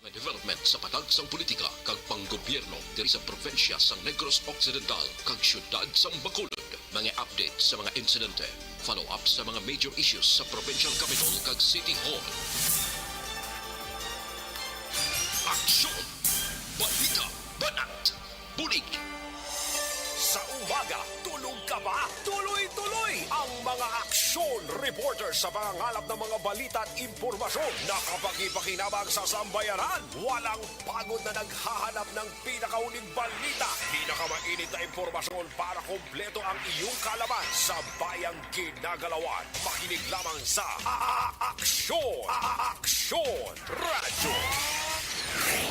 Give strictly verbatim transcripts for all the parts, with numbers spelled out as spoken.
Mga development sa patag sang politika kag panggobyerno diri sa probinsya sang Negros Occidental kag siyudad sang Bacolod. Mga update sa mga insidente, follow-up sa mga major issues sa provincial capital kag city hall. Aksyon! Balita! Banat! Bulig! Sa umaga, tulog ka ba? Tuloy-tuloy ang mga aksyon reporter sa pangangalap ng mga balita at impormasyon na kapakipakinabang sa sambayanan. Walang pagod na naghahanap ng pinakauling balita, pinakamainit na impormasyon para kompleto ang iyong kaalaman sa bayang ginagalawan. Makinig lamang sa A-, A-, Aksyon! A-, A-, Aksyon Radyo!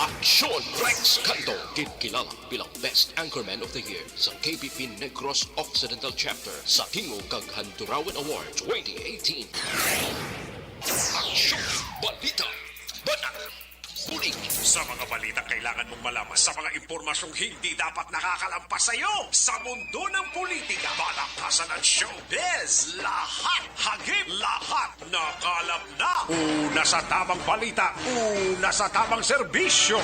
Aksyon Rex Canto, ginkilala bilang Best Anchorman of the Year sa K B P Negros Occidental Chapter sa Tingog kag Handurawan Award twenty eighteen. Aksyon! Balita! Banat! Bulig! Sa mga balitang kailangan mong malaman, sa mga impormasyong hindi dapat nakakalampas sa iyo, sa mundo ng politika, balakasan at showbiz, lahat hagip, lahat nakalap na. Una sa tamang balita, una sa tamang serbisyo.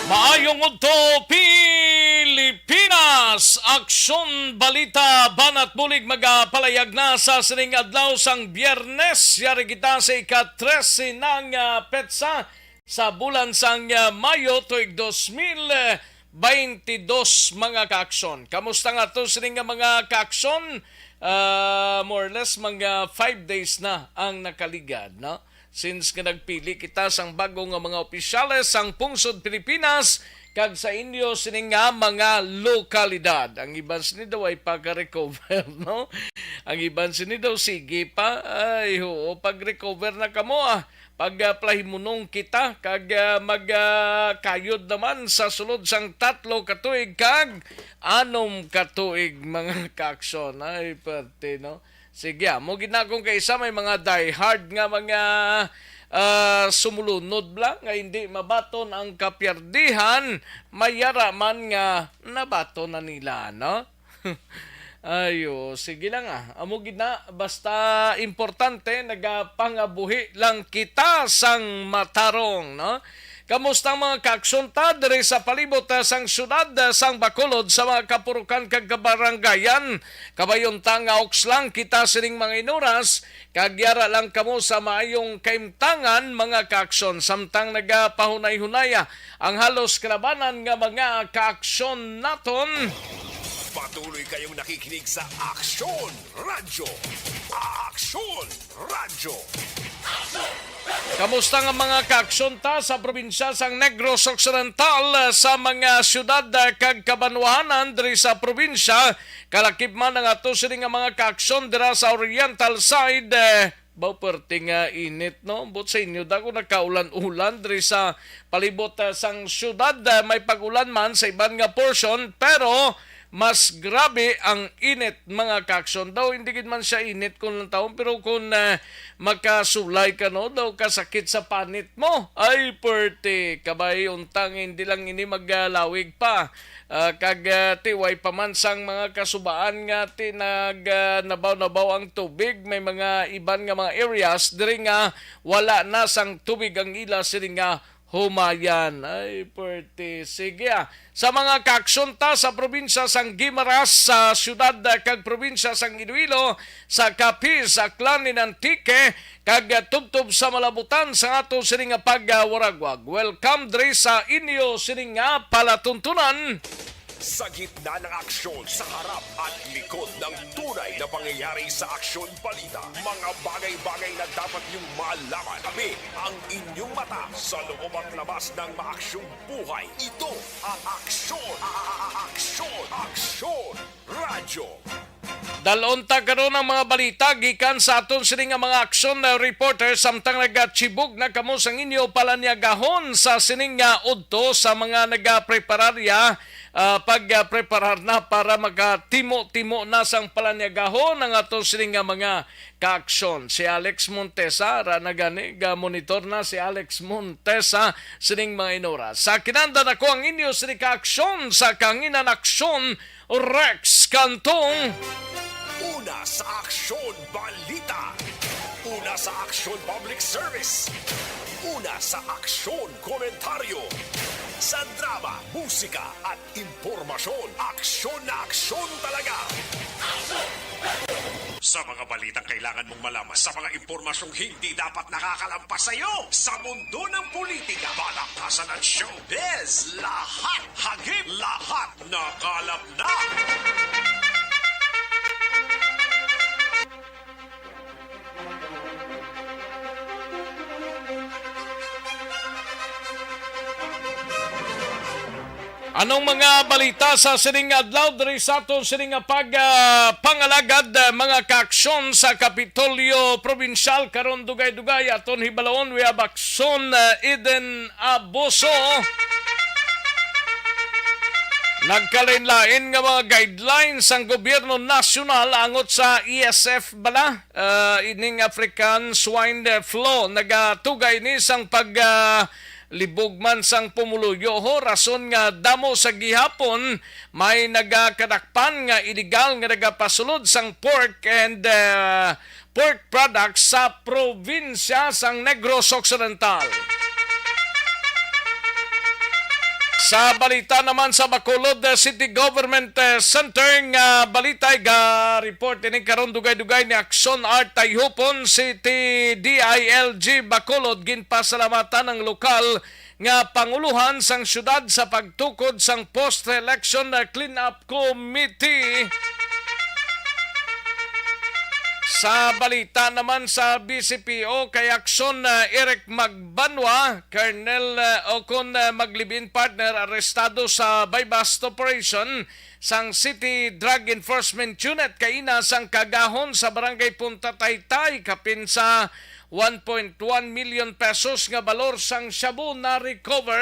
Maayong udto, Pilipinas! Aksyon, balita, banat bulig magapalayag na sa sining adlaw sang Biyernes. Yari kita sa ika-trese na nga petsa sa bulan sang, ah, Mayo tuig dos mil baynte dos, mga kaaksyon. Kamusta nga to sining nga mga kaaksyon? Ah, more or less, mga five days na ang nakaligad, no? Since nga nagpili kita sang bago nga mga opisyales sang pungsod Pilipinas kag sa inyo sini nga mga lokalidad. Ang iban sini daw ay pagka-recover, no? Ang iban sini daw sige pa. Ay, oo, pag-recover na kamo, ah. Pag, ah, plahimunong kita kag, ah, mag, ah, kayod naman sa sulod sang tatlo ka tuig kag anom ka tuig, mga kaaksyon. Ay, perte, no? Sige, amo gid na akong kaisa, may mga diehard nga mga, ah, sumulunod bala nga hindi mabaton ang kapiyerdihan, may ara man nga nabaton na nila, no? Ayo, sige lang, ah. Amo gid na, basta importante nagapangabuhi lang kita sang matarong, no? Kamusta ang mga kaaksyon ta diri sa palibot, ah, sang syudad, ah, sang Bacolod, sa mga kapurukan kag kabarangayan? Kabay unta nga uks lang kita sining mga inuras, kag yara lang kamo sa maayong kahimtangan, mga kaaksyon, samtang nagapahunay-hunaya ang halos kalabanan nga mga kaaksyon naton. Patuloy kayong nakikinig sa Aksyon Radyo. Aksyon Radyo. Kamusta nga mga kaaksyon ta sa probinsya sang Negros Occidental, sa mga syudad, ah, kag kabanwahanan diri sa probinsya? Kalakip man ang ato sini nga mga kaaksyon dira sa Oriental side, eh, baw, perte nga init, no? But sa inyo, daw nakaulan-ulan diri sa palibot, ah, sang syudad, ah, may pag-ulan man sa iban nga portion, pero mas grabe ang init, mga kaaksyon. Daw hindi gid man siya init kung lang taon, pero kung, ah, makasulay ka, no, daw kasakit sa panit mo. Ay, perte, kabay, untang hindi lang ini maglawig pa. Ah, kag, ah, ti, way pa man sang mga kasubaan nga ti nag, ah, nabaw-nabaw ang tubig. May mga iban nga mga areas diri nga wala na sang tubig ang ila sini nga humayan. Ay, perte. Sige, ah. Sa mga kaaksyon ta sa probinsya sang Guimaras, sa syudad, ah, kag probinsya sang Iloilo, sa Capiz, Aklan, and Antique, kag, ah, tubtob sa malabutan sa ato sini nga pagwaragwag. Welcome diri sa inyo sini nga palatuntunan. Sa gitna ng aksyon, sa harap at likod ng tunay na pangyayari sa Aksyon Balita, mga bagay-bagay na dapat niyong malaman. Kami ang inyong mata sa loob at labas ng maaksyong buhay. Ito ang Aksyon, a-, a-, a-, Aksyon, Aksyon Radyo. Dalon ta karon ang mga balita gikan sa aton sini nga mga aksyon, uh, reporter, samtang nagatibog na kamo sang inyo palanyagahon sa sining nga udto. Sa mga nagaprepararya, ah, pag, ah, preparar na para makatimo-timo na sang palanyagahon ang ato sini nga mga kaaksyon. Si Alex Montesa, ra na gani, ga-monitor na si Alex Montesa sining mga inuras. Sa kinanda na ko ang inyo sini kaaksyon sa Kanginan Aksyon, Rex Cantong. Una sa aksyon, balita. Una sa aksyon, public service. Una sa aksyon, komentaryo. Sa drama, musika, at impormasyon, aksyon na aksyon talaga. Sa mga balitang kailangan mong malaman, sa mga impormasyong hindi dapat nakakalampas sa iyo, sa mundo ng politika, balaktasan at showbiz, lahat hagip, lahat nakalap na. Anong mga balita sa sining adlaw diri sa aton sining nga pag, ah, pangalagad, ah, mga kaaksyon sa Kapitolyo Probinsyal karon? Dugay-dugay aton hibalon, we have Aksyon, ah, Eden Abuso. Nagkalain-lain nga mga guidelines ang gobyerno nasyonal angot sa E S F bala. Ah, ining African Swine Flu, nagatugay ni sang pag, ah, libog man sang pumuluyo, ho, rason nga damo sa gihapon may nagakadakpan nga iligal nga nagapasulod sang pork and, ah, pork products sa probinsya sang Negros Occidental. Sa balita naman sa Bacolod, eh, City Government, eh, Center nga balita, ga-report ini karon dugay-dugay ni Aksyon Art Tayhupon, City D I L G Bacolod. Ginpasalamatan ang lokal nga panguluhan sang syudad sa pagtukod sang post-election, eh, cleanup committee. Sa balita naman sa B C P O kay Aksyon, ah, Eric Magbanwa, Colonel, ah, o kon, ah, mag-live-in partner, arestado sa buy-bust operation sang City Drug Enforcement Unit kaina sang Kagahon sa Barangay Punta Taytay, kapin sa one point one million pesos nga balor sang shabu na-recover.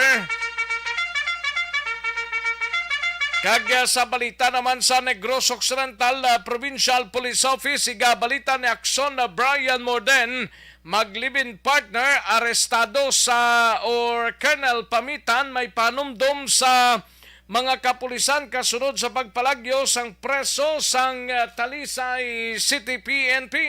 Kag, ah, sa balita naman sa Negros Occidental, ah, Provincial Police Office, igabalita ni Aksyon na Brian Morden, mag-live-in partner, arestado sa, or Colonel Pamitan, may panumdom sa mga kapulisan kasunod sa pagpalagyo sang preso sang, ah, Talisay City P N P.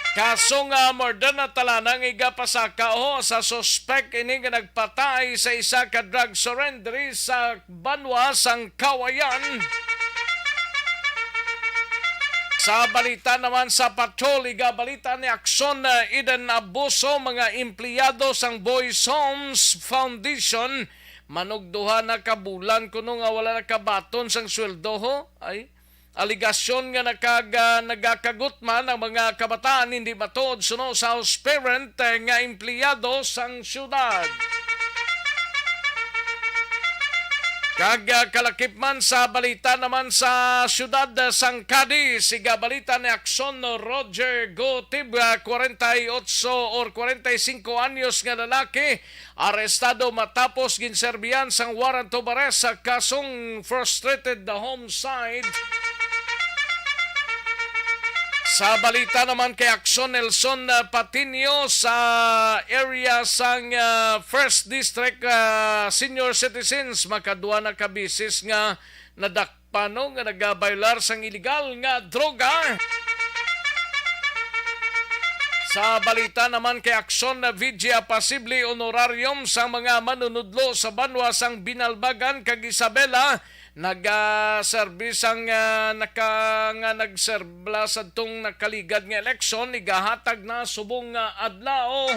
Kaso nga murder na talanang igapasaka, ho, sa suspek ini nga nagpatay sa isa ka drug surrender sa banwa sang Kawayan. Sa balita naman sa patrol, igabalita ni Aksyon, ah, Eden Abuso, mga empleyado sang Boys Homes Foundation, manugduha na ka bulan kuno nga wala nakabaton sang sweldo, ho. Ay, aligasyon nga nakag-, ah, nagakagutman ang mga kabataan hindi matuod suno sa house parent, eh, nga empleyado sang syudad. Kag, ah, kalakip man sa balita naman sa siyudad, ah, sang Cadiz, igabalita ni Aksyon Roger Gotib, ah, kwarenta y ocho or kwarenta y cinco anyos nga lalaki, arestado matapos ginserbihan sang warrant of arrest sa kasong frustrated homicide. Sa balita naman kay Aksyon Nelson, ah, Patiño, sa area sang, ah, First District, ah, senior citizens, makadua na ka bisis nga nadakpan, no, nga nagabaylar sang iligal nga droga. Sa balita naman kay Aksyon na V G A, posible honorarium sa mga manunudlo sa banwa sang Binalbagan kag Isabela, nagaserbi sang, ah, naka-, nga nagserbla sadtong nakaligad nga eleksyon, igahatag na subong nga adlaw.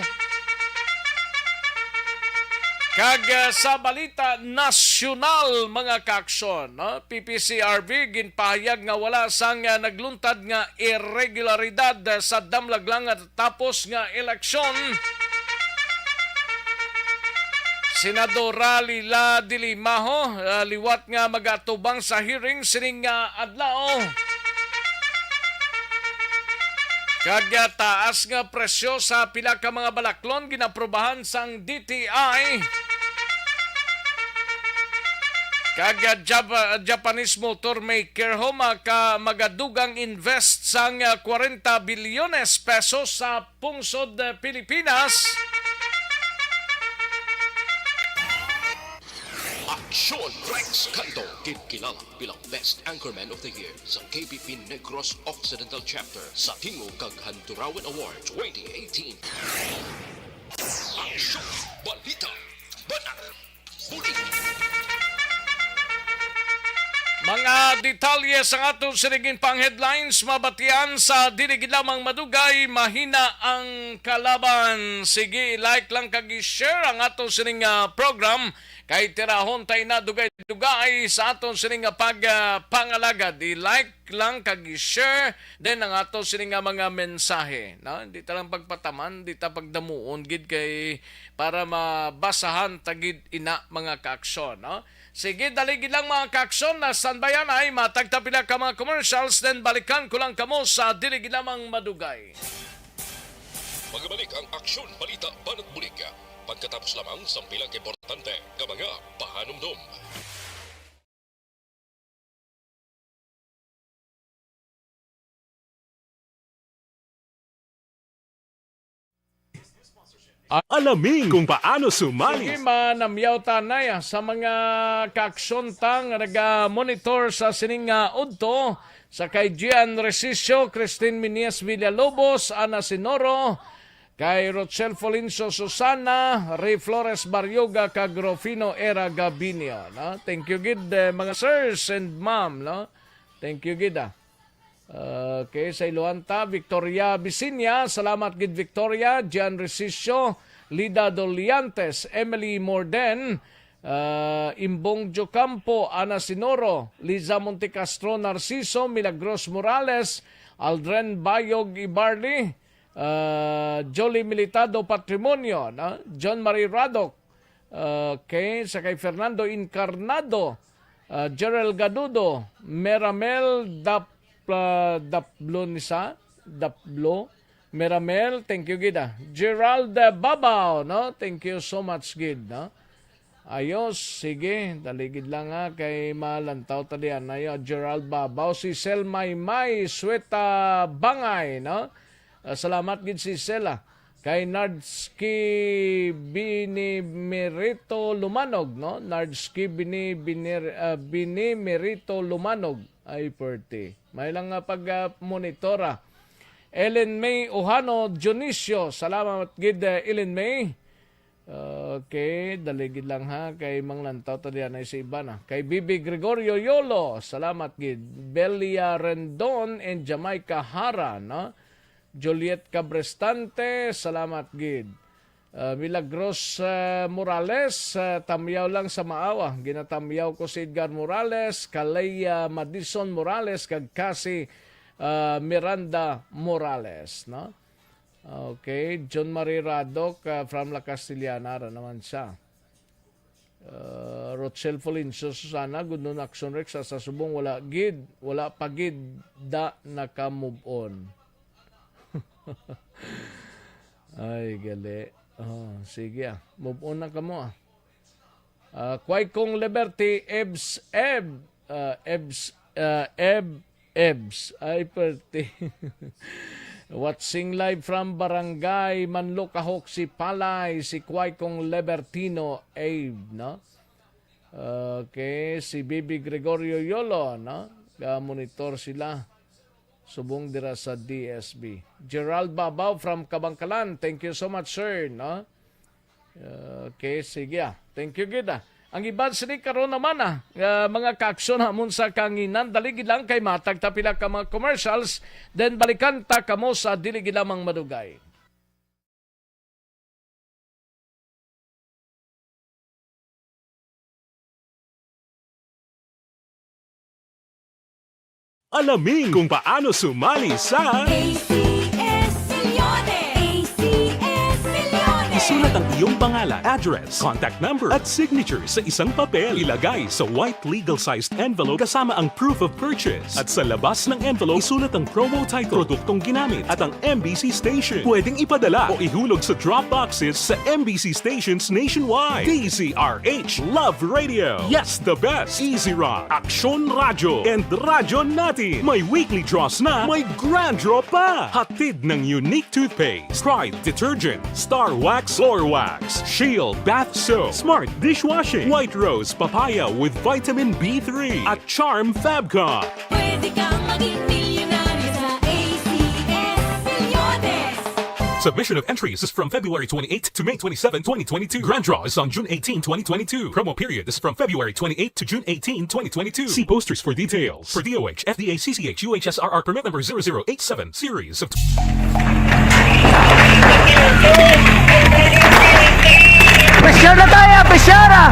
Kag, ah, sa balita nasyonal, mga kaaksyon, no? P P C R V ginpahayag nga wala sang, ah, nagluntad nga irregularidad, ah, sa Damlaglang nga tapos nga eleksyon. Senadora Leila de Lima, ho, ah, liwat nga magatubang sa hearing sining nga adlaw. Kag, ah, taas nga presyo sa pila ka mga balaklon ginaprubahan sang D T I. Kag, ah, Jap-, ah, Japanese motor maker ho maka-, magadugang invest sang, ah, kwarenta bilyones pesos sa pungsod, ah, Pilipinas. Aksyon Rex Canto, ginkilala bilang Best Anchorman of the Year sa K B P Negros Occidental Chapter sa Tingog kag Handurawan Award twenty eighteen. Aksyon, balita, banat, buli. Mga detalye sang aton sining pang headlines mabatian sa dili gid lamang madugay, mahina ang kalaban. Sige, i-like lang kag i-share ang aton sining, ah, program kay tirahon tay na dugay-dugay sa aton sining nga pag, ah, pangalagad. I-like lang kag i-share din ang ato sini nga mga mensahe, no? Hindi ta lang pagpataman, hindi ta pagdamuon gid kay para mabasahan ta gid ina, mga kaaksyon, no? Sige, dali gid lang, mga kaaksyon, na standby anay, matag ta pila ka mga commercials, then balikan ko lang kamo sa dili gid lamang madugay. Magabalik ang aksyon, balita, banat bulig pagkatapos lamang sang pila ka importante nga mga pahanumdom. Alamin kung paano sumali. Sige, manamyaw ta anay, ah, sa mga kaaksyon ta nga naga-monitor sa sining, ah, udto, sa kay Gian Resicio, Christine Minias Villalobos, Ana Sinoro, kay Rochelle Folinso Susana, Ray Flores Barrioga, kag Rufino Era Gabinio, no? Thank you gid, eh, mga sirs and ma'am, no? Thank you gid, ah. Okay, sa iluhan ta, Victoria Bisinya, salamat gid, Victoria, Gian Resicio, Lida Doliantes, Emily Morden, ah, Imbong Jocampo, Ana Sinoro, Liza Montecastro Narciso, Milagros Morales, Aldren Bayog Ibarli, ah, Jolie Militado Patrimonio, no? John Marie Radoc, okay, sa kay Fernando Incarnado, ah, Gerald Gadudo, Meramel Dap-, ah, Daplo ni sa, Daplo, Meramel, thank you gid, ah. Gerald, ah, Babao, no? Thank you so much gid, no? Ayos, sige, dali gid lang, ha, kay malantaw ta diyan. Ayo, Gerald Babao, si Sel Maymay Sueta Bangay, no? Ah, salamat gid si Sel, ah. Kay Nardski Binimerito Lumanog, no? Nardski Bini-, Binir-, ah, Binimerito Lumanog. Ay, perti. May lang nga pag, ah, monitora. Ellen May Ojano Dionisio. Salamat gid, eh, Ellen May. Okay, dali gid lang ha, kay manglantaw ta diyan ay sa iban, ah. Kay Bibi Gregorio Yolo, salamat gid. Belia Rendon and Jamaica Hara, no? Juliet Cabrestante, salamat gid. Ah, Milagros, ah, Morales, ah, tamyaw lang sa maawa. Ginatamyaw ko si Edgar Morales, Kalea Madison Morales, kag Cassie, ah, Miranda Morales, no? Okay, John Marie Radoc, ah, from La Castellana ra naman siya. Ah, Rochelle Folincio Susana, good noon, Action Rex, sa, sa subong wala gid, wala pa gid da naka-move on. Ay, gali. Oh, sige, ah. Move on na kamo, ah. Ah, Kway Kong Liberty, Ebs, Eb, ah, Ebs, ah, Eb, Ebs. Ay, perti. Watching live from Barangay Manlukahok, Sipalay, si Kway Kong Libertino Abe, no? Okay, si Bibi Gregorio Yolo, no? Ga-monitor sila subong dira sa D S B. Gerald Babao from Kabangkalan, thank you so much, sir, no? Okay, sige, ah. Thank you gid, ah. Ang iban sini karon naman, ah, nga mga kaaksyon hamon sa kanginan, dali gid lang kay matag ta pila ka mga commercials, then balikan ta kamo sa dili gid lamang madugay. Alamin kung paano sumali sa A C S Milyones! A C S Milyones! Sulat ang iyong pangalan, address, contact number, at signature sa isang papel. Ilagay sa white legal-sized envelope kasama ang proof of purchase. At sa labas ng envelope, isulat ang promo title, produktong ginamit, at ang M B C station. Pwedeng ipadala o ihulog sa drop boxes sa M B C stations nationwide. D Z R H Love Radio. Yes, the best. Easy Rock, Aksyon Radyo, and Radyo Natin. May weekly draws na, may grand draw pa. Hatid ng Unique Toothpaste, Pride Detergent, Star Wax, Floor Wax, Shield Bath Soap, Smart Dishwashing, White Rose Papaya with Vitamin B three, at Charm Fabcon. Pwede kang maging milyonaryo sa A C S Milyones. Submission of entries is from February twenty-eight to May twenty-seven, twenty twenty-two. Grand draw is on June eighteen, twenty twenty-two. Promo period is from February twenty-eight to June eighteen, twenty twenty-two. See posters for details. For D O H, F D A, C C H, U H S R R permit number zero zero eight seven, series of Pressure na tayo! Pressure na!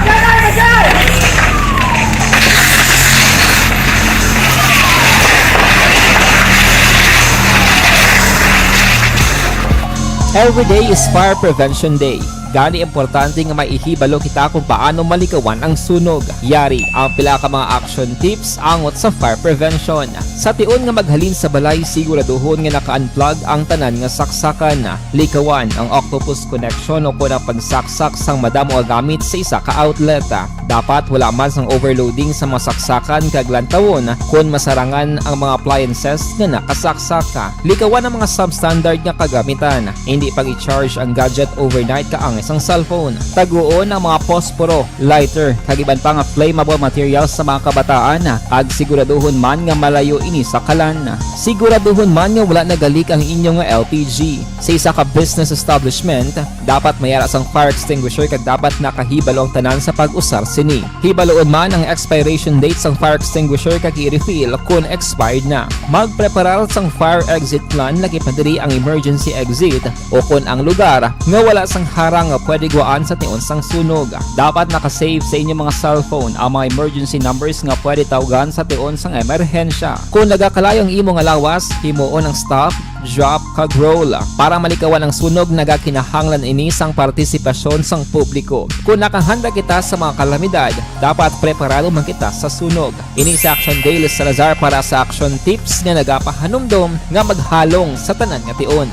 Every day is Fire Prevention Day. Gani, importante nga maihibalo kita kung paano malikawan ang sunog. Yari ang pila ka mga action tips angot sa fire prevention. Sa tion nga maghalin sa balay, siguraduhon nga naka-unplug ang tanan nga saksakan. Likawan ang octopus connection o kon ang pagsaksak sang madamo nga gamit sa isa ka outlet. Dapat wala man sang overloading sa mga saksakan kag lantawon kon masarangan ang mga appliances nga nakasaksak. Likawan ang mga substandard nga kagamitan. Indi pag-i-charge ang gadget overnight kaangay sang cellphone. Taguon ang mga posporo, lighter, kag iban pa nga flammable materials sa mga kabataan, kag siguraduhon man nga malayo ini sa kalan. Siguraduhon man nga wala nagalik ang inyo nga L P G. Sa isa ka business establishment, dapat may ara sang fire extinguisher kag dapat nakahibalo ang tanan sa pag-usar sini. Hibaluon man ang expiration date sang fire extinguisher kag i-refill kon expired na. Magpreparar sang fire exit plan, lakip na diri ang emergency exit o kon ang lugar nga wala sang harang nga pwede gwaan sa tion sang sunog. Dapat naka-save sa inyo mga cellphone ang mga emergency numbers nga pwede tawgan sa tion sang emerhensya. Kon nagakalayo ang imo nga lawas, himuon ang stop, drop, kag roll. Para malikawan ang sunog, nagakinahanglan ini sang partisipasyon sang publiko. Kon nakahanda kita sa mga kalamidad, dapat preparado man kita sa sunog. Ini si Action Dale Salazar para sa Action Tips nga nagapahanumdom nga maghalong sa tanan nga tion.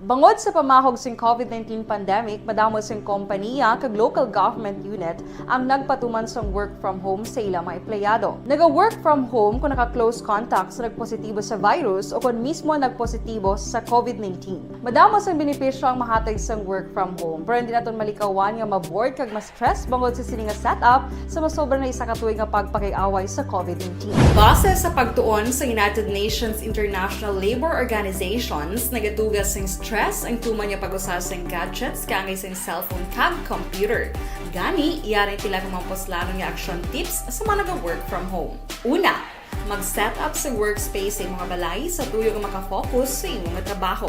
Bangod sa pamahog sing COVID nineteen pandemic, madamo sing kompanya kag local government unit ang nagpatuman sang work from home sa ila mga empleyado. Naga-work from home kon naka-close contact sa nagpositibo sa virus o kon mismo nagpositibo sa COVID nineteen. Madamo sang benepisyo ang mahatag sang work from home, pero hindi naton malikawan nga ma-bored kag ma-stress bangod sa sini nga setup sa masobra na isa ka tuig nga pagpakig-away sa COVID nineteen. Base sa pagtuon sa United Nations International Labour Organizations, nagatuga sing stress ang tuman nga pag-usa sing gadgets kaangay sing cellphone kag computer. Gani, yari ang pila ka mga puslanon nga action tips sa mga naga-work from home. Una, mag-set up sa workspace sa imo nga balay sa tuyo nga maka-focus sa imo nga trabaho.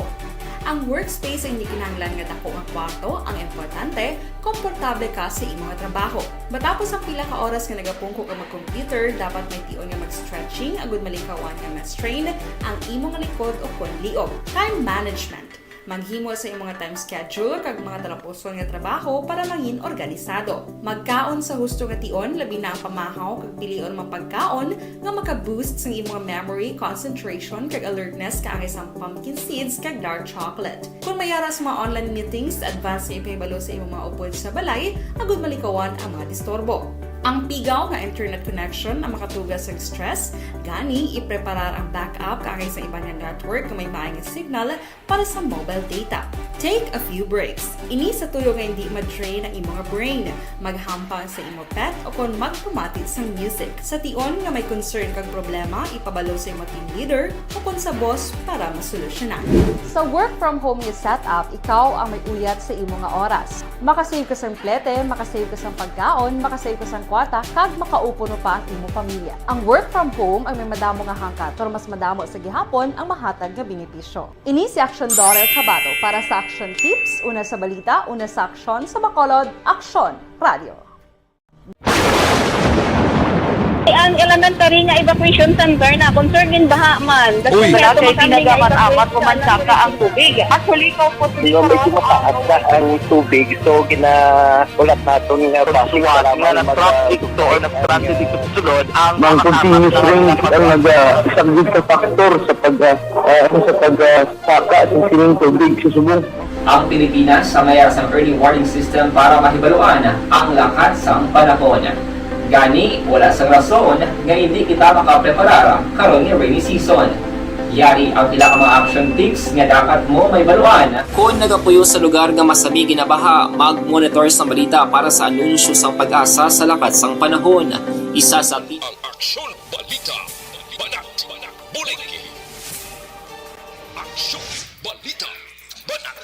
Ang workspace ay hindi kinahanglan nga dako nga kwarto, ang importante, komportable ka sa imo nga trabaho. Matapos ang pila ka oras nga nagapungko ka mag-computer, dapat may tion nga mag-stretching agud malikawan nga ma-strain ang imo nga likod o kon liog. Time management. Maghimo sa imo nga time schedule kag mga talapuson nga trabaho para mangin organisado. Magkaon sa husto nga tion, labi na ang pamahaw kag pilion ang mga pagkaon nga maka-boost sang imo nga memory, concentration, kag alertness kaangay sang pumpkin seeds kag dark chocolate. Kon may ara sa mga online meetings, advance nga ipahibalo sa imo mga upod sa balay agud malikawan ang mga disturbo. Ang pigaw nga internet connection ang makatuga sa stress, gani ipreparar ang backup kaangay sa iban nga network nga may maayo nga signal para sa mobile data. Take a few breaks. Ini sa tuyo nga hindi ma-drain ang imo nga brain. Maghampang sa imo pet o kon magpamati sang music. Sa tion nga may concern kag problema, ipabalo sa imo team leader o kon sa boss para masolusyonan. Sa work from home nga setup, ikaw ang may uyat sa imo nga oras. Makasave ka sang plete, makasave ka sang pagkaon, makasave ka sang kwarta, kag makaupo pa ang imo pamilya. Ang work from home ang may madamo nga hangkat, pero mas madamo sa gihapon ang mahatag nga benepisyo. Ini si Action Daughter Kabato para sa Action Tips, una sa balita, una sa aksyon, sa Bacolod, Aksyon Radio. Ang elementary nga evacuation center na concern in baha man. Uy. Wala kay ginagaman-amat, pumansaka ang tubig. Actually, ikaw po, medyo mataas na ang tubig, so ginahulat naton nga basi nga traffic, so, nag-transit dito sa sulod ang mga continuous rain ang nag-, ah, isa gid sa factor sa pag, ah, ah, ano, sa pag, ah, saka sa sining tubig sa subong. Ang Pilipinas sa may sang early warning system para mahibaluan ang lakat sang panahon. Gani, wala sang rason nga hindi kita makapreparar karon nga rainy season. Yari ang pila ka mga action tips nga dapat mo mahibaluan. Kon nagapuyo sa lugar nga masami ginabaha, mag-monitor sang balita para sa anunsyo sang PAGASA sa lakat sang panahon. Isa sa ti- Ang Aksyon Balita, Banat, Bulig. Aksyon Balita, Banat,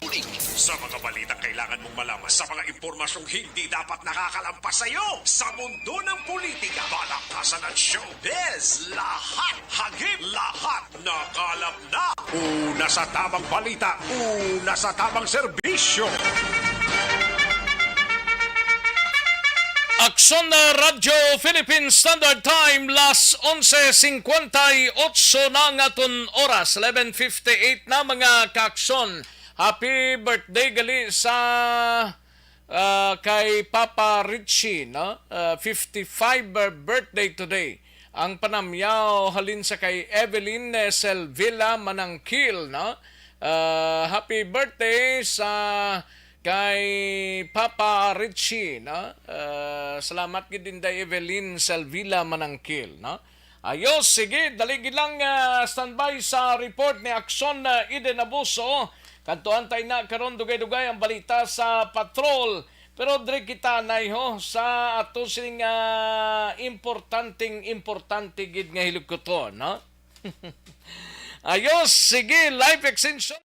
Bulig. Sa mga balitang kailangan mong malaman, sa mga impormasyong hindi dapat nakakalampas sa iyo, sa mundo ng politika, palakasan at showbiz, lahat hagip, lahat nakalap na. Una sa tamang balita, una sa tamang serbisyo. Aksyon na Radyo Philippine Standard Time, las onse cincuenta y ocho na nga aton oras, eleven fifty-eight na, mga kaaksyon. Happy birthday gali sa, ah, kay Papa Richie, no? Ah, fifty-five birthday today. Ang panamyaw halin sa kay Evelyn, eh, Selvilla Manangkil, no? Ah, happy birthday sa kay Papa Richie, no? Ah, salamat gid, Inday Evelyn Selvilla Manangkil, no? Ayos, sige, dali gid lang, ah, standby sa report ni Aksyon, ah, Eden Abuso. Kadtuan ta na karon dugay-dugay ang balita sa patrol. Pero diri kita, nay, ho, sa ato sining, ah, importanteng importante gid nga hilikuton, no? Ayos, sige, life extension.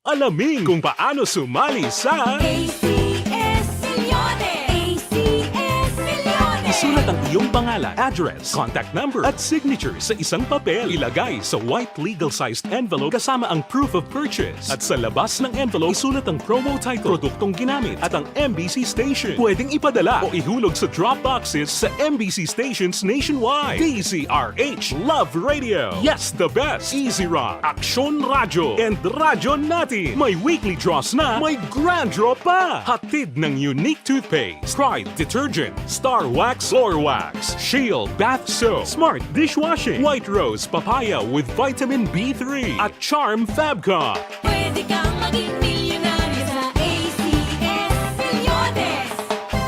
Alamin kung paano sumali sa A C S Milyones. A C S Milyones. Isulat ang iyong pangalan, address, contact number, at signature sa isang papel. Ilagay sa white legal-sized envelope kasama ang proof of purchase. At sa labas ng envelope, isulat ang promo title, produktong ginamit, at ang M B C station. Pwedeng ipadala o ihulog sa drop boxes sa M B C stations nationwide. D Z R H, Love Radio. Yes, the best. Easy Rock, Aksyon Radyo, and Radyo Natin. May weekly draws na, may grand draw pa. Hatid ng Unique Toothpaste, Pride Detergent, Star Wax Floor Wax, Shield Bath Soap, Smart Dishwashing, White Rose Papaya with Vitamin B three, at Charm Fab Cup. Pwede kang maging milyonaryo sa A C S Milyones.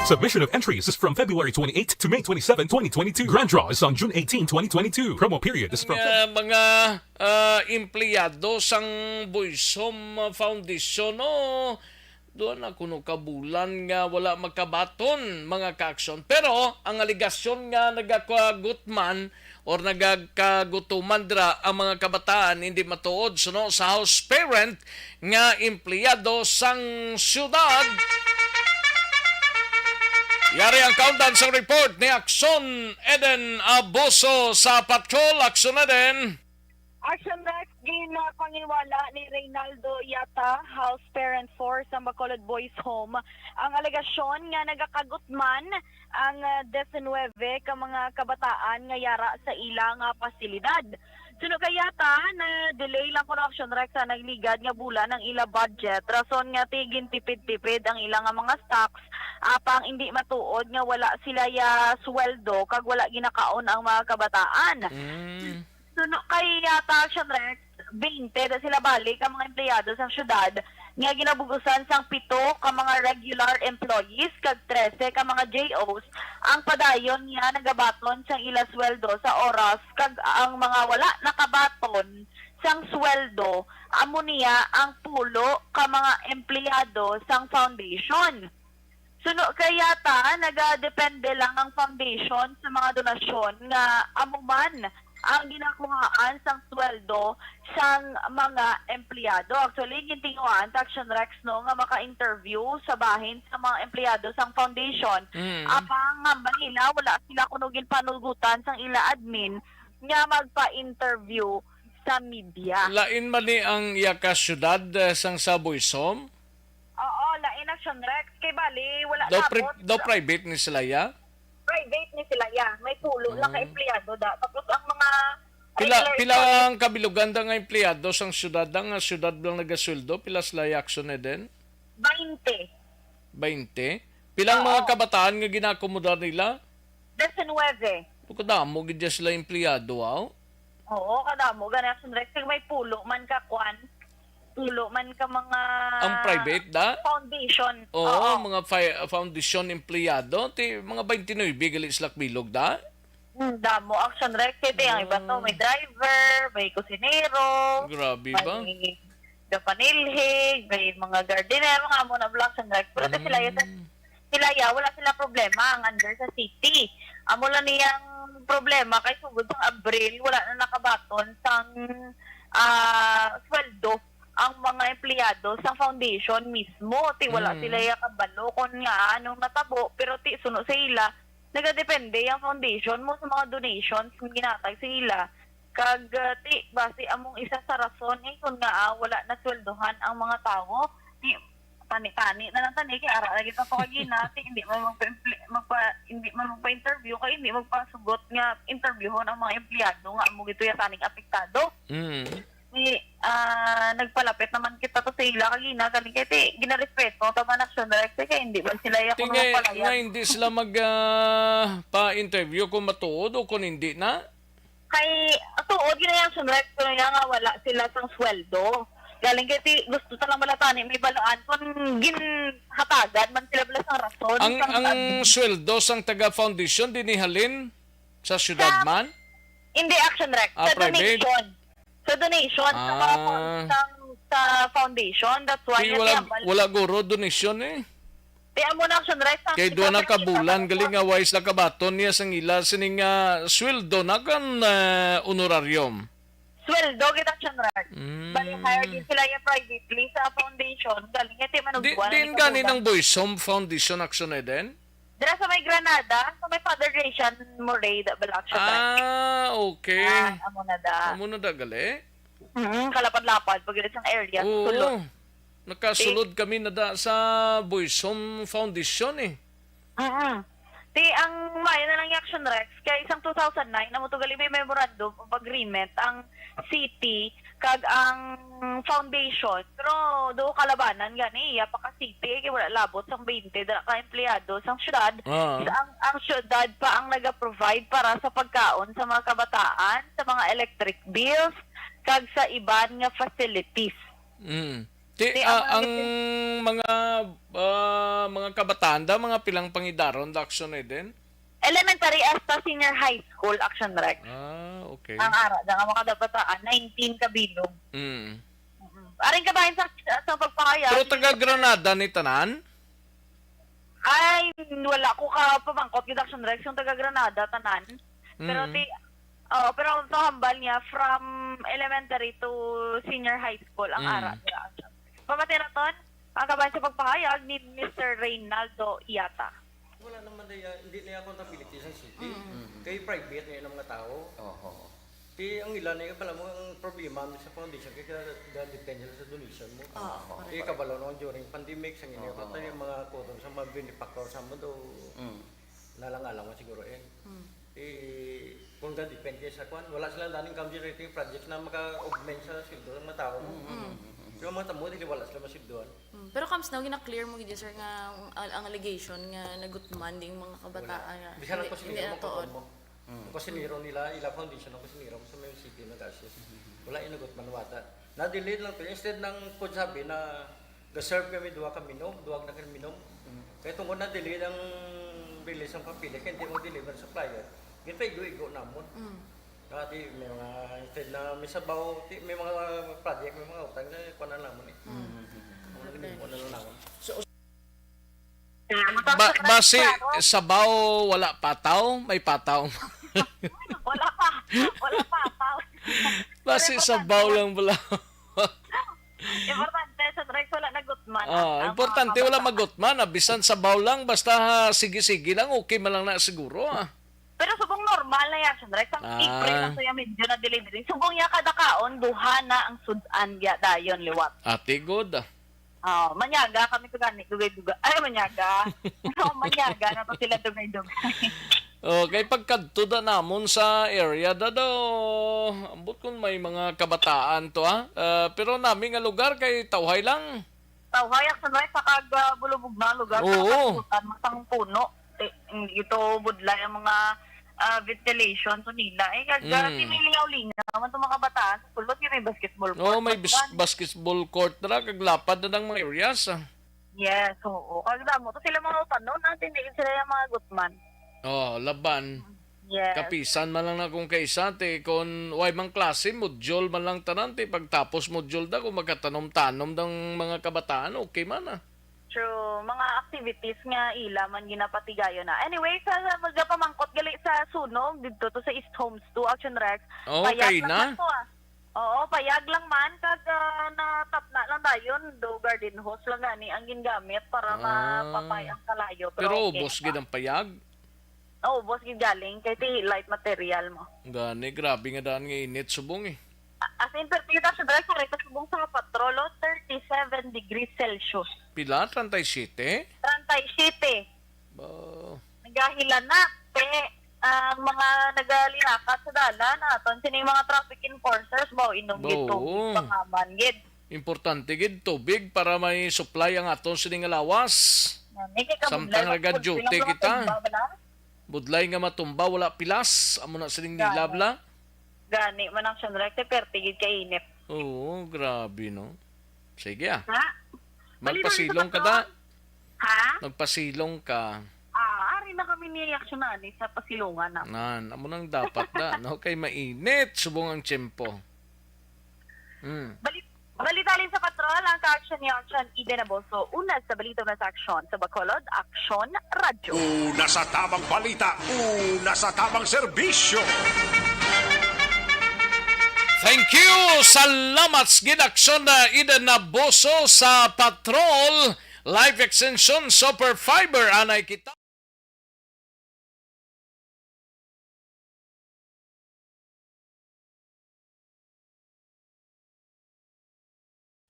Submission of entries is from February twenty-eight to May twenty-seven, twenty twenty-two. Grand draw is on June eighteen, twenty twenty-two. Promo period is from Feb- Mga, mga, ah, empleyado sang Boys Home Foundation, no? Duha na kuno ka bulan nga wala makabaton, mga kaaksyon. Pero ang alegasyon nga nagakagutman or nagakagutuman dira ang mga kabataan hindi matuod, suno sa house parent nga empleyado sang syudad. Yari ang kaundan sang report ni Aksyon Eden Abuso sa Patrol. Aksyon Eden. Action Rex, ginapangiwala ni Reynaldo Yata, House Parent four sa Bacolod Boys Home, ang alegasyon nga nagakagutman ang, ah, diecinuebe ka mga kabataan nga yara sa ila nga pasilidad. Suno kay Yata, na-delay lang kuno, Action Rex, sa nagligad nga bulan ang ila budget, rason nga ti-, gintipid-tipid ang ila nga mga stocks, apang indi matuod nga wala sila ya sweldo kag wala ginakaon ang mga kabataan. Mm. Suno kay Yata, Action Rex, twenty na sila balik ang mga empleyado sa syudad nga ginabug-usan sang pito ka mga regular employees kag trese ka mga J Os ang padayon nga nagabaton sang ila sweldo sa oras, kag ang mga wala nakabaton sang sweldo, amo niya ang pulo ka mga empleyado sang foundation. Suno kay Yata, nagadepende lang ang foundation sa mga donasyon nga amo man ang ginakuhaan sang sweldo sang mga empleyado. Actually, gintinguhaan ta, Action Rex, no, nga maka-interview sa bahin sa mga empleyado sang foundation. Mm. Apang hambal nila, wala sila kuno ginpanugutan sang ila admin nga magpa-interview sa media. Lain man ni ang iya ka syudad, eh, sang sa Buisom? Oo, lain, Action Rex. Kay bali, wala Daw pri-, labot. Daw private ni sila, ya? Private ni sila, ya. May pulo lang ka Mm. empleyado da. Tapos ang mga Pila, regular pila staff ang kabilugan da nga empleyado sang syudad da, nga syudad lang nagasweldo? Pila sila, ya, Action Eden? Bainte. Bainte? Pilang Oo. mga kabataan nga ginaakomodar nila? Diecinueve. Kadamo gid ya sila empleyado, aw? Oo, kadamo. Gani, Action Rex, kay may pulo man ka kwan. Pulo man ka mga Ang private da? foundation. Oo, Oo. mga fi-, foundation empleyado. Ti, mga twenty-nine gali sila kabilog da? Hmm, damo, Action Rex. Kay ti, ang iba to, may Mm. driver, may kusinero, Grabe ba? may gapanilhig, may mga gardenero, nga amo na bala, Action Rex. Pero ti sila, Mm. sila ya, wala sila problema ang under sa city. Amo lang niyang problema kay sugod sang Abril, wala na nakabaton sang, ah, sweldo ang mga empleyado sa foundation mismo. Ti wala Mm. sila ya kabalo kon nga anong natabo, pero ti suno sa ila, nagadepende ang foundation mo sa mga donations nga ginatag sa ila. Kag, ah, ti, basi among isa sa rason, eh, kun nga, ah, wala nasweldohan ang mga tawo. Ti, tani-tani na lang tani, kay ara lagi pa to kagina, ti, hindi man magpa-emple-, magpa-, hindi man magpa-interview, kay hindi magpasugot nga interviewhon ang mga empleyado nga amo gito ya taning apektado. Mm. Ti, ah, nagpalapit naman kita to sa ila kagina, kani kay ti, ginarespeto ta man Action Director, kay hindi man sila ya Ti kuno nga, magpalaya. nga hindi sila mag, ah, pa-interview kung matuod o kung hindi na? Kay, tuod gid na yang sunrek, pero nga nga wala sila sang sweldo. Galing kay ti, gusto ta lang bala tani may balaan kung ginhatagan man sila bala sang rason, Ang, sang ang abi. sweldo sang taga foundation, di ni halin sa syudad Sa man? Hindi, Action Rec. Ah, Sa private? donation. Sa donation, sa mga Ah. fund-, sa, sa foundation. That's why Di, nga wala, tiyamal. wala guro donation eh. Ti amo na, Action Rec, ang Kay duha na ka bulan, gali nga, way sila kabaton niya sang ila sining, ah, sweldo na kan, ah, honorarium. Sweldo gid, Action Rec. Mm. Bali, hire din sila yung privately sa foundation. Galing nga, ti man Di, ugwan, din ni gani kabulan. ng Boysom Foundation, Action Eden? Dira sa may Granada, sa may Father Gracian Morey, da, bala, Action Rec. Ah, okay. Ah, amo na da. Amo na da, gali? Mm, kalapad-lapad, pag sa area, Oo. sulod. Nakasulod Ti- kami na da sa Boysom Foundation eh. Mm-mm. Ti, ang maayo na lang yung Action Rec, kay isang two thousand nine, amo to gali may memorandum of agreement ang city kag ang foundation. Pero do kalabanan gani, iya pa ka city, kay wala labot sang twenty dala ka empleyado sang syudad. Ah. Ang, ang syudad pa ang naga-provide para sa pagkaon sa mga kabataan, sa mga electric bills, kag sa iban nga facilities. Mm. Ti, Ti, ah, ang ang mga, ah, mga kabataan da, mga pilang pangidaron da, Action Eden? Elementary hasta senior high school, Action Rec. Ah, okay. Ang ara, da nga mga kabataan, nineteen kabilog. Mm. Mm-mm. Aring kabahin sa, sa pagpahayag. Pero taga Granada ni tanan? Ay, wala ko ka pamangkot gid, Action Rec, yung taga Granada, tanan. Pero Mm. ti, oo, pero ang hambal niya from elementary to senior high school ang Mm. ara nila. Pamati naton, ang kabahin sa pagpahayag ni Mister Reynaldo Iata. Wala naman na yan, hindi na yung accountability sa city. Mm. Kay private na yun ang mga tao. Oho. Ti, ang ila na yung, alam mo, ang problema sa foundation, kaya da-, da-, depende sila sa donation mo. Ah, Ti, correct. kabalo naman during pandemic, sa inyo, Oo. yung mga kuto sa mga benefactor sa mo daw, Mm. nalang-alang mo siguro, eh. Mm. Eh, kung da-, depende sa kwan, wala silang daning income generating project na maka-augment sa sweldo ng mga tao. Mm, mm, Mm. mm, mm. Yung mga tamo, dili wala sila masweldohan. Mm. Pero kams now, gina-clear mo gid, sir, nga ang, ang allegation nga nagutman ding mga kabataan Wala. nga Bisan ang hindi, hindi kusinero, natuod. kuwan mo. Mm. Ang kusinero nila, ila foundation ang kusinero sa may city nag-assist. Mm. Wala yung nagutman, wata. Na-delay lang to. Instead ng, kung sabi na, ga-serve kami duha ka minom, duha na kami minom. Mm. Kaya tungkol na-delay ang release ng papeles, kaya hindi mo deliver sa supplier. Ginpaigo-igo namon. Mm. Dati may mga, instead na may sabaw, ti-, may mga project, may mga utang na kuha na namon eh. Mm. Mga Okay. ginagawa na lang namon. So, Ba-, basi sabaw wala pataw, may pataw. Wala pa. Wala pa, pataw. Basi Pero sabaw importante, lang bala. importante, sa Drex, wala na gutman. Ah, Ang mga importante, wala kabataan. magutman. Ah, bisan sabaw lang, basta, ah, sige-sige lang, okay man lang na siguro, ah. Pero subong normal Mahal na yan, siyempre. Sang Ah. April na siya, medyo na-delay-delay. Subong niya kada kaon, duha na ang sudan, ya, dayon, liwat. Ate, good. Oh, manyaga kami to gani, dugay-dugay. Ay, manyaga. Oh, manyaga na to sila, dugay-dugay. Okay, pagkadto da namon sa area da daw, ambot kung may mga kabataan to, ha? Ah, pero nami nga lugar kay tawhay lang. Tawhay, Action Rice, sa kag, ah, bulubog na lugar, Oo. Sa kalibutan, masang puno. Eh, ito, budlay ang mga, ah, ventilation, so nila. Eh, kag, ah, Mm. tinilingaw-lingaw man itong mga bataan. Kulot yung may basketball court. Oo, may Pag bis-, gan- basketball court na, kag lapad na ng mga areas, ah. Yes, oo. Kag damo to sila mga utanon, ah, hindi sila yung mga gutman. Oh, laban. Yes. Kapisan man lang na kung kaisa, te, kung way mang klase, module man lang tanan, te, pagtapos module da, kung magkatanom-tanom dang mga kabataan, okay man, ah. True. Mga activities nga ila man ginapatigayon na. Anyway, sa, sa magapamangkot gali sa sunog, dito to sa East Homes two, Action Rex. Oh, Payag okay lang na. Man to, ah. Oo, payag lang man, kag, ah, natapna lang dayon, do garden hose lang gani ang gingamit para Ah. Mapapay ang kalayo. Pero Pero okay ubos na. Gid ang payag? Naubos gid galing kay ti light material mo. Gani, grabe nga daan nga init subong eh. A-, as in, pero kita sa dry, sa reka subong sa patrol, oh, thirty-seven degrees Celsius. Pila? Treinta y siete? Treinta y siete. Ba. Nagahilanat, te, ang mga nagalilakat sa dalan, aton sining mga traffic enforcers, ba, inom gid Oo. Tubig, pangaman gid. Importante gid tubig para may supply ang aton sining nga lawas. Gani, kay kabudlay, Samtang nagad-duty kita. Matumba bala. Budlay nga matumba, wala pilas. Amo na sining Gani. Nilabla. Gani man ang sunrise, kay perte gid kainit. Oo, grabe, no? Sige, ah. Ha? Magpasilong ka, Balita sa da? Ha? Magpasilong ka. Ah, ari na kami ni aksyonan, eh, sa pasilungan na. Nan, amo nang dapat da, no? Kay mainit, subong ang tiyempo. Hmm. Balit-, balita halin sa patrol, ang ka-action ni Action Eden Aboso. Una sa balita, una sa aksyon. Sa Bacolod, Aksyon Radyo. Una sa tamang balita, una sa tamang serbisyo. Thank you! Salamat sa gid, Aksyon na Eden Aboso sa patrol. Life Extension Super Fiber, anay kita.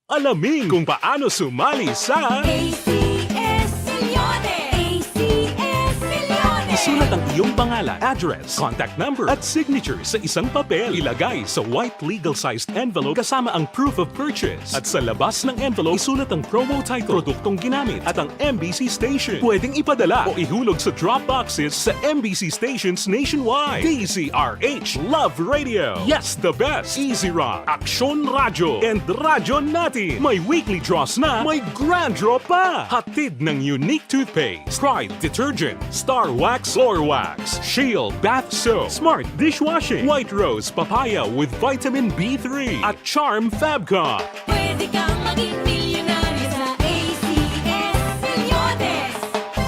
Alamin kung paano sumali sa A C S Millones. A C S Millones. Isulat ang iyong pangalan, address, contact number, at signature sa isang papel. Ilagay sa white legal-sized envelope kasama ang proof of purchase. At sa labas ng envelope, isulat ang promo title, produktong ginamit, at ang M B C station. Pwedeng ipadala o ihulog sa drop boxes sa M B C stations nationwide. D Z R H, Love Radio. Yes, the best. Easy Rock, Aksyon Radyo, and Radyo Natin. May weekly draws na, may grand draw pa. Hatid ng Unique Toothpaste, Pride Detergent, Star Wax Floor Wax, Shield Bath Soap, Smart Dishwashing, White Rose Papaya with Vitamin B three, at Charm Fabcom. Pwede kang maging milyonaryo sa A C S Millones.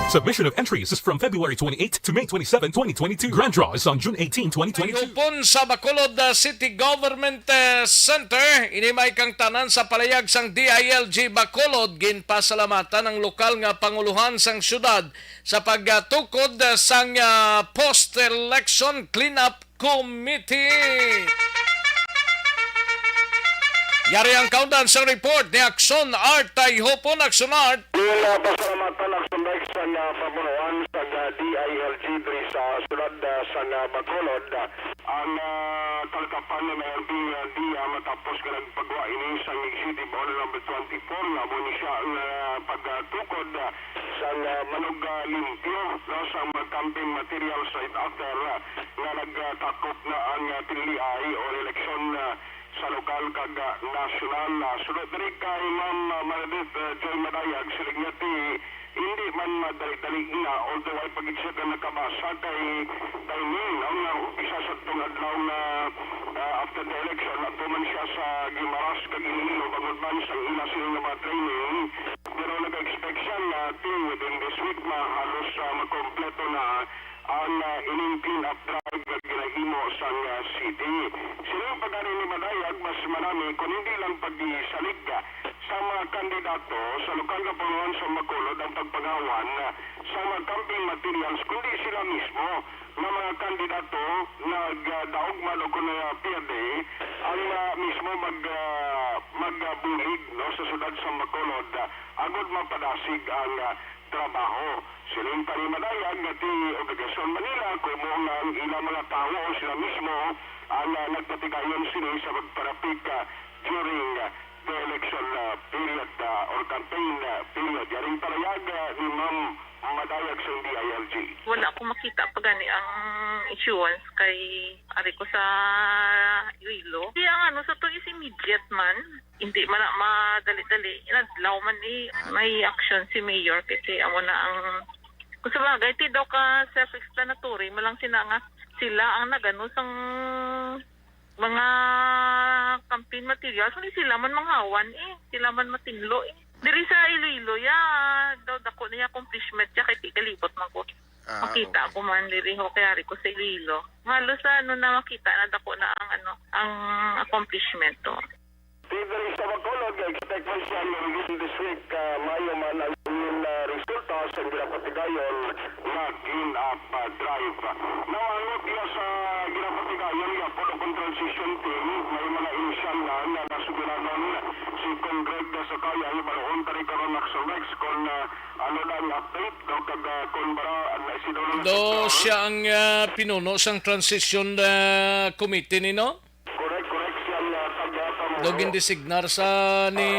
Submission of entries is from February twenty-eighth to May twenty-seven, twenty twenty-two. Grand draw is on June eighteen, twenty twenty-two. Hupon sa Bacolod, uh, City Government, uh, Center, ini may kang tanan sa palayag sang D I L G Bacolod, ginpasalamatan ang lokal nga panguluhan sang syudad sa pagtukod, uh, sang, uh, post-election cleanup Committee. Yari ang kaundan sa report ni Action Art. Tay hupon, Action Art. Ila pasalamatan, Action Art, sa nga pamunuan sa nga D I L G diri sa siyudad, ah, sa nga Bacolod. Ang, ah, kalakapan ni Mayor Bing, ah, Dia matapos nga nagpagawa ini sa executive order number twenty-four nga amo ni siya ang, ah, pagtukod, ah, sa, ah, manog, ah, limpyo, no, sa mga campaign materials right after, ah, nga nagtakop na ang, ah, tinliay o eleksyon, ah, sa lokal kag, ah, nasyonal. Ah, suno diri kay Ma'am, ah, Maridith, ah, Joy Madayag, siling niya ti hindi man madali-dali ina, although ay pag-isip na nakabasa kay timing, no, nga isa sa tong adlaw nga, ah, after the election, ato man siya sa Guimaras kag Iloilo, bangod man sa ila sila nga mga training, pero nag-expect siya nga ti within this week, mahalos, ah, makompleto na ang, ah, ining clean-up drive nga ginahimo sang, ah, city. Sining pagari ni Madayag, mas marami kon hindi lang pagsalig, ah, sa mga kandidato sa lokal nga pangulohan sa Bacolod ang pagpangawan, ah, sa mga camping materials, kundi sila mismo nga mga kandidato nagdaog man o kon, ah, pierde ang, ah, mismo mag, ah, magbulig, no, sa siyudad sa Bacolod, ah, agod mapadasig ang, ah, trabaho. Siling pa ni Madayag nga ti obligasyon man nila kung mao nga ang ilang mga tawo o sila mismo ang, ah, nagpatigayon sini sa pagparapik, ah, during, ah, the election, ah, period, ah, or campaign, ah, period. Yaring parayag, ah, ni Ma'am Madayag sa D I L G. Wala ko makita pa gani ang issuance kay ari ko sa Iloilo. Di ang ano sa to is immediate man. Hindi man na madali-dali. Inadlaw man ni may action si Mayor kasi amo na ang kung sa bagay, ti daw ka self-explanatory, malang sina nga sila ang nagano sang mga campaign materials, hindi sila man manghawan eh, sila man matinlo eh. Diri sa Iloilo, ya, daw dako na yung accomplishment ya, kay ti kalibot man ko. Ah, Makita okay. ko man diri ho, kay ari ko sa Iloilo. Halos sa ano na makita na dako na ang ano, ang accomplishment to. Ti diri sa Bacolod, expect man siya nga within this week, ah, maayo man ang inyong, ah, resulta sa ginapatigayon nga clean up, ah, drive. Nawangot iya sa ginapatigayon nga puno kon transition team, may mga inisyal na nga nasugiranon si Congreg Dasakaya, hibaluon tani karon, Action Rex, kon, ah, ano na ang update, no, kag, ah, kon bara, ah, si Donald Do Sector. Siya ang, ah, pinuno sang transition, ah, committee ni, no? Correct, correct. Siya ang, ah, taga-pamuno. Do gindesignar sa ni,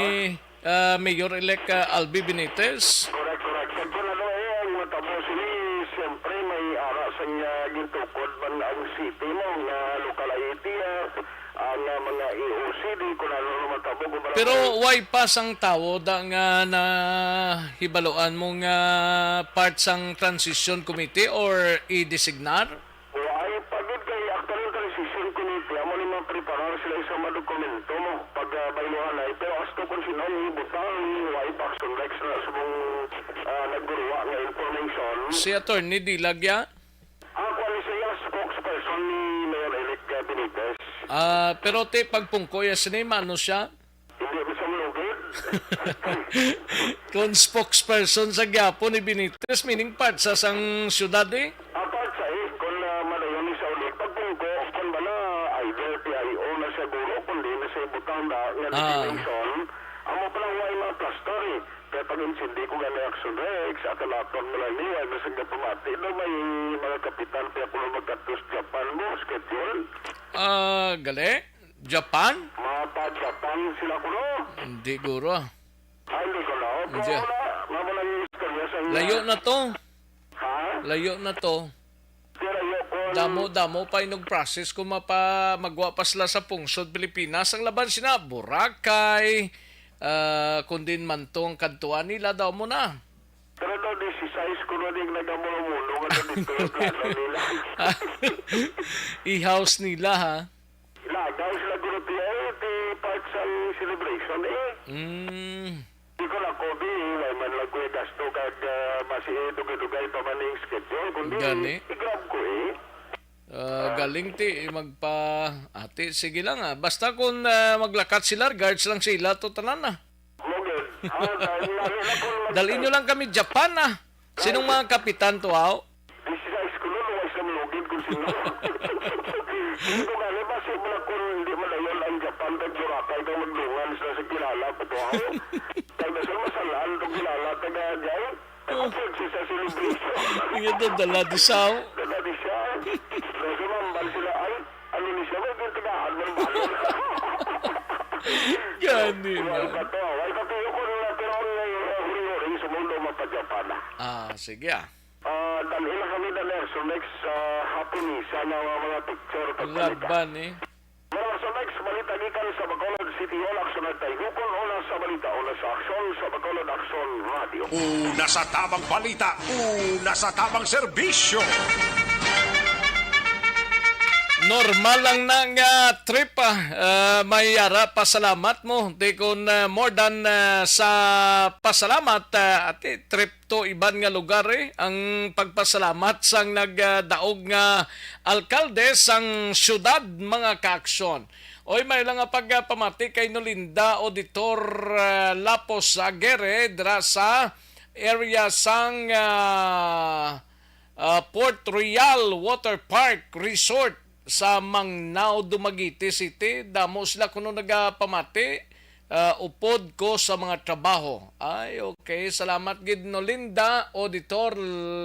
ah, Mayor-elect, ah, Albi Benitez. Correct, correct. Sa Senado, eh, ang matabo sini, siyempre, may ara sa nga gintukod man ang city, no, nga local I A T F, ang, ah, mga E O C D, kung ano na matabo, kung ano Pero may why pa sang tawo da nga nahibaluan mo nga part sang transition committee or i-designar? Wala pa gid kay actually ang transition committee, amo ni mapreparar sila sa mga dokumento mo pag, ah, bayluhan na. Pero as to kung sino ang ibutang, wala pa Action Rex na subong, ah, nagguruwa nga information. Si Attorney Dilag ya? Ako ni siya spokesperson ni Mayor-elect, ah, Benitez. Ah, pero ti pagpungko ya sini, mano siya? Hindi mo siya malugid. Kung spokesperson sa gyapon ni Benitez, meaning part sa sang syudad eh. Apart sa eh, kung, ah, madayon ni sa ulit, pagpungko, kung bala, either P I O na siya guro, kung di na siya ibutang na, nga Ah. Designation, amo pa lang wala mga plaster eh. Kaya pag-insindi ko gani Action Rex, at ang atong mga liwag na sa gapamati, daw may mga kapitan, kaya kung magkatos Japan mo, schedule. Ah, gali? Japan? Mapa Japan sila kuno. Hindi guro, ah. Ay, hindi ko na. Hindi. Mamo na, mamo na yung istorya sa inyo. Layo na to. Ha? Layo na to. Pero layo ko. Damo-damo pa inog process kung mapa, magwa pa sila sa pungsod Pilipinas. Ang laban sina, Boracay, ah, kung din man to ang kadtuan nila, daw mo na. Pero daw, disisais ko na din nagamulo-mulo nga na dito yung plano nila. I-house nila, ha? Lagaw sila guro ti, eh, ti part sang celebration, eh. Mm. Di ko na ko, di, wala man lang ko yung gasto kag, ah, mas, eh, dugay-dugay pa man yung schedule. Kundi, Gani. I-grab ko, eh. Ah, galing ti, eh, magpa-, ati, sige lang, ah. Basta kung, ah, maglakat sila, guards lang sila, to tanan, ah. Mugid. Ah, dahil lalo na kung mag- Dalhin nyo lang kami Japan, ah. Sinong mga kapitan to, aw? Disisais ko nun, wala siya malugid kung sino. Hindi ko gani ba, si Black kung hindi malayon ang Japan, kag Boracay, kag maglungan sila sa kilala, pa to, aw? Kag nasa masalaan, kung kilala, taga Jai, kung siya sa celebration. Yung ito, dala di sa, aw? Dala di siya. Nasa mambal sila, ay, ano ni siya, may gintigahan, may balon. Gani na. Wala pa to, wala pa to, yung kung wala, pero ang, uh, huri-huri, sa mundo, mapa-Japan, ah. Ah, sige, ah. Ah, dalhin na kami na Nerso Lex sa hapon ni sa mga, mga picture pagbalita. Laban, eh. Mga sa next balita gikan sa Bacolod City Hall, Action at Tayhukon, una sa balita, una sa aksyon sa Bacolod Aksyon Radio. Una sa tamang balita, una sa tamang serbisyo. Normal lang na nga trip, ah. Ah, may yara, pasalamat mo. Di kon, ah, more than, ah, sa pasalamat, ah, ati trip to iban nga lugar, eh. Ang pagpasalamat sang nagdaog nga alkalde sang siyudad, mga kaaksyon. Oy, may lang nga pagpamati kay Nolinda Auditor, ah, Lapos Aguirre dira sa area sang, ah, ah, Port Royal Water Park Resort sa Mangnao, Dumaguete City. Damo sila kuno nagapamati. Ah, upod ko sa mga trabaho. Ay, okay. Salamat gid, Nolinda Auditor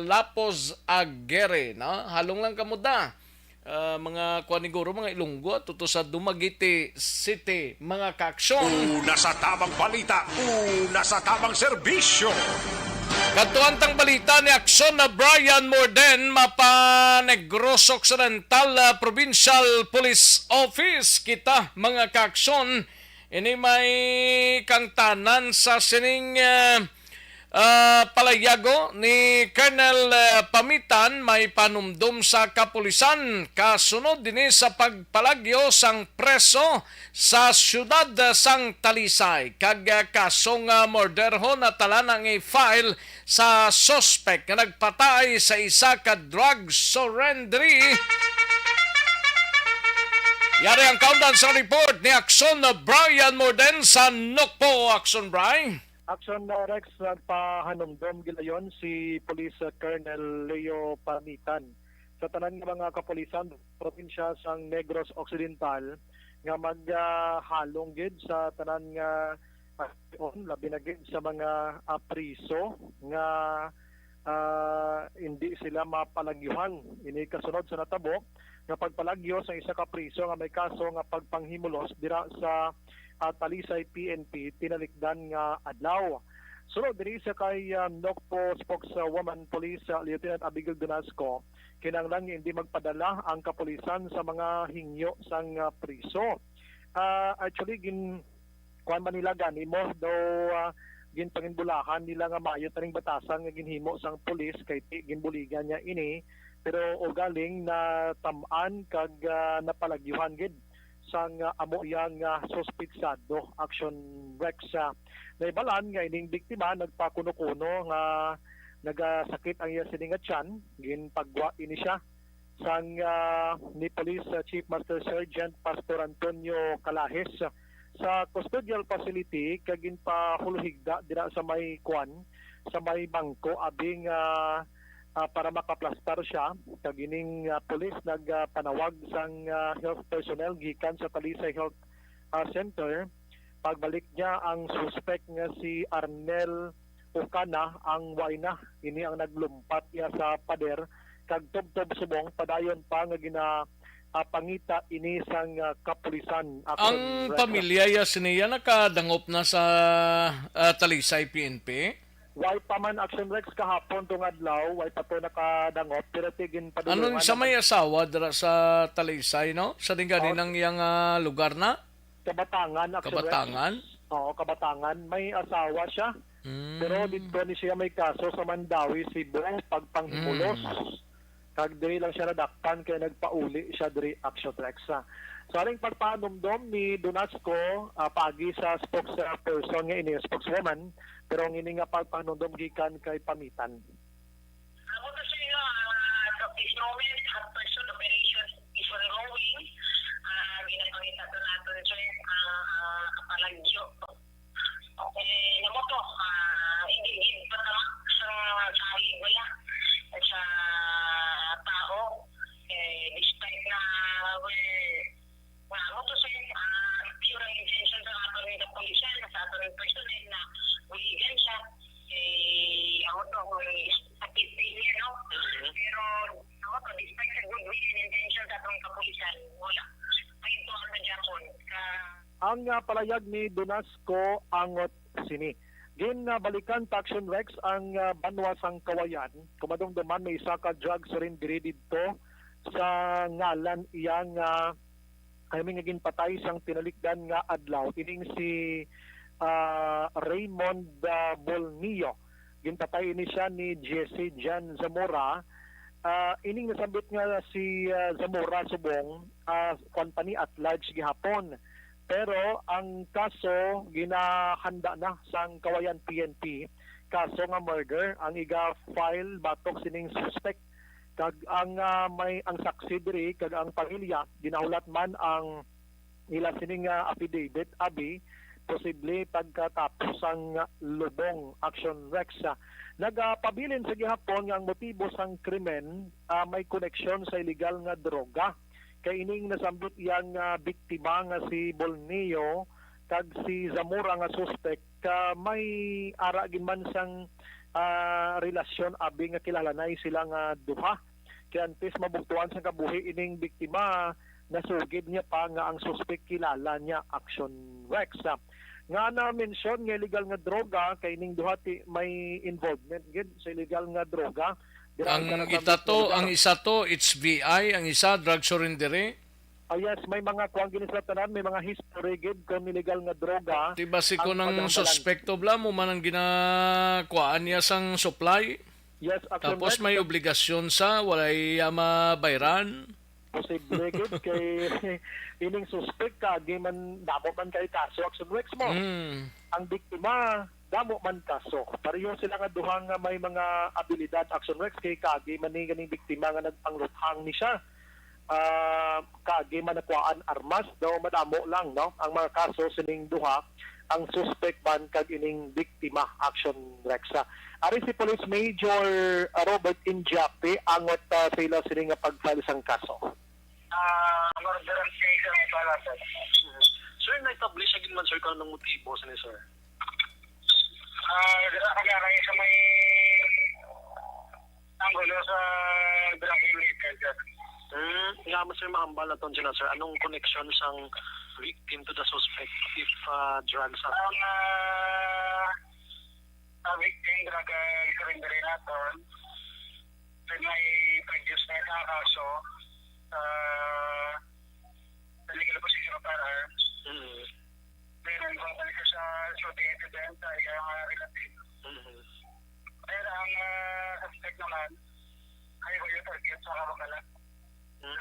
Lapos Aguirre, no? Halong lang kamo da. Ah, mga kuan ni guro, mga Ilonggo, ato to sa Dumaguete City, mga kaaksyon. Una sa tamang balita, una sa tamang serbisyo. Kadtuan tang balita ni Aksyon na Brian Morden, mapa Negros Occidental, ah, Provincial Police Office. Kita, mga kaaksyon, ini may kangtanan sa sining, ah, ah, palayago ni Colonel, ah, Pamitan, may panumdom sa kapulisan kasunod dini sa pagpalagyo sang preso sa siyudad sang Talisay, kag, ah, kaso nga murder ho natala na nga i-file sa suspek nga nagpatay sa isa ka drug surrendery. Yari ang kaundan sa report ni Aksyon Brian Morden sa Nokpo. Aksyon, Bri. Aksyon, uh, Rex, nagpahanumdom gilayon si Police, uh, Colonel Leo Pamitan sa tanan nga mga kapulisan sa probinsya sang Negros Occidental nga maghalong gid sa tanan nga, ah, labi na gid sa mga, ah, priso nga, ah, hindi sila mapalagyuhan. Ini kasunod sa natabo nga pagpalagyo sa isa ka priso nga may kaso nga pagpanghimulos dira sa, ah, Talisay P N P tinalikdan nga adlaw. Sulod diri sa kay, ah, Nokpo spokeswoman Police, ah, Lieutenant Abigail Donasco, kinahanglan nga hindi magpadala ang kapulisan sa mga hingyo sang, ah, priso. Ah, actually, gin-, kuwan man nila gani mo, daw, ah, ginpanginbulahan nila nga maayo taning batasan nga ginhimo sang pulis kay ti-, ginbuligan niya ini, pero ugaling natam-an kag, ah, napalagyuhan gid sang, ah, amo iya nga suspitsado. Action Rex, ah, naibalan nga ining biktima nagpakuno-kuno nga nagasakit ang iya sini nga tiyan, ginpagwa ini siya sang, ah, ni Police, ah, Chief Master Sergeant Pastor Antonio Calajes sa custodial facility kag ginpahulhigda dira sa may kwan, sa may bangko, abing, ah, ah, para makaplastar siya. Kag ining, ah, pulis nagpanawag sang, ah, health personnel gikan sa Talisay Health, ah, Center. Pagbalik niya, ang suspek nga si Arnel Ocana ang way na. Ini ang naglumpat niya sa pader kag tubtob subong padayon pa nga gina, ah, pangita ini sang, ah, kapulisan. Action Ang record. Pamilya ya siniya nakadangop na sa, ah, Talisay P N P? Way pa man, Action Rex, kahapon tong adlaw, way pa to nakadangop, pero ti ginpadulungan Anong sa naman. May asawa dira sa Talisay, no? Sa dingani Oh. Nang iyang, ah, lugar na? Kabatangan, Action Rex. Kabatangan? Oo, Kabatangan. May asawa siya. Mm. Pero dito ni siya may kaso sa Mandaue, Cebu, pagpanghimulos. Mm. Kag diri lang siya nadakpan kay nagpauli siya diri, Action Rex. Sa aring pagpanumdom ni Donasco, ah, pagi sa spokesperson nga ini, spokeswoman, pero ang ini nga pagpanumdom gikan kay Pamitan. Amo to, sir, no, ah, at this moment, hot pursuit operation is ongoing. Ah, ginapangita to naton, sir, ang, ah, kapalagyo. Okay, namo to, ah, hindi gid patama sa salig wala sa tao. Eh, despite na, well, nga, amo to, sir, ah, pure ang intention sa aton nga kapulisan, sa aton nga personnel na buligan siya. Eh, amo to, ang sakit sa iya, no? Mhm. Pero, amo to, despite sa good will and intention sa atong kapulisan, wala. May tuwa na gyapon. Ka- Ang, ah, palayag ni Donasco angot sini. Ginbalikan ta, Action Rex, ang, ah, banwa sang Kawayan. Kumadumduman may isa ka drug surrendery didto sa ngalan iya nga, I mean, nga ginpatay sang tinalikdan nga adlaw. Ining si, ah, Raymond, ah, Bolnio. Ginpatay ini siya ni Jesse Jan Zamora. Ah, ining nasambit nga si, ah, Zamora subong, ah, kwan pa ni, at large gihapon. Pero ang kaso ginahanda na sang Cauayan P N P, kaso nga murder ang iga-file batok sining suspek. Kag ang, ah, may, ang saksi diri kag ang pamilya, ginahulat man ang ila sining, ah, affidavit, abi, posible pagkatapos sang lubong, Action Rex. Ah, nagapabilin sa gihapon nga ang motibo sang krimen, ah, may koneksyon sa iligal nga droga. Kay ining nasambit iyang, ah, biktima nga si Bolneo kag si Zamora nga suspek, ah, may ara gid man sang, ah, relasyon, abi, nga kilalanay sila nga duha. Kay antes mabugtuan sang kabuhi ining biktima, nasugid niya pa nga ang suspek kilala niya, Action Rex. Nga na-mention nga illegal nga droga, kay ining duha ti may involvement gid sa illegal nga droga. Dira Ang ang isa to, ang isa to, H V I, ang isa, drug surrender. Ah, yes, may mga kuwan gini sila tanan, may mga history gid kon illegal nga droga. Di ba si ang kunang paghambalan. Suspekto bala mo man ang ginakuhaan niya sang supply? Yes, Action Tapos Rex. May obligasyon sa walay, ah, mabayran. Posible gid kay ining suspek kagi man, damo man kay kaso, Action Rex, mo. Mm. Ang biktima, damo man kaso. Pareho sila nga duha nga may mga abilidad, Action Rex, kay kagi man ni ganing biktima nga nagpangluthang ni siya. Ah, kagi man nakuhaan armas, daw madamo lang, no, ang mga kaso sining duha, ang suspek man kag ining biktima, Action Rex. Ari si Police Major, ah, Robert Indiape, angot, ah, sa ila sini nga pag-file sang kaso. Ah, murder ang case ang iba, sir. Sir, na-establish na gid man, sir, kung anong motibo sini, sir? Ah, dira kami aray sa may anggulo sa Barangay United, sir. Hmm, nga mo, sir, mahambal naton sila, sir. Anong connection sang victim to the suspect if, ah, drugs ang, ah, ang victim, drug, ah, surrender naton. Then may previous na sa kaso, ah, illegal possession of firearms. Mm. Then, ang balik sa shooting incident, ay ang, ah, relative. Mm. Then, ang, ah, suspect naman, ay wala target sa kamakalan. Mm.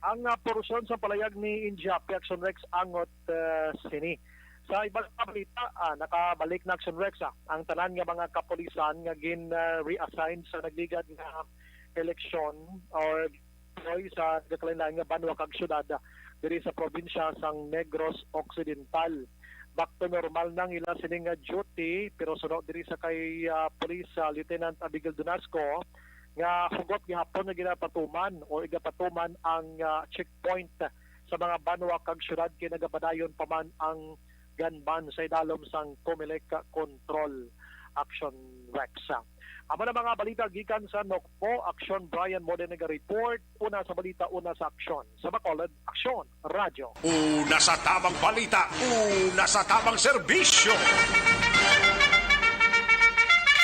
Ang, ah, porsyon sa palayag ni Indiape, Action Rex, angot, ah, sini. Sa ibang balita, ah, nakabalik na, Action Rex, ah, ang tanan nga mga kapulisan nga gin, ah, reassign sa nagligad nga eleksyon or Boy sa nagakalainlain nga banwa kag syudad, ah, diri sa probinsya sang Negros Occidental. Back to normal na ang ila sining nga duty, pero suno diri sa kay, ah, Police, ah, Lieutenant Abigail Donasco, nga hugot gihapon nga ginapatuman o igapatuman ang, ah, checkpoint sa mga banwa kag syudad, kay nagapadayon pa man ang gun ban sa idalom sang Comelec Control, Action Rex. Amo na mga balita gikan sa Nokpo, Action Brian Mode nag-report. Una sa balita, una sa aksyon. Sa Bacolod, Aksyon Radyo. Una sa tamang balita, una sa tamang serbisyo.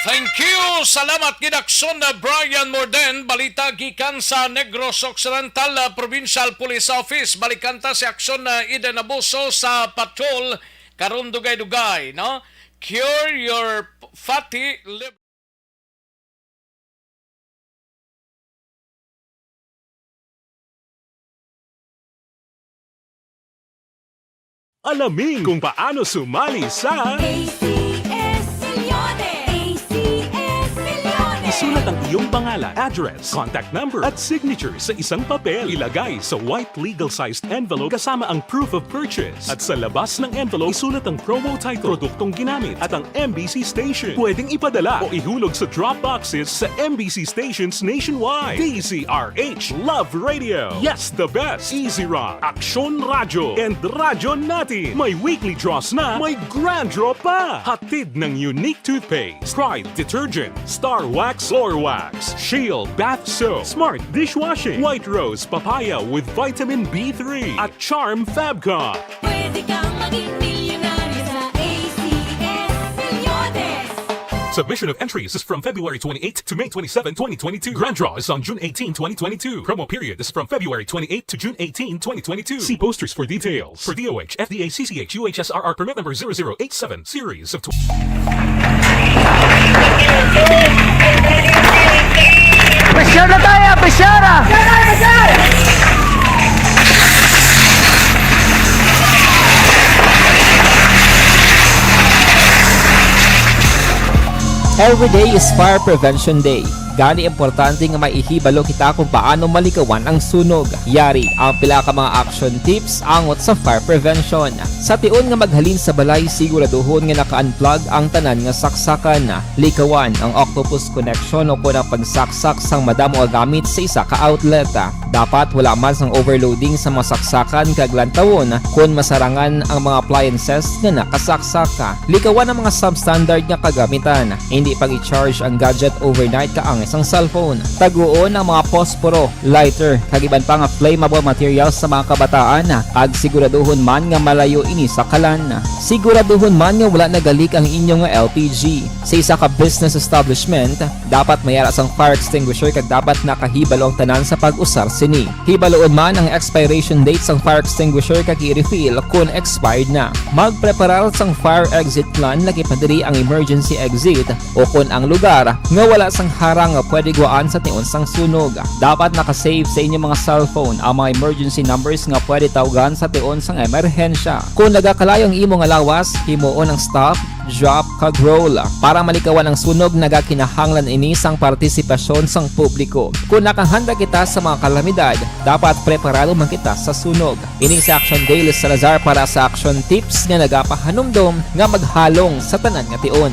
Thank you. Salamat gid, Aksyon na Brian Morden. Balita gikan sa Negros Occidental, ah, Provincial Police Office. Balikan ta si Aksyon na Eden Abuso sa patrol. Karon dugay-dugay, no? Cure your fatty liver. Alamin kung paano sumali sa A C S Milyones! A C S Milyones! Isulat ang iyong pangalan, address, contact number, at signature sa isang papel. Ilagay sa white legal-sized envelope kasama ang proof of purchase. At sa labas ng envelope, isulat ang promo title, produktong ginamit, at ang M B C station. Pwedeng ipadala o ihulog sa drop boxes sa M B C stations nationwide. D Z R H Love Radio. Yes, the best. Easy Rock, Aksyon Radyo, and Radyo Natin. May weekly draws na, may grand draw pa. Hatid ng Unique Toothpaste, Pride Detergent, Star Wax Floor Wax, Shield Bath Soap, Smart Dishwashing, White Rose Papaya with Vitamin B three, at Charm Fabcon. Pwede kang maging milyonaryo sa A C S Milyones. Submission of entries is from February twenty-eighth to May twenty-seven, twenty twenty-two. Grand draw is on June eighteen, twenty twenty-two. Promo period is from February twenty-eighth to June eighteen, twenty twenty-two. See posters for details. For D O H, F D A, C C H, U H S R R permit number zero zero eight seven, series of tw- Pressure na tayo! Every day is Fire Prevention Day. Gani, importante nga may ihibalo kita kung paano malikawan ang sunog. Yari ang pila ka mga action tips angot sa fire prevention. Sa tion nga maghalin sa balay, siguraduhon nga naka-unplug ang tanan nga saksakan. Likawan ang octopus connection o kon ang pagsaksak sang madamo nga gamit sa isa ka outlet. Dapat wala man sang overloading sa mga saksakan kag lantawon kon masarangan ang mga appliances nga nakasaksak. Likawan ang mga substandard nga kagamitan. Hindi pag-i-charge ang gadget overnight kaangay sang cellphone. Taguon ang mga posporo, lighter, kag iban pa nga flammable materials sa mga kabataan, kag siguraduhon man nga malayo ini sa kalan. Siguraduhon man nga wala nagalik ang inyo nga L P G. Sa isa ka business establishment, dapat may ara sang fire extinguisher kag dapat nakahibalo ang tanan sa pag-usar sini. Hibaluon man ang expiration date sang fire extinguisher kag i-refill kon expired na. Magpreparar sang fire exit plan, laki pa diri ang emergency exit o kon ang lugar nga wala sang harang nga pwede gwaan sa tion sang sunog. Dapat naka-save sa inyo mga cellphone ang mga emergency numbers nga pwede tawgan sa tion sang emerhensya. Kon nagakalayo ang imo nga lawas, himuon ang stop, drop, kag roll. Para malikawan ang sunog, nagakinahanglan ini sang partisipasyon sang publiko. Kon nakahanda kita sa mga kalamidad, dapat preparado man kita sa sunog. Ini si Action Daily Salazar para sa Action Tips nga nagapahanumdom nga maghalong sa tanan nga tion.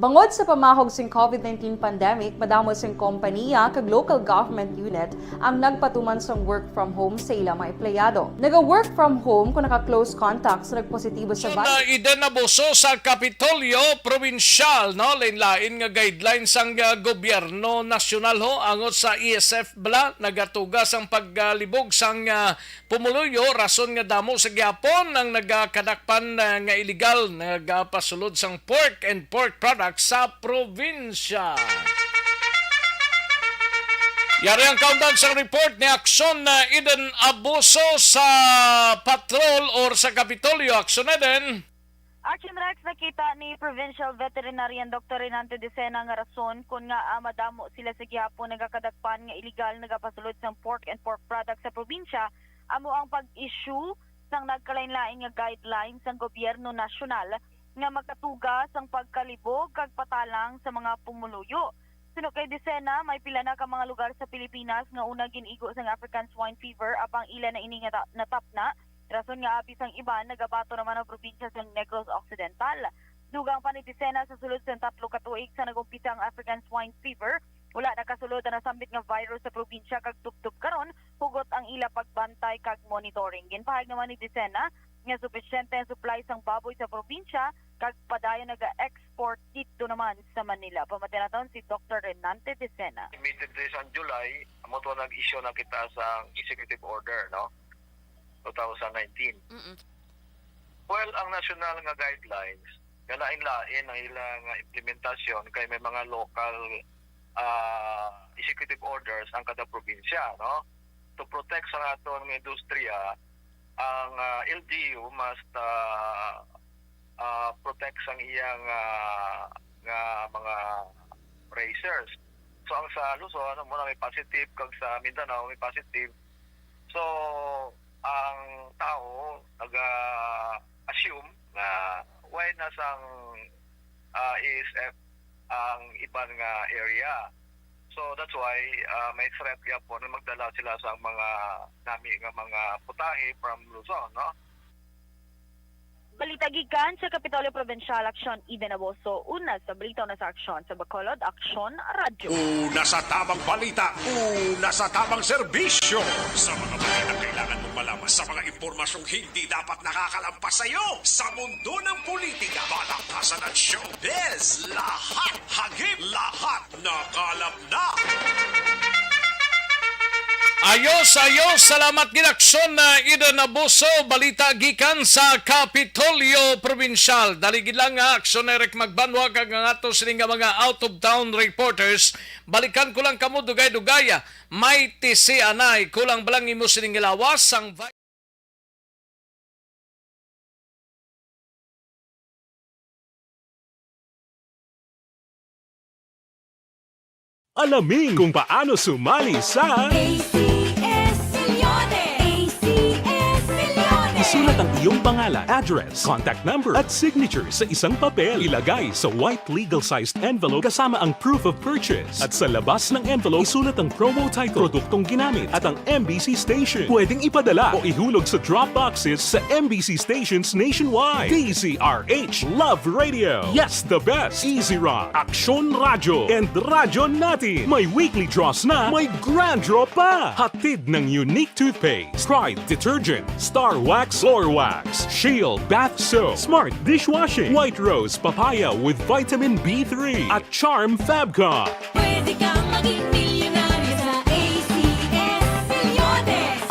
Bangod sa pamahog sing covid nineteen pandemic, madamo sing kompaniya kag local government unit ang nagpatuman sang work from home sa ila mga empleyado. Naga-work from home kung naka-close contact sa nagpositibo sa Aksyon virus. Na Eden Abuso sa Kapitolyo Probinsyal, no? Lain-lain nga guidelines sang, ah, gobyerno nasyonal, ho, angot sa E S F bala, nagatuga sang paglibog sang, ah, pumuluyo, rason nga damo sa gihapon ang nagakadakpan, ah, nga iligal nagapasulod sang pork and pork products sa probinsya. Yari ang kaundan sang report ni Aksyon, ah, Eden Abuso sa patrol or sa Kapitolyo. Aksyon, Eden. Action Rex, nakita ni Provincial Veterinarian Doctor Renante Decena nga rason kon ngaa madamo sila sa gihapon nagakadakpan nga iligal nagapasulod sang pork and pork products sa probinsya amo ang pag-issue sang nagkalainlain nga guidelines sang gobyerno nasyonal nga makatuga sang pagkalibog kag patalang sa mga pumuluyo. Suno kay Decena, may pila na ka mga lugar sa Pilipinas nga una gin-igo sang African Swine Fever, apang ila na ini nga ta-, natapna, rason nga abi sang iban nagabaton naman ang probinsya sa Negros Occidental. Dugang pa ni Decena, sa sulod sang tatlo ka tuig sa nag-umpisa ang African Swine Fever, wala nakasulod ang nasambit nga virus sa probinsya kag tubtob karon hugot ang ila pagbantay kag monitoring. Ginpahayag naman ni Decena nga supisyente ang supply sang baboy sa probinsya kag padayon naga-export didto naman sa Manila. Pamati naton si Doktor Renante Decena. Immediately sa July, amo to nag-issue na kita sa executive order, no? Two thousand nineteen. Mm-mm. Well, ang national nga guidelines, nga lain-lain ang ila nga implementasyon kay may mga local, ah, executive orders ang kada probinsya, no? To protect sa aton nga industriya, ang, ah, L G U must, ah, ah, protect sang iyang, ah, nga mga raisers. So, ang sa Luzon, amo na may positive, kag sa Mindanao may positive. So, ang tao naga-assume nga why na sang, ah, E S F ang iban nga area. So, that's why, ah, may threat gyapon nga magdala sila sa mga nami nga mga putahe from Luzon, no? Balita gikan sa Kapitolyo Provincial, Aksyon, Eden Abuso. Una sa balita, una sa aksyon, sa Bacolod, Aksyon Radyo. Una sa tamang balita, una sa tamang serbisyo. Sa mga balitang kailangan mong malaman, sa mga impormasyong hindi dapat nakakalampas sa iyo, sa mundo ng politika, balakasan at showbiz, lahat hagip, lahat nakalap na. Ayos, ayos. Salamat gid, Aksyon, ah, Eden Abuso. Balita gikan sa Kapitolyo Probinsyal. Dali gid lang, ah, Aksyon, Eric Magbanwa, kag ang ato sini nga mga out-of-town reporters. Balikan ko lang kamo, dugay-dugay, ah. May tisianay. Kulang ba lang imo sining ilawas? Ang vi- Alamin kung paano sumali sa A C S Milyones! A C S Milyones! Isulat ang Yung pangalan, address, contact number, at signature sa isang papel. Ilagay sa white legal-sized envelope kasama ang proof of purchase. At sa labas ng envelope, isulat ang promo title, produktong ginamit, at ang M B C station. Pwedeng ipadala o ihulog sa drop boxes sa M B C stations nationwide. D Z R H Love Radio. Yes, the best. Easy Rock, Aksyon Radyo, and Radyo Natin. May weekly draws na, may grand draw pa. Hatid ng Unique Toothpaste, Pride Detergent, Star Wax, Floor Wax, Shield Bath Soap, Smart Dishwashing, White Rose Papaya with Vitamin B three, at Charm Fabcon. Pwede kang maging milyonaryo sa A C S Milyones.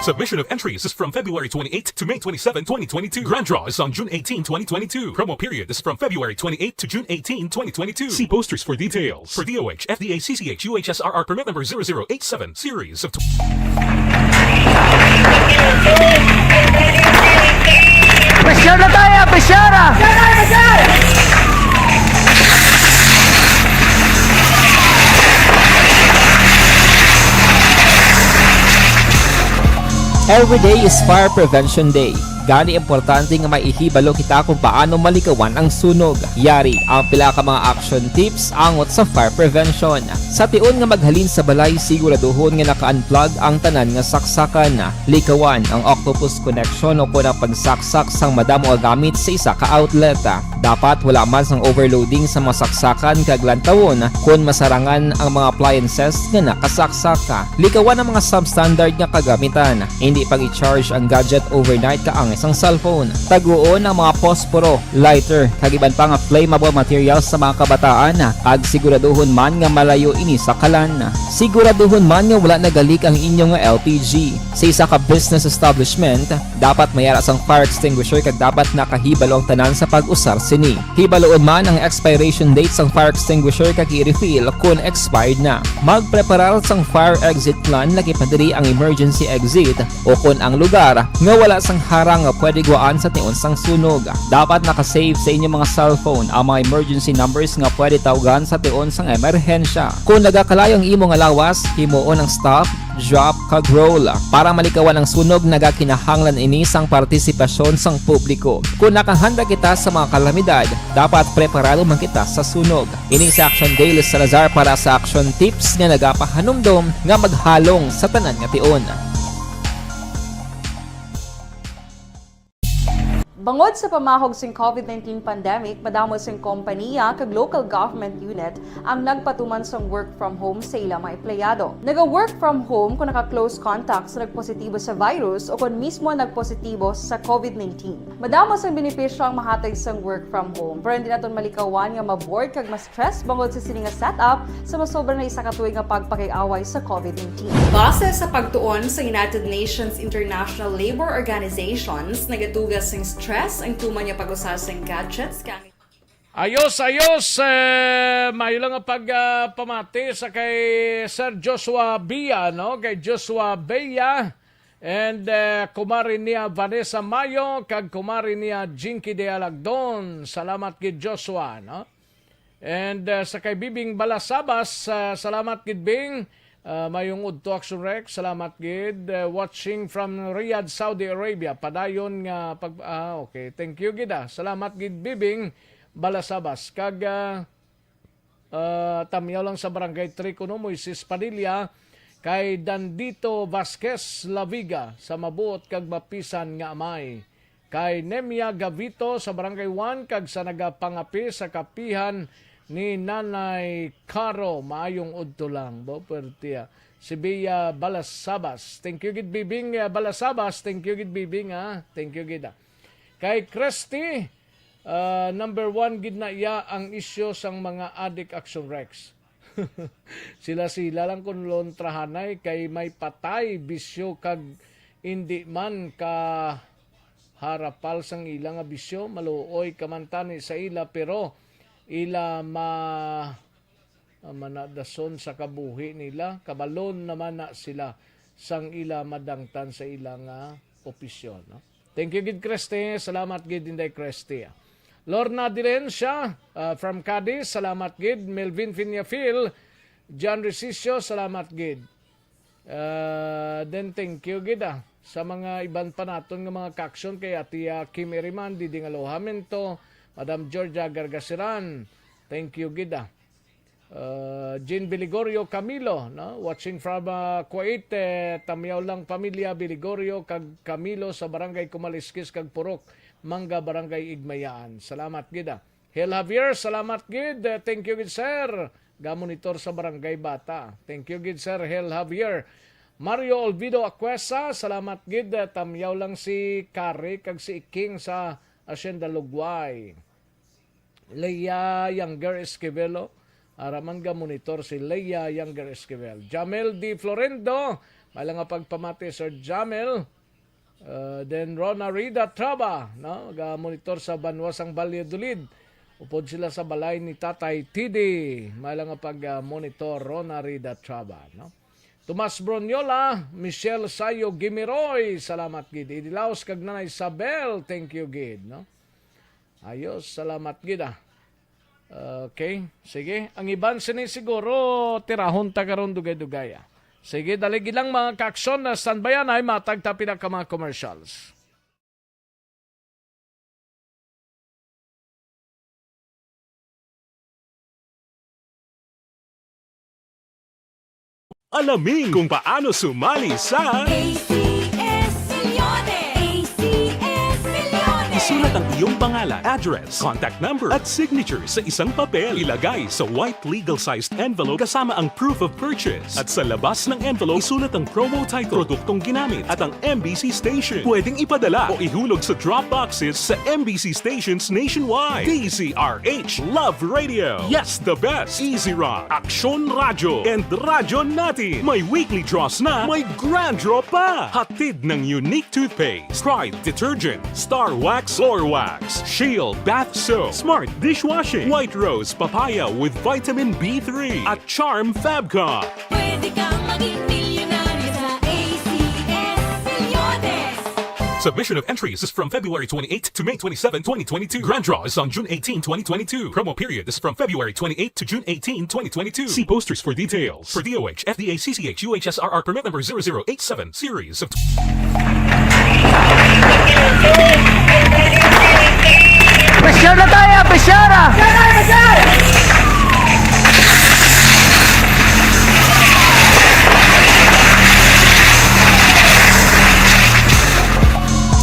Submission of entries is from February twenty-eighth to May twenty-seven, twenty twenty-two. Grand draw is on June eighteen, twenty twenty-two. Promo period is from February twenty-eighth to June eighteen, twenty twenty-two. See posters for details. For D O H, F D A, C C H, U H S R R permit number zero zero eight seven, series of Pressure na tayo! Pressure! Every day is Fire Prevention Day. Gani, importante nga may ihibalo kita kung paano malikawan ang sunog. Yari ang pila ka mga action tips angot sa fire prevention. Sa tion nga maghalin sa balay, siguraduhon nga naka-unplug ang tanan nga saksakan. Likawan ang octopus connection o kon ang pagsaksak sang madamo nga gamit sa isa ka outlet. Dapat wala man sang overloading sa mga saksakan kag lantawon kon masarangan ang mga appliances nga nakasaksak. Likawan ang mga substandard nga kagamitan. Hindi pag-i-charge ang gadget overnight kaangay sang cellphone. Taguon ang mga posporo, lighter, kag iban pa nga flammable materials sa mga kabataan, kag siguraduhon man nga malayo ini sa kalan. Siguraduhon man nga wala nagalik ang inyo nga L P G. Sa isa ka business establishment, dapat may ara sang fire extinguisher kag dapat nakahibalo ang tanan sa pag-usar sini. Hibaloon man ang expiration date sang fire extinguisher kag i-refill kon expired na. Magpreparar sang fire exit plan, lakip na diri ang emergency exit o kon ang lugar nga wala sang harang nga pwede guwaan sa tion sang sunog. Dapat naka-save sa inyong mga cellphone ang mga emergency numbers nga pwede tawgan sa tion sang emerhensya. Kon nagakalayo ang imo nga lawas, himuon ang stop, drop, kag roll. Para malikawan ang sunog, nagakinahanglan ini sang partisipasyon sang publiko. Kon nakahanda kita sa mga kalamidad, dapat preparado man kita sa sunog. Ini si Action Daily Salazar para sa Action Tips nga nagapahanumdom nga maghalong sa tanan nga tion. Bangod sa pamahog sing COVID nineteen pandemic, madamo sing kompanya kag local government unit ang nagpatuman sang work from home sa ila mga empleyado. Naga-work from home kon naka-close contact sa nagpositibo sa virus o kon mismo nagpositibo sa COVID nineteen. Madamo sang benepisyo ang mahatag sang work from home, pero hindi naton malikawan nga ma-bored kag ma-stress bangod sa sini nga setup sa masobra na isa ka tuig nga pagpakig-away sa COVID nineteen. Base sa pagtuon sa United Nations International Labour Organizations, nagaduga sing stress ang tuman nga pag-usa sing gadgets kag Ayos, ayos. Eh, maayo lang ang pag, ah, pamati sa kay Sir Joshua Bia, no? Kay Joshua Bia and, eh, kumari niya Vanessa Mayo kag kumari niya Jinky de Alagdon. Salamat gid, Joshua, no? And, uh, sa kay Bibing Balasabas, uh, salamat gid, Bing. Uh, mayong udto, Action Rex, salamat gid. Uh, watching from Riyadh, Saudi Arabia. Padayon nga pag, ah, okay. Thank you gid, ah. Salamat gid, Bibing Balasabas. Kag, uh, uh, tamyaw lang sa Barangay Three kuno, Moises Padilla, kay Dandito Vasquez Laviga, sa mabuot kag mapisan nga amay. Kay Nemia Gavito sa Barangay One kag sa nagapangapi sa kapihan ni Nanay Caro, maayong udto lang. Bo, pwerte, ah. Si Bea Balasabas. Thank you gid, Bibing, ah, Balasabas. Thank you gid, Bibing, ah. Thank you gid, ah. Kay Christy, ah, number one gid na iya ang isyu sang mga adik, Action Rex. Sila-sila lang kun lontrahanay kay may patay, bisyo, kag indi man ka harapal sang ila nga bisyo, maluoy ka man tani sa ila, pero ila ma-, manadason sa kabuhi nila. Kabalon naman na sila sang ila madangtan sa ila nga opisyon, no? Thank you gid, Christy. Salamat gid, Inday Christy. Lorna Dilencia, ah, from Cadiz, salamat gid. Melvin Finiafil, John Resicio, salamat gid. Ah, then thank you gid, ah. sa mga iban pa naton nga mga kaaksyon kay Ate, ah, Kim Iriman, Diding Alojamento, Madam Georgia Gargasiran. Thank you gid, ah. Uh, Jean Biligorio Camilo, no? Watching from, uh, Kuwait, eh, Tamyaw lang pamilya Biligorio kag Camilo sa Barangay Kumaliskis kag Purok Mangga, Barangay Igmayaan. Salamat gid, ah. Hel Javier, salamat gid. Eh, thank you gid, sir. Gamonitor sa Barangay Bata. Thank you gid, sir Hel Javier. Mario Olvido Acuesa, salamat gid. Eh, tamyaw lang si Kari kag si Iking sa Hacienda Lugway. Leia Younger Esquivelo. Araman ga monitor si Leia Younger Esquivel. Jamel D. Florendo, may lang nga pagpamati, Sir Jamel. Uh, then Rona Rida Traba, no? Ga monitor sa banwa sang Valladolid. Upod sila sa balay ni Tatay T D. May lang nga pag, uh, monitor, Rona Rida Traba, no? Tomas Broniola, Michelle Sayo Gimiroy, salamat gid. Idilaos kag Nanay Isabel, thank you gid, no? Ayos, salamat gid, ah. Okay, sige. Ang iban sini siguro tirahon ta karon dugay-dugay, ah. Sige, dali gid lang, mga kaaksyon, na standbyan ay matag ta pila ka mga commercials. Alamin kung paano sumali sa A C S Milyones. A C S Milyones. Isulat ang iyong pangalan, address, contact number, at signature sa isang papel. Ilagay sa white legal-sized envelope kasama ang proof of purchase. At sa labas ng envelope, isulat ang promo title, produktong ginamit, at ang M B C station. Pwedeng ipadala o ihulog sa drop boxes sa M B C stations nationwide. D Z R H Love Radio. Yes, the best. Easy Rock, Aksyon Radyo, and Radyo Natin. May weekly draws na, may grand draw pa. Hatid ng Unique Toothpaste, Pride Detergent, Star Wax Floor Wax, Shield Bath Soap, Smart Dishwashing, White Rose Papaya with Vitamin B three, at Charm Fabcon. Pwede kang maging milyonaryo sa A C S Milyones. Submission of entries is from February twenty-eighth to May twenty-seven, twenty twenty-two. Grand draw is on June eighteen, twenty twenty-two. Promo period is from February twenty-eighth to June eighteen, twenty twenty-two. See posters for details. For D O H, F D A, C C H, U H S R R permit number zero zero eight seven, series of Pressure na tayo, pressure na!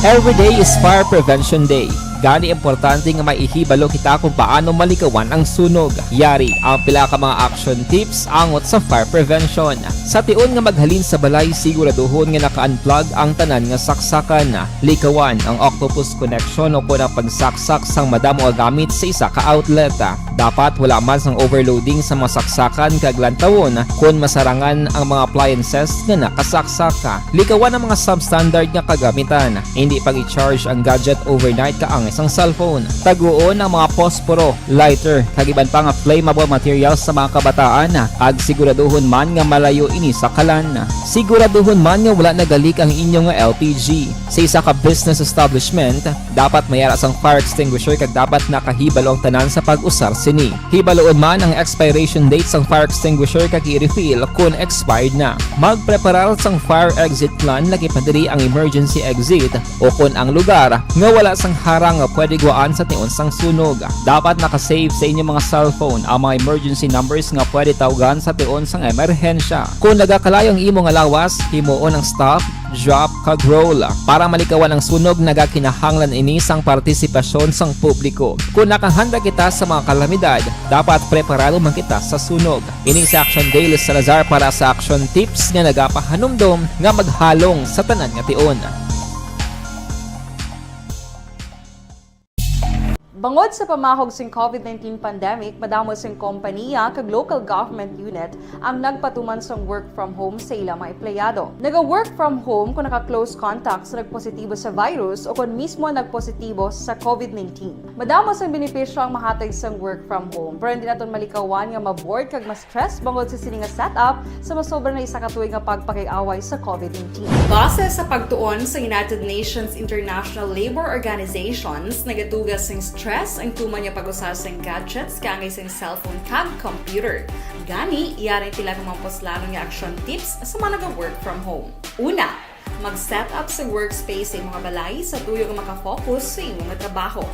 Every day is Fire Prevention Day. Gani, importante nga may ihibalo kita kung paano malikawan ang sunog. Yari ang pila ka mga action tips angot sa fire prevention. Sa tion nga maghalin sa balay, siguraduhon nga naka-unplug ang tanan nga saksakan. Likawan ang octopus connection o kon ang pagsaksak sang madamo nga gamit sa isa ka outlet. Dapat wala man sang overloading sa mga saksakan kag lantawon kon masarangan ang mga appliances nga nakasaksak. Likawan ang mga substandard nga kagamitan. Indi pag-i-charge ang gadget overnight kaangay sang cellphone. Taguon ang mga posporo, lighter, kag iban pa nga flammable materials sa mga kabataan, kag siguraduhon man nga malayo ini sa kalan. Siguraduhon man nga wala nagalik ang inyo nga L P G. Sa isa ka business establishment, dapat may ara sang fire extinguisher kag dapat nakahibalo ang tanan sa pag-usar sini. Hibaloon man ang expiration date sang fire extinguisher kag i-refill kon expired na. Magpreparar sang fire exit plan, lagi pa diri ang emergency exit o kon ang lugar nga wala sang harang nga pwede guwaan sa tion sang sunog. Dapat naka-save sa inyo mga cellphone ang mga emergency numbers nga pwede tawgan sa tion sang emerhensya. Kon nagakalayo ang imo nga lawas, himuon ang stop, drop, kag roll. Para malikawan ang sunog, nagakinahanglan ini sang partisipasyon sang publiko. Kon nakahanda kita sa mga kalamidad, dapat preparado man kita sa sunog. Ini si Action Dale Salazar para sa Action Tips nga nagapahanumdom nga maghalong sa tanan nga tion. Bangod sa pamahog sing COVID nineteen pandemic, madamo sing kompaniya kag local government unit ang nagpatuman sang work from home sa ila mga empleyado. Naga-work from home kon naka-close contact sa nagpositibo sa virus o kon mismo nagpositibo sa COVID nineteen. Madamo sang benepisyo ang mahatag sang work from home, pero hindi naton malikawan nga ma-bored kag ma-stress bangod sa sini nga setup sa masobra na isa ka tuig nga pagpakig-away sa COVID nineteen. Base sa pagtuon sa United Nations International Labour Organizations, nagaduga sing stress ang tuman nga pag-usa sing gadgets kaangay sing cellphone kag computer. Gani, yari ang pila ka mga puslanon nga action tips sa mga naga-work from home. Una, Mag-set up sa workspace sa imong balay sa tuyo nga makafocus sa imong trabaho.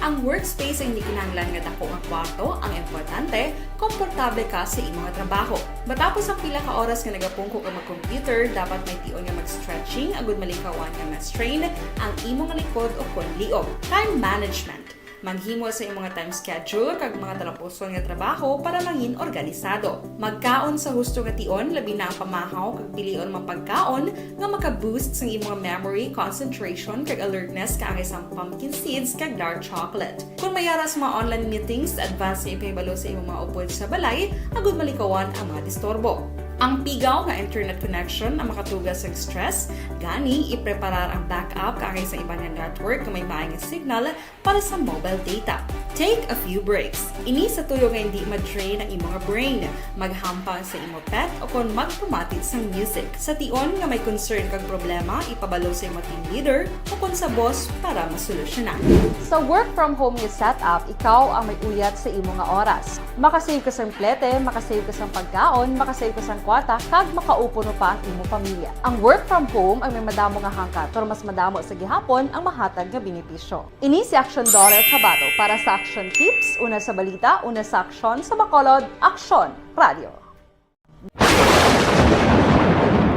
Ang workspace ay hindi kinahanglan nga dako nga kwarto, ang importante, komportable ka sa imong trabaho. Matapos ang pila ka oras nga nagapungko ka mag-computer, dapat may tion nga mag-stretching agud malikawan nga ma-strain ang imong likod o kon liog. Time management. Maghimo sa imong time schedule kag mga talapuson nga trabaho para mangin organisado. Magkaon sa husto nga tion, labi na ang pamahaw kag pilion mga pagkaon nga maka-boost sang imong memory, concentration, kag alertness kaangay sang pumpkin seeds kag dark chocolate. Kung may ara sa mga online meetings, advance nga ipahibalo sa imong mga upod sa balay agud malikawan ang mga disturbo. Ang pigaw nga internet connection ang makatuga sa stress, gani ipreparar ang backup kaangay sa iban nga network nga may maay nga signal para sa mobile data. Take a few breaks. Ini sa tuyo nga hindi ma-drain ang imong brain. Maghampang sa imo pet o kon magpamati sang music. Sa tion nga may concern kag problema, ipabalo sa imo team leader o kon sa boss para masolusyonan. Sa work from home nga setup, ikaw ang may uyat sa imo nga oras. Makasave ka sang plete, makasave ka sang pagkaon, makasave ka sang kwarta, kag makaupo pa ang imo pamilya. Ang work from home ang may madamo nga hangkat, pero mas madamo sa gihapon ang mahatag nga benepisyo. Ini si Aksyon Dorel Cabato para sa Aksyon Tips, una sa balita, una sa aksyon, sa Bacolod, Aksyon Radio.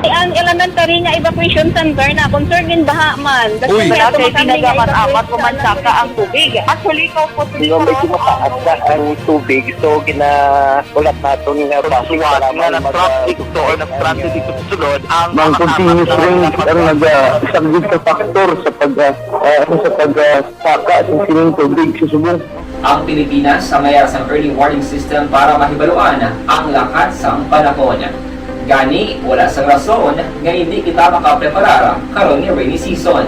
Ang elementary nga evacuation center na concern in baha man. Uy. Wala kay ginagamit-amat o mansaka ang tubig. Actually, ikaw po, medyo mataas na ang tubig, so gina-, ulat naton nga traffic, suwat nga mag-, nag-traffic to or nag-transit dito sa sulod ang mga continuous rain ang nag-, ah, isang big factor sa pag, ah, ah, sa pag, ah, saka sa sining tubig sa subong. Ang Pilipinas ang may sang early warning system para mahibaluan ang lakat sang panahon. Gani, wala sang rason nga hindi kita makapreparar karon nga rainy season.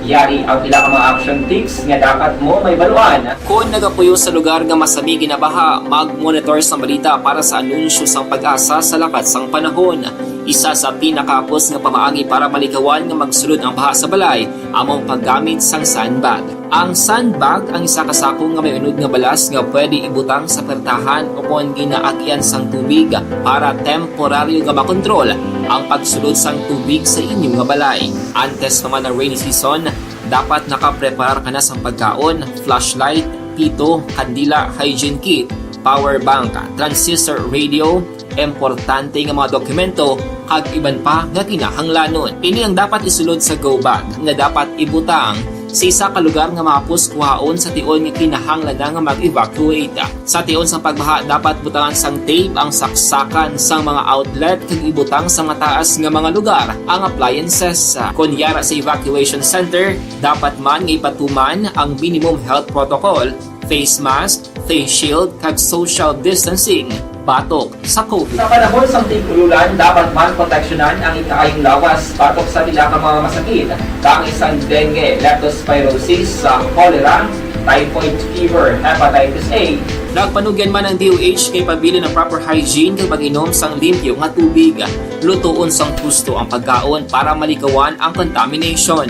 Yari ang pila ka mga action tips nga dapat mo mahibaluan. Kon nagapuyo sa lugar nga masami ginabaha, mag-monitor sa balita para sa anunsyo sang PAGASA sa lakat sang panahon. Isa sa pinakahapos nga pamaagi para malikawan nga magsulod ang baha sa balay amo ang paggamit sang sandbag. Ang sandbag ang isa ka sako nga may unod nga balas nga pwede ibutang sa pertahan o kon ginaagian sang tubig para temporaryo nga makontrol ang pagsulod sang tubig sa inyo nga balay. Antes pa man ang rainy season, dapat nakapreparar ka na sang pagkaon, flashlight, pito, kandila, hygiene kit, power bank, transistor radio, importante nga mga dokumento, kag iban pa nga kinahanglanon. Ini ang dapat isulod sa go bag nga dapat ibutang sa isa ka lugar nga mahapos kuhaon sa tion nga kinahanglan na nga mag-evacuate. Sa tion sang pagbaha, dapat butangan sang tape ang saksakan sang mga outlet kag ibutang sa mataas nga mga lugar ang appliances. Kon yara sa evacuation center, dapat man nga ipatuman ang minimum health protocol, face mask, face shield, kag social distancing batok sa COVID. Sa panahon sang tig-ululan, dapat man proteksyonan ang ikaayong lawas batok sa pila ka mga masakit, kaangay sang dengue, leptospirosis, sa cholera, typhoid fever, hepatitis A. Nagpanugyan man ang D O H kay pabilin ang proper hygiene kag pag-inom sang limpyo nga tubig. Lutoon sang husto ang pagkaon para malikawan ang contamination.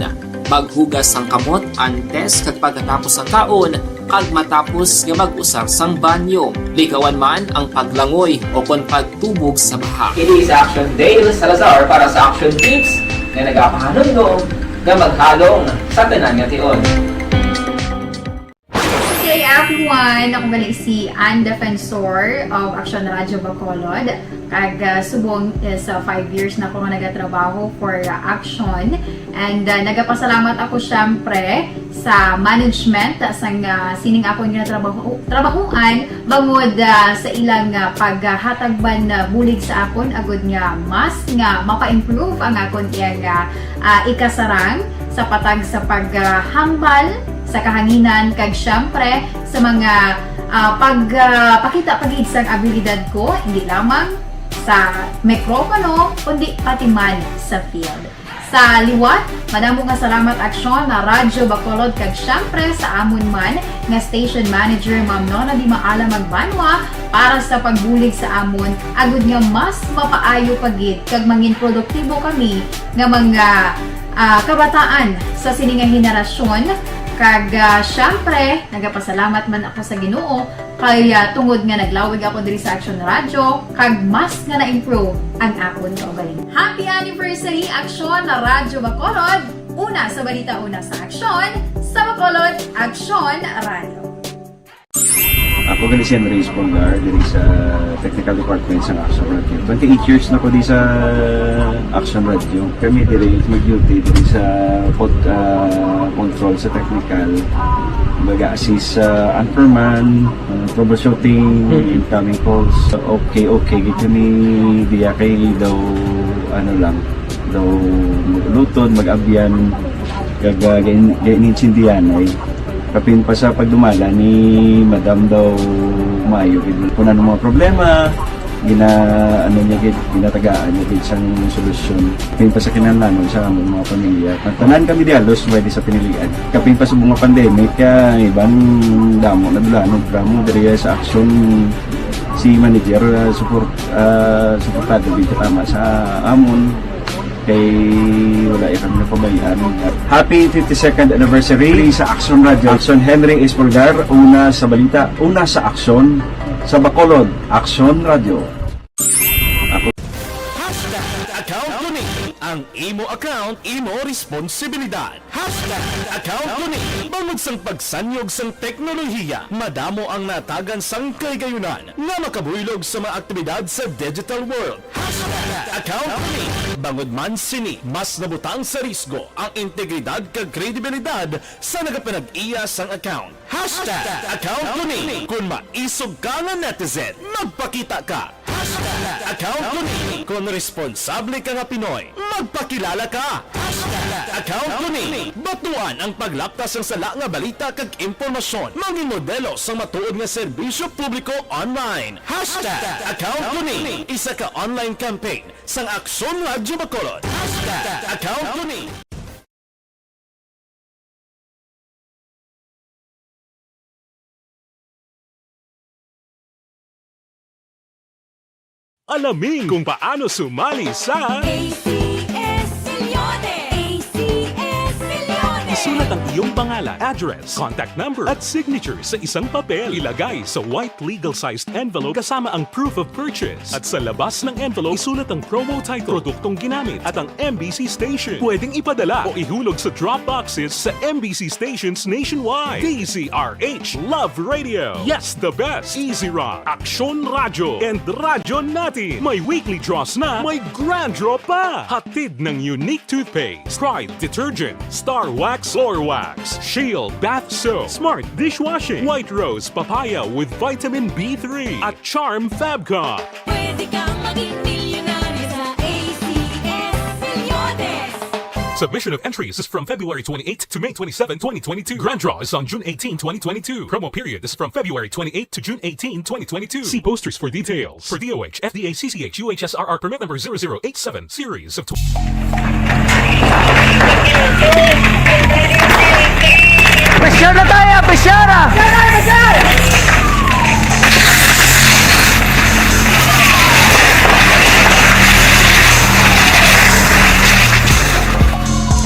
Maghugas sang kamot antes kag pagkatapos sang kaon kag matapos nga mag-usar sang banyo. Likawan man ang paglangoy o kon pagtubog sa baha. Ini si Action Dale Salazar para sa Action Tips nga nagapahanumdom nga maghalong sa tanan nga tion. Good day, everyone! Ako gali si Ann Defensor of Action Radio Bacolod. Kag, ah, subong is, ah, five years na ako nga nagatrabaho for, ah, Action. And, ah, nagapasalamat ako, syempre, sa management, ah, sang, ah, sining akon nga trabaho, trabahoan, bangod, ah, sa ilang, ah, paghatag man, ah, bulig sa akon, agud nga mas nga mapa-improve ang akon iyang, ah, ah, ikasarang sa patag sa paghambal sa kahanginan, kag syempre sa mga, ah, pag, ah, pakita pa gid sang abilidad ko, hindi lamang sa mikropono, kundi pati man sa field. Sa liwat, madamo nga salamat, Aksyon, na Radyo Bacolod, kag syempre sa amon man nga station manager, Ma'am Nona Di Maala Magbanwa, para sa pagbulig sa amon, agud nga mas mapaayo pa gid kag mangin produktibo kami nga mga, ah, kabataan sa sini nga henerasyon, Kag, ah, syempre, nagapasalamat man ako sa Ginoo kay, ah, tungod nga naglawig ako diri sa Action Radio, kag mas nga na-improve ang akon kaugalingon. Happy anniversary, Action Radio Bacolod! Una sa balita, una sa aksyon, sa Bacolod, Action Radio. Ako gali si Henry Espolgar, diri sa technical department sa Action Radio. Twenty-eight years na ko di sa Action Radio. Kami diri mag-duty diri sa pod, ah, control sa technical. Baga assist sa anchorman, ah, troubleshooting, incoming calls. Okay, okay, gid kami diya kay daw, ano lang, daw mag-uluton, mag-abyan, kag, ah, gain-, gain-, intindihanay. Kapin pa sa pagdumala ni Madam daw maayo gid. Kung ano mga problema, gina-, ano niya gid, ginatagaan niya gid sang solusyon. Kapin pa sa kinahanglanon sa amon mga pamilya. Ang tanan kami di halos pwede sa pinilian. Kapin pa sa mga pandemic, kaya iban damo na dulanon, drama diri sa aksyon si manager, ah, support, ah, suportado gid tama sa amon. Kay wala ya kami napabayaan. Happy fifty-second anniversary sa Action Radio. Action Henry Espolgar, una sa balita, una sa aksyon, sa Bacolod, Action Radio. Hashtag account ko ni. Ang imo account, imo responsibilidad. Hashtag account ko ni. Bangod sang pagsanyog sang teknolohiya, madamo ang natagan sang kahigayunan nga makabuylog sa mga aktibidad sa digital world. Hashtag account ko ni. Bangod man sini, mas nabutang sa risgo ang integridad kag kredibilidad sa nagapanag-iya sang account. Hashtag account ko ni. Kon maisog ka nga netizen, magpakita ka. Hashtag account ko ni. Kon responsable ka nga Pinoy, magpakilala ka. Hashtag account ko ni. Batuan ang paglaptas sang sala nga balita kag impormasyon. Mangin modelo sang matuod nga serbisyo publiko online. Hashtag account ko ni. Isa ka online campaign sang Aksyon Radyo Bacolod. Hashtag account ko ni. Alamin kung paano sumali sa A C S Milyones! A C S Milyones! Isulat ang iyong pangalan, address, contact number, at signature sa isang papel. Ilagay sa white legal-sized envelope kasama ang proof of purchase. At sa labas ng envelope, isulat ang promo title, produktong ginamit, at ang M B C station. Pwedeng ipadala o ihulog sa drop boxes sa M B C stations nationwide. D Z R H Love Radio. Yes, the best. Easy Rock. Aksyon Radyo. And Radyo Natin. May weekly draws na, may grand draw pa. Hatid ng Unique Toothpaste, Pride Detergent, Star Wax, Floor Wax, Shield Bath Soap, Smart Dishwashing, White Rose Papaya with Vitamin B three, at Charm Fab Cup. Pwede kang maging milyonaryo sa A C S Milyones! Submission of entries is from February twenty-eighth to May twenty-seven, twenty twenty-two. Grand draw is on June eighteen, twenty twenty-two. Promo period is from February twenty-eighth to June eighteen, twenty twenty-two. See posters for details. For D O H, F D A, C C H, U H S R R permit number zero zero eight seven, series of tw- Pressure na tayo! Pressure na!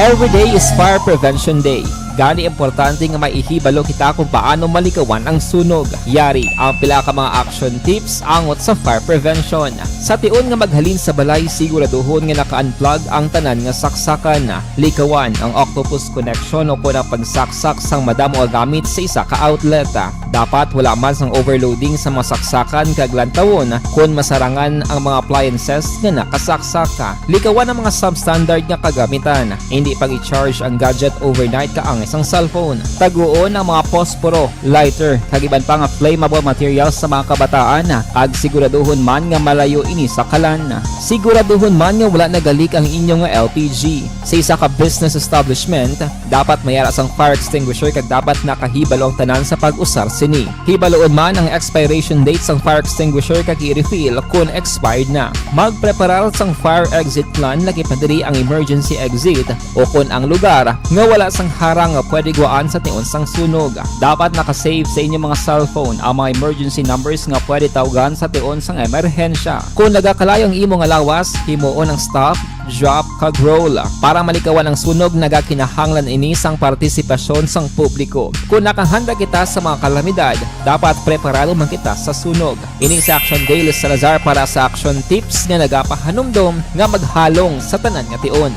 Every day is Fire Prevention Day. Gani, importante nga may ihibalo kita kung paano malikawan ang sunog. Yari ang pila ka mga action tips angot sa fire prevention. Sa tion nga maghalin sa balay, siguraduhon nga naka-unplug ang tanan nga saksakan. Likawan ang octopus connection o kon ang pagsaksak sang madamo nga gamit sa isa ka outlet. Dapat wala man sang overloading sa mga saksakan kag lantawon kon masarangan ang mga appliances nga nakasaksak. Likawan ang mga substandard nga kagamitan. Indi pag-i-charge ang gadget overnight kaangay sang cellphone. Taguon ang mga posporo, lighter, kag iban pa nga flammable materials sa mga kabataan, kag siguraduhon man nga malayo ini sa kalan. Siguraduhon man nga wala nagalik ang inyo nga L P G. Sa isa ka business establishment, dapat may ara sang fire extinguisher kag dapat nakahibalo ang tanan sa pag-usar sini. Hibaloon man ang expiration date sang fire extinguisher kag i-refill kon expired na. Magpreparar sang fire exit plan, lakip na diri ang emergency exit o kon ang lugar nga wala sang harang nga pwede guwaan sa tion sang sunog. Dapat naka-save sa inyong mga cellphone ang mga emergency numbers nga pwede tawgan sa tion sang emerhensya. Kung nagakalayo ang imo nga lawas, himuon ang stop, drop, kag roll. Para malikawan ang sunog, nagakinahanglan ini sang partisipasyon sang publiko. Kung nakahanda kita sa mga kalamidad, dapat preparado man kita sa sunog. Ini si Action Dale Salazar para sa Action Tips nga nagapahanumdom nga maghalong sa tanan nga tion.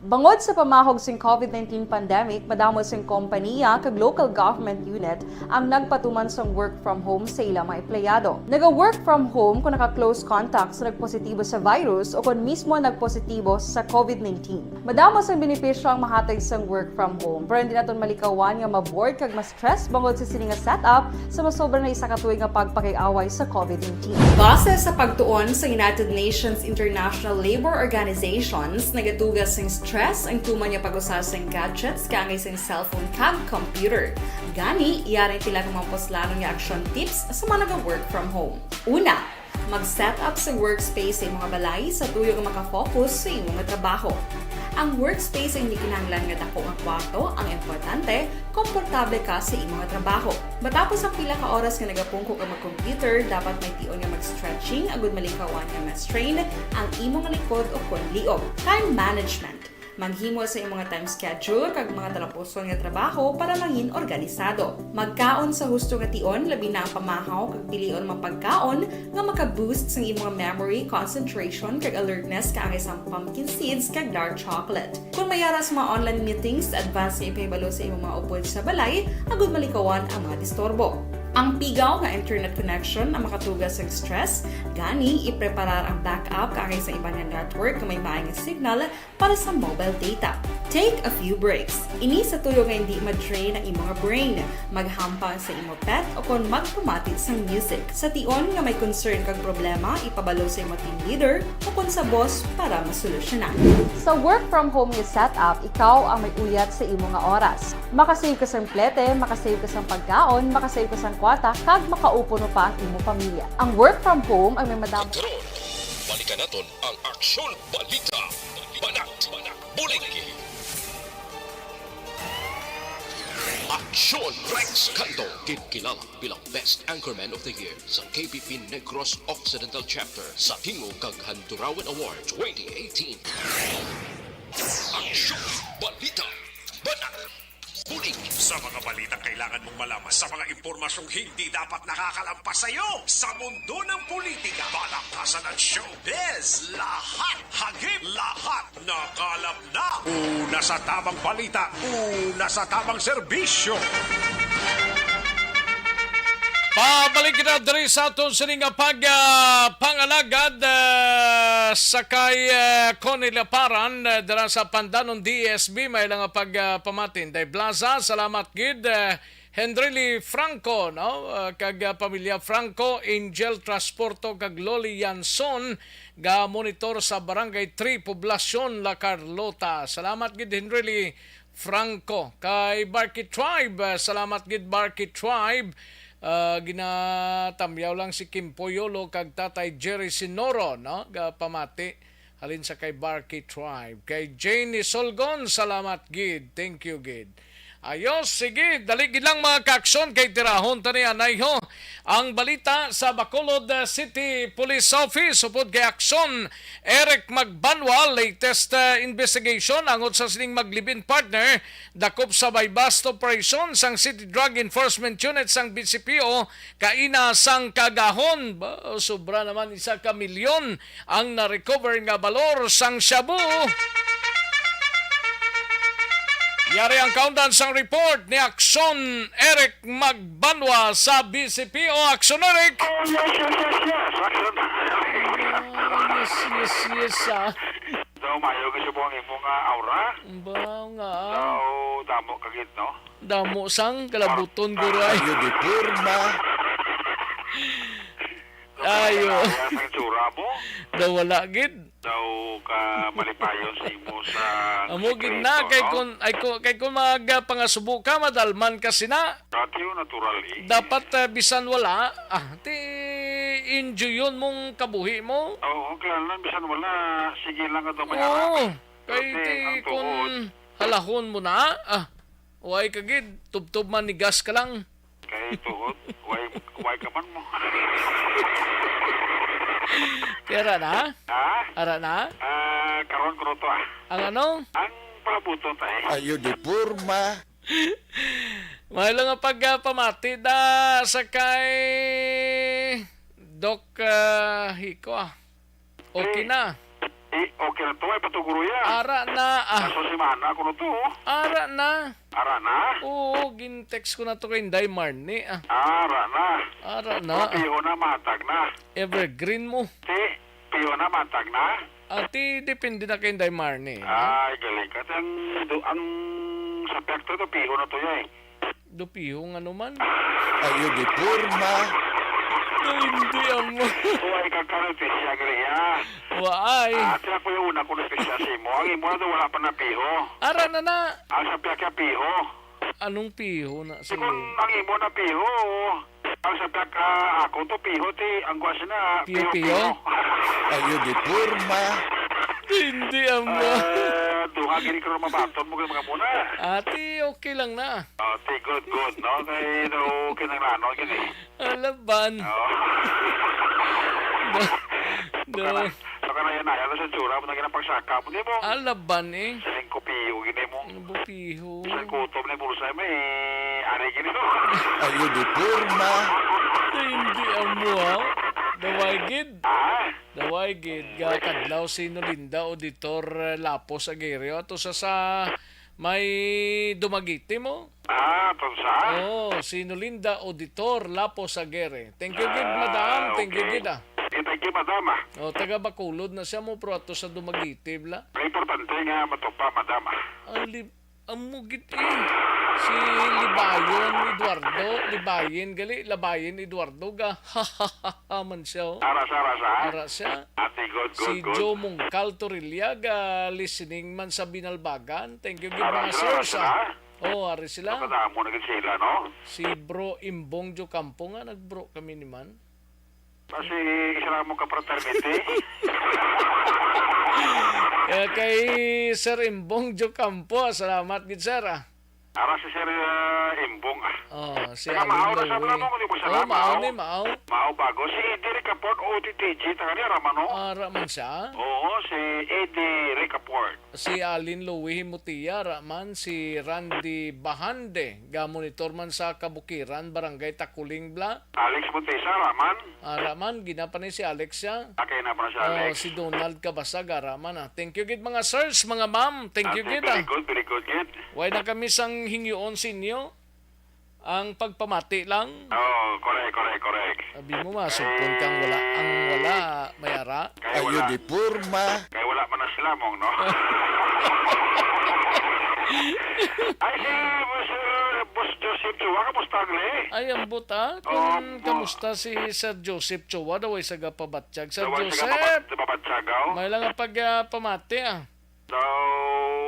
Bangod sa pamahog sing covid nineteen pandemic, madamo sing kompaniya kag local government unit ang nagpatuman sang work from home sa ila mga empleyado. Naga-work from home kung naka-close contact sa nagpositibo sa virus o kon mismo nagpositibo sa covid nineteen. Madamo sang benepisyo ang mahatag sang work from home, pero hindi naton malikawan nga ma-bored kag ma-stress bangod sa sini nga setup sa masobra na isa ka tuig nga pagpakig-away sa covid nineteen. Base sa pagtuon sa United Nations International Labour Organizations, nagatuga sing stress ang tuman nga pag-usa sing gadgets kaangay sing cellphone kag computer. Gani, yari ang pila ka mga puslanon nga action tips sa mga naga-work from home. Una, mag-set up sa workspace sa imong balay sa tuyo nga makafocus sa imong trabaho. Ang workspace ay hindi kinahanglan nga dako nga kwarto, ang importante, komportable ka sa imong trabaho. Matapos ang pila ka oras nga nagapungko ka mag-computer, dapat may tion nga mag-stretching agud malikawan nga ma-strain ang imong likod o kon liog. Time management. Maghimo sa imong time schedule kag mga talapuson nga trabaho para mangin organisado. Magkaon sa husto nga tion, labi na ang pamahaw kag pilion nga pagkaon nga maka-boost sang imong memory, concentration, kag alertness kaangay sang pumpkin seeds kag dark chocolate. Kung may ara sa mga online meetings, advance nga ipahibalo sa imong mga upod sa balay agud malikawan ang mga disturbo. Ang pigaw nga internet connection ang makatuga sa stress, gani ipreparar ang backup kaangay sa iban nga network nga may maay nga signal para sa mobile data. Take a few breaks. Ini sa tuyo nga hindi ma-drain ang imong brain. Maghampang sa imo pet o kon magpamati sang music. Sa tion nga may concern kag problema, ipabalo sa imo team leader o kon sa boss para masolusyonan. Sa work from home nga setup, ikaw ang may uyat sa imo nga oras. Makasave ka sang plete, makasave ka sang pagkaon, makasave ka sang kwarta, kag makaupo pa ang imo pamilya. Ang work from home ang may madamo. Karon, balikan naton ang Aksyon Balita. Banat, Banat, Bulig. Aksyon Rex Canto, ginkilala bilang Best Anchorman of the Year sa K B P Negros Occidental Chapter sa Tingog kag Handurawan Award twenty eighteen. Aksyon Balita. Banat. Bulig. Sa mga balitang kailangan mong malaman, sa mga impormasyong hindi dapat nakakalampas sa iyo, sa mundo ng politika, palakasan at showbiz, lahat, hagip lahat, nakalap na. Una sa tamang balita, una sa tamang serbisyo. Pabalik kita diri sa aton sini nga pag, ah, pangalagad, ah, sa kay, ah, Connie Laparan, ah, dira sa Pandanon D S B, may lang nga pag, ah, pamatin. Day Blaza, salamat gid, ah, Henry Lee Franco, no? Ah, kag, ah, pamilya Franco, Angel Transporto, kag Loli Yanson, ga monitor sa Barangay three, Poblacion, La Carlota. Salamat gid, Henry Lee Franco. Kay Barky Tribe, ah, salamat gid, Barky Tribe. Ah, ginatamyaw lang si Kim Poyolo kag Tatay Jerry Sinoro, no? Ga pamati. Halin sa kay Barky Tribe. Kay Jane Isolgon, salamat gid. Thank you gid. Ayos, sige, dali gid lang, mga kaaksyon, kay tirahon ta ni anay ho ang balita sa Bacolod, uh, City Police Office. Upod kay Aksyon Eric Magbanwa, latest, uh, investigation angot sa sining mag-live-in partner dakop sa buy-bust operation sang City Drug Enforcement Unit sang B C P O kaina sang kaagahon. Ba, sobra naman isa ka milyon ang na-recover nga balor sang shabu. Yari ang kaundan sang report ni Aksyon Eric Magbanwa sa B C P O. Aksyon, Eric! Oh, yes, yes, yes, yes. Action. Oh, yes, yes, yes, ah. Daw mayo kasi po ang imo nga aura. Ba nga. Daw damo ka gid, no? Damo sang kalabuton, guray. Ayo di purba. Ayo. Kaya ang tsura mo. Daw wala gid. Daw ka malipayon sa imo sa Amo gid na, sikreto, kay no? Kun, ay, ku-, kay kun magpangasubo ka, madalman ka sina. Ratio natural, eh. Dapat, eh, bisan wala, ah, ti, enjoyon mong kabuhi mo. Oo, kailangan bisan wala, sige lang ato may Oo, harap. Kay Kasi ti ang kun tuod. Halahon mo na, ah, way ka gid, tubtob man ni gas ka lang. Kay tuod, way, way ka man mo. Ti ara na? Ha? Ara na? Ah, karon ko to, ah. Ang ano? Ang palabuton tayo. Ayo di porma. May lang nga pagpamati da sa kay Doc, ah, Hiko, ah. Okay na. Eh, okay na to, ay patuguro ya. Ara na, ah. Kaso si mana ko na to, oh. Ara na. Ara na? Oo, gin-text ko na to kay Inday Marnie, ah. Ara na. Ara na. Piho na, matag na. Evergreen mo. Ti, piho na, matag na. Ati, depende na kay Inday Marnie, ah. Ay, galing ka. Ti ang, do, ang sa pekto to, piho na to, ya, eh. Dupiho nga naman. Ayo di porma. Ay, hindi amo. Wa ay ka ka notisya, gali, ha? Wa ay. Ah, tiya ko yung una ko notisya sa imo. Ang imo na to, wala pa na piho. Ara na na. Ang sa piya kaya piho. Anong piho na, Di sige? Kung ang imo na piho, ang sa piya ka ako to, piho, ti, ang kuha siya na, Piyo-piyo? piho-piho. Ayo di porma. Hindi amo. Ah, duha gini ko mabaton mo kay mga muna. Ati, okay lang na. Oh, ti good, good, no? Kay daw kinahanglanon gid eh. Alaban. Oo. Da-, Baka na, da-, baka na yan, ayaw na sa tsura mo na ginapagsaka mo, di mo? Alaban eh. Siling ko piyo, gini mo. Ano ba piho? Sa kutob ni bulsa, may ari gini mo. Ayo di porma. Ay, hindi amo, ha? Daway gid. Ah? Daway gid. Ga kadlaw si Nolinda Auditor, eh, Lapos Aguirre. Ato sa, sa may Dumaguete mo? Ah, to sa? Oh, si Nolinda Auditor Lapos Aguirre. Thank you gid, Ah, madam. Thank you okay. gid, ah. Eh, thank you, madam, ah. Oh, taga Bacolod na siya mo, pero ato sa Dumaguete, bla. Ang importante nga matupa, madam, ah. Ang li-, amo gid, eh. Si Libayon Eduardo, Libayin gali, Labayin Eduardo ga. Ha, ha, ha, ha, man siya, oh. Ara sa, ara sa? Ara siya. Ate, good, good, Si good. Joe Mungkal Torilla ga listening man sa Binalbagan. Thank you gid, Ara mga sila, sir, ara sa sila? Oh, ari sila. Nakadamo na gid sila, no? Si Bro Imbong Jocampo nga nag-bro kami ni man. Kasi isa lang mo ka fraternity. Eh, kay Sir Imbong Jocampo, salamat gid, sir, ah. Ara si Sir, ah, Imbong, ah. Oh, si Taga Alin Mao na sa Louie. Blamong, di ba siya Oh, na Mao Mao? ni Mao. Mao bago. Si Eddie Ricaport, O T T G, taga niya, Ramano. Ah, Ramon siya? Oo, si Eddie Ricaport. Si Alin Louie Himutia, ra man si Randy Bahande, ga-monitor man sa Kabukiran, Barangay Takuling, bla. Alex Montesa, ra man. Ah, ra man, gina pa ni si Alex siya. Okay na pa si Oh, Alex. Si Donald Kabasag, ara man, ah. Thank you gid, mga sirs, mga ma'am. Thank you Ate, gid, very ah. good, very good, gid. Way na kami sang hingyoon sa inyo. Ang pagpamati lang. Oh, correct, correct, correct. Abi mo, masugpon kang wala. Ang wala, may ara. Kay Ayo wala. Di porma. Kay wala man na sila, mong, no? Ay, si Boss, uh, Boss Joseph Chua, kamusta, gali? Ay, ambot, ah. Oh, Kung bo- kamusta si Sir Joseph Chua, daw ay sa gapabatyag. Sir Daw ay sa Joseph, gapabat-, gapabatyag, oh. May lang ang pag, ah, pamati, ah. So,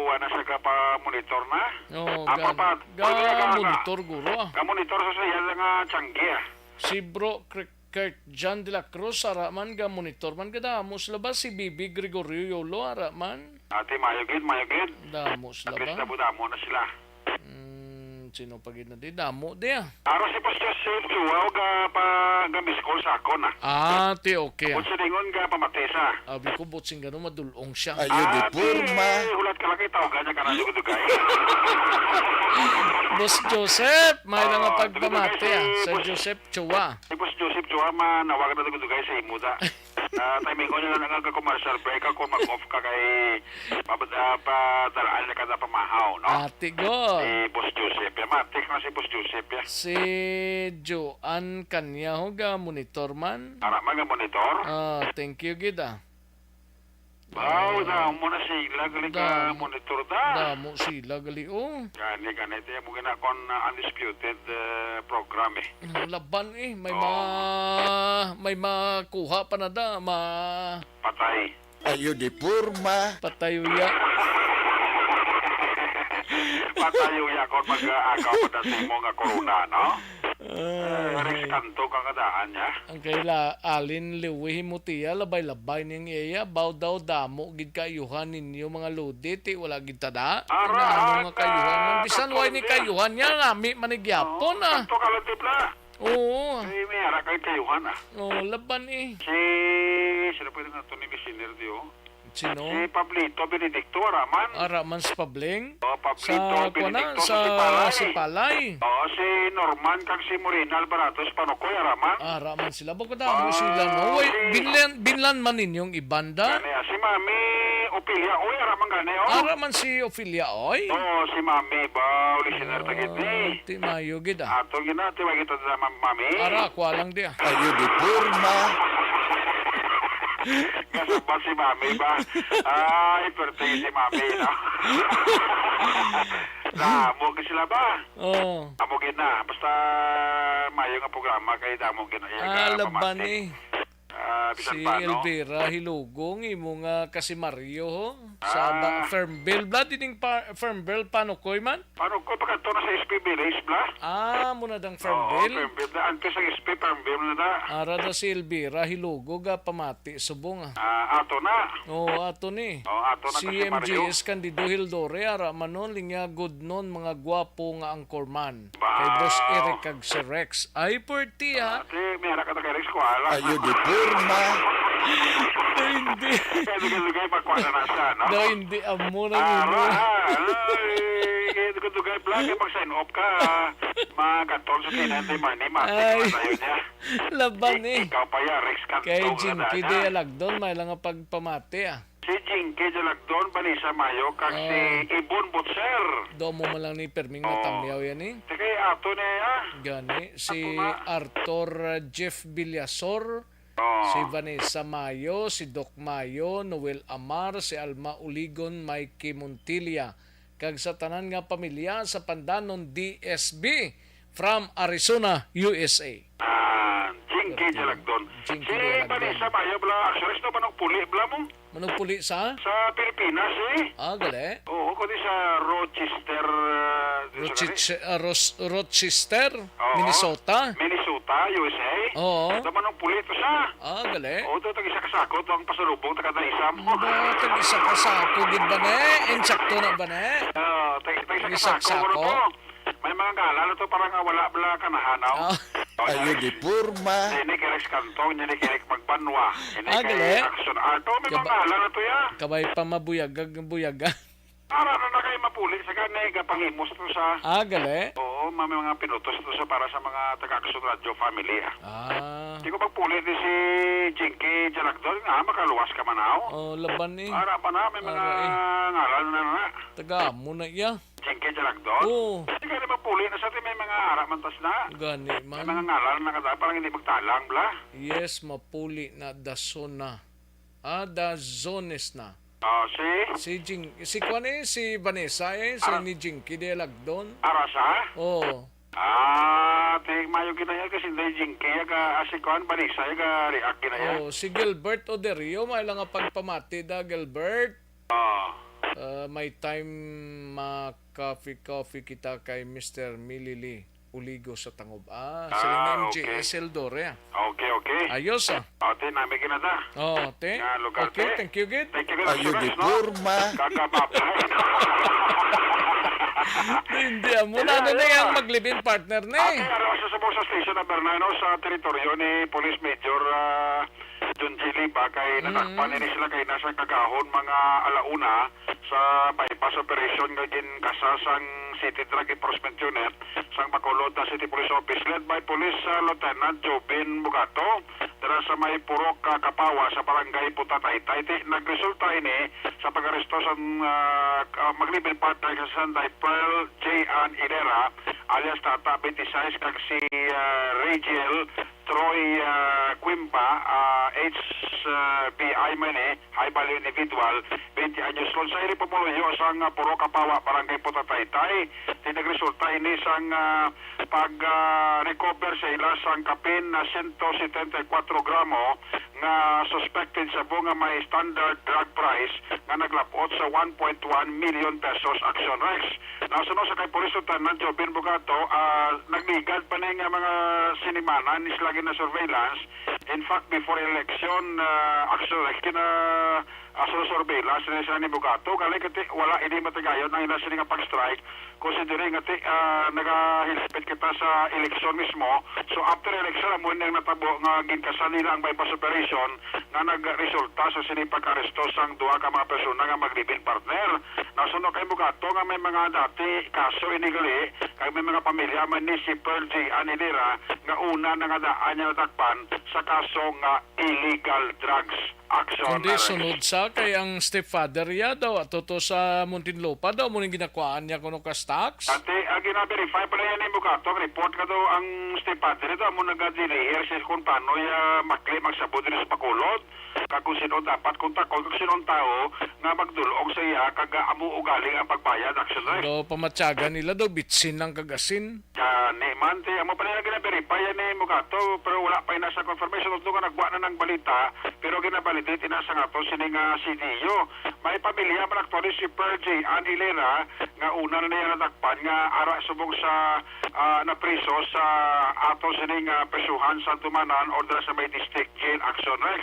wala siya ka pa monitor na? Oo, Apa gan-, pa, pwede na ka, ka, ga-monitor, guro, ah. Ga-monitor sa siya nga tiyanggi, ah. Si Bro Kir-, Kurt John de la Cruz, ara man, ga-monitor man, gadamo sila ba? Si Bibi Gregorio Yolo, ara man. Ate, mayo gid, mayo gid. Damo sila At least ba? Damo-damo na sila. Mm, sino pa gid na di? Damo di, ah. Aro si Pastor Sir Chua, og, ah, pa, ga-miss call sa akon, ah. Ah, ti, okay, ah. Kung silingon ka, pamati sa. Abi ko, butsing gano, madulong siya. Ayo, di Ah, porma. Hulat ka lang, itaw ka niya, ka na dugay-dugay. Boss Joseph, may Oo, nga pagpamati, dugay-dugay ah. si Sir Boss Joseph Chua. Si Boss Joseph Chua, manawag na dugay-dugay sa imo, da. Ah, timing ko niya na nga commercial break ako, mag-off ka kay mabad-, ah, padalaan na ka na pamahaw, no? Ah, tigo. Si Boss Joseph, ya. Matik na si Boss Joseph, ya. Si Joan Canyaho ga monitor man. Ara man nga monitor? Ah, thank you gid, ah. Wow, Ah, damo na sila, gali ka damo, monitor da. Damo sila, gali, oh. Gani, gani, tiya mo ginakon na undisputed, eh, program, eh. Ang laban, eh. May Oo. ma-, may makuha pa na da, ma- Patay. Ayo di porma. Patay uya. Patay uya kung mag-agaw pa na sa imo nga corona, no? Ay, Eh, Rex, Kanto ka kadaan niya. Ang kaila, Alin Liwi Himutia, labay-labay ning iya, baw daw damo gid kaayuhan ninyo mga lodi, ti wala gid tada. Ara, Inano nga kaayuhan man. Bisan way ni kaayuhan niya, nami man ni gyapon, ah. Kanto ka lang, Tibla. Oo. Kay may ara kay kaayuhan, ah. Oo, laban, eh. Si, sino pwede na to ni Misinir, di, oh? Sino? Si Pablito Benedicto, ara man. Ara man si Pabling? Oh, Pablito Sa, kuwan na, Benedicto sa sa Sipalay. Sipalay. Oh, si Norman kag si Morena Alvarado sa Panukoy, ara man. Ara man sila. Bako damo Ah, sila, no? Uy, si binlan, binlan man ninyong ibanda? Gani, ah, si Mami Opilia, oy, ara man gani, oh. Ara man si Ofelia, oy. Oh, si Mami ba? Uli si Nerta gid ni. Ah, ti mayo gid, ah. Ato gina, ti wa kita sa Mam-, Mami. Ara, kwa lang di, ah. Ayo di porma. Kasabot si Mami ba? Ay, perte si Mami, no? Na, amo gid sila ba? Oh. Amo gid na. Basta mayo nga programa kay damo gid na iya Ah, ka laban pamati. Eh. Ah, bisan Si pa, no? Elvira Hilugong, imo nga kasimaryo, ho? Sa ba-, Ah. Fernville. Bla, dining pa-, Fernville, Panukoy man? Panukoy, pagkadto na sa S P Village, bla? Ah, muna dang Oo, Fernville? Fernville na. Antes ang S P, Fernville na na. Ara da si Elvira Hilugo ga pamati subong, ah. Ah, ato na. Oo, ato ni. Oo, ato na Si kasi Mario. M G S Candido Hildore, ara manon, linya gudnon, mga gwapo nga anchorman. Kay Boss Wow. Eric kag si Rex. Ay, puwerte, ah. Ate, may anak ka na kay Rex, kuha lang. Ayo di porma. Hindi. Kaya lugar-lugar, pagkuha na na siya, no? No, hindi. Amo na Ah, yun, ah. Ay, kaya lugar-lugar, vlog, kaya mag-sign off ka, ah. Mga katol sa tinante, money, mati, Ay. Mga tayo niya. Laban, eh. Ikaw pa yan, Rex Cantong Kay na Jinky daan, ha? De Alagdon, may lang nga pagpamati, ah. Si Jinky Jalagdon, Vanessa Mayo, kag si Ah. Ibon Butcher. Domo man lang ni Perming Oh. Matamyaw yan, eh. Sige, ato na, ah. Gani, si Ato na. Arthur, uh, Jeff Villasor, Oh. si Vanessa Mayo, si Doc Mayo, Noel Amar, si Alma Uligon, Mikey Montilla, kag sa tanan nga pamilya sa Pandanon D S B from Arizona, U S A. Ah, Jinky Correct. Jalagdon. Jinky Si Jalagdon. Vanessa Mayo, bla, actually, sa Manong Puli, bla mo? Manong Puli sa? Sa Pilipinas, eh. Ah, gali. Oo, kundi sa Rochester, ah, di sa Rochester, ah, Ros-, Rochester, Oo. Minnesota. Minnesota, U S A. Oo. Sa Manong Puli to sa. Ah, gali. Oo, to, tag-isa ka sako, to ang pasalubong, taga Daisam. Ba, tag-isa ka sako, gid ba, ne? Insakto na ba, ne? Oo, tag-, tag-isa ka Tag-isa ka sako, sako. Ano to? May mga ngalan na to, parang, ah, wala, wala ka nahanaw. Ah. Oh, Ayo yan. Di porma. Ini kay Rex Cantong, ini kay Eric Magbanwa, ini Ah, kay gali. Action Art. Oh, may mga Kaba-, ngalan na to, ya. Kabay pa mabuyagag, buyaga. Para na na kay mapuli sa gani, gapangimos to sa Ah, gali. Oo, may mga pinutos to sa para sa mga taga Action Radio family, ah. Ah. Di ko magpuli ni si Jinky Jalagdon, nga makaluwas ka man, aw. Oh, laban ni. Ara pa na, may mga Ara, eh. ngalan na na. Taga mo na iya. Jinky Jalagdon? Oo. Di ka na mapuli na sa atin, may mga ara man tas na. Gani May man. mga ngalan na kada, parang hindi magtalang, bla. Yes, mapuli na dason na. Ah, dazones na. Ah, si? Si Jing, si kwan eh, si Vanessa eh, si Ara- ni Jinky de Lagdon. Arasa? Oo. Ah, ti mayo kita niya kasi hindi Jinky, ya ka, ah, si kwan, Vanessa, ya ka react kita niya. Oh, si Gilbert Oderio, may lang nga pagpamati da, Gilbert. Ah. Uh, may time ma-coffee-coffee kita kay Mister Milili Uligo sa Tangob. Ah, Ah, sila ni okay. M J S Eldore, ah. Okay, okay. Ayos, ah. O, ti, nami kinata. Oh, te. Nga lugar, Okay, te. thank you, gid. Thank you, gid, Ayo, Sunas, di no? Porma. Kagabapay. Hindi, amo Hindi, na, ano na ayun, yung ah. mag-live-in partner, ne? Ate, araw sa subong sa station number nine, no, sa teritoryo ni Police Major, ah, John G. Liba, kay Mm. nadakpan ini sila kay nasa kagahon mga alauna sa bypass operation nga ginkasa sang City Drug Enforcement Unit sang Bacolod na City Police Office led by Police, ah, Lieutenant Jobin Bugato dira sa may Purok, ah, Kapawa sa Barangay Punta Taytay. Ti, nagresulta ini sa pag-aresto sang, ah, ka-, mag-live-in partner nga si Sanday Pearl J. Ann Ilera alias Tata, twenty-six, kag si, ah, Rachel Troy, ah, Quimba, ah, H B I man, eh, Ay bali individual, twenty anyos old, sa iri pumuluyo sang, ah, Purok Kapawa, Barangay Putataytay. Ti nagresulta ini sang, ah, pag, ah, recover sa ila sang kapin na sento setenta y kuwatro gramo nga suspected shabu nga may standard drug price nga naglapot sa one point one million pesos, Action Rex. Nasunod sa kay Police Lieutenant Jobin Bugato, ah, nagligad pa ni nga mga sinimana ni sila gina-surveillance. In fact, before election, ah, Action Rex, gina, ah, surveillance ni sila ni Bugato. Gali kati, wala ini matigayon ang ila sini nga pag-strike. Considering nga ti, ah, nagahilapit kita sa eleksyon mismo, so after election, amo ni ang natabo nga ginkasan nila ang buy-bust operation nga nagresulta sa sini pag-aresto sang duha ka mga persona nga mag-live-in partner. Nasuno kay Bugato nga may mga dati kaso ini gali, kag may mga pamilya man ni si Pearl J. Ann Hilera nga una na nga daan niya nadakpan sa kaso nga illegal drugs. Action Kundi Marriage. Sunod sa kay ang stepfather ya daw ato to sa Muntinlupa daw mo ning ginakuhaan niya kuno ka stocks. Ate, ang gina-verify pala yan ni Bugato, ang report ka daw ang stepfather daw mo naga-deliver siya kung paano ya makli magsabot diri sa Bacolod. Kag kung sino dapat kontakon, kung sino ang tao nga magdulong sa iya, kag amo ugali ang pagbayad, Action Rex. Daw pamatyagan nila daw bitsin lang kag asin. Gani man, ti, amo pa nila gina-verify yan ni Mugato, pero wala pa ina sa confirmation, although nga nagwa na ng balita, pero gina-validate ina sa ato sini nga C D U. May pamilya man actually si Pearl J. Ann Hilera, nga una na niya nadakpan nga ara subong sa, ah, napriso sa ato sini nga prisuhan sa Tumanan or dira sa may district jail, Action Rex.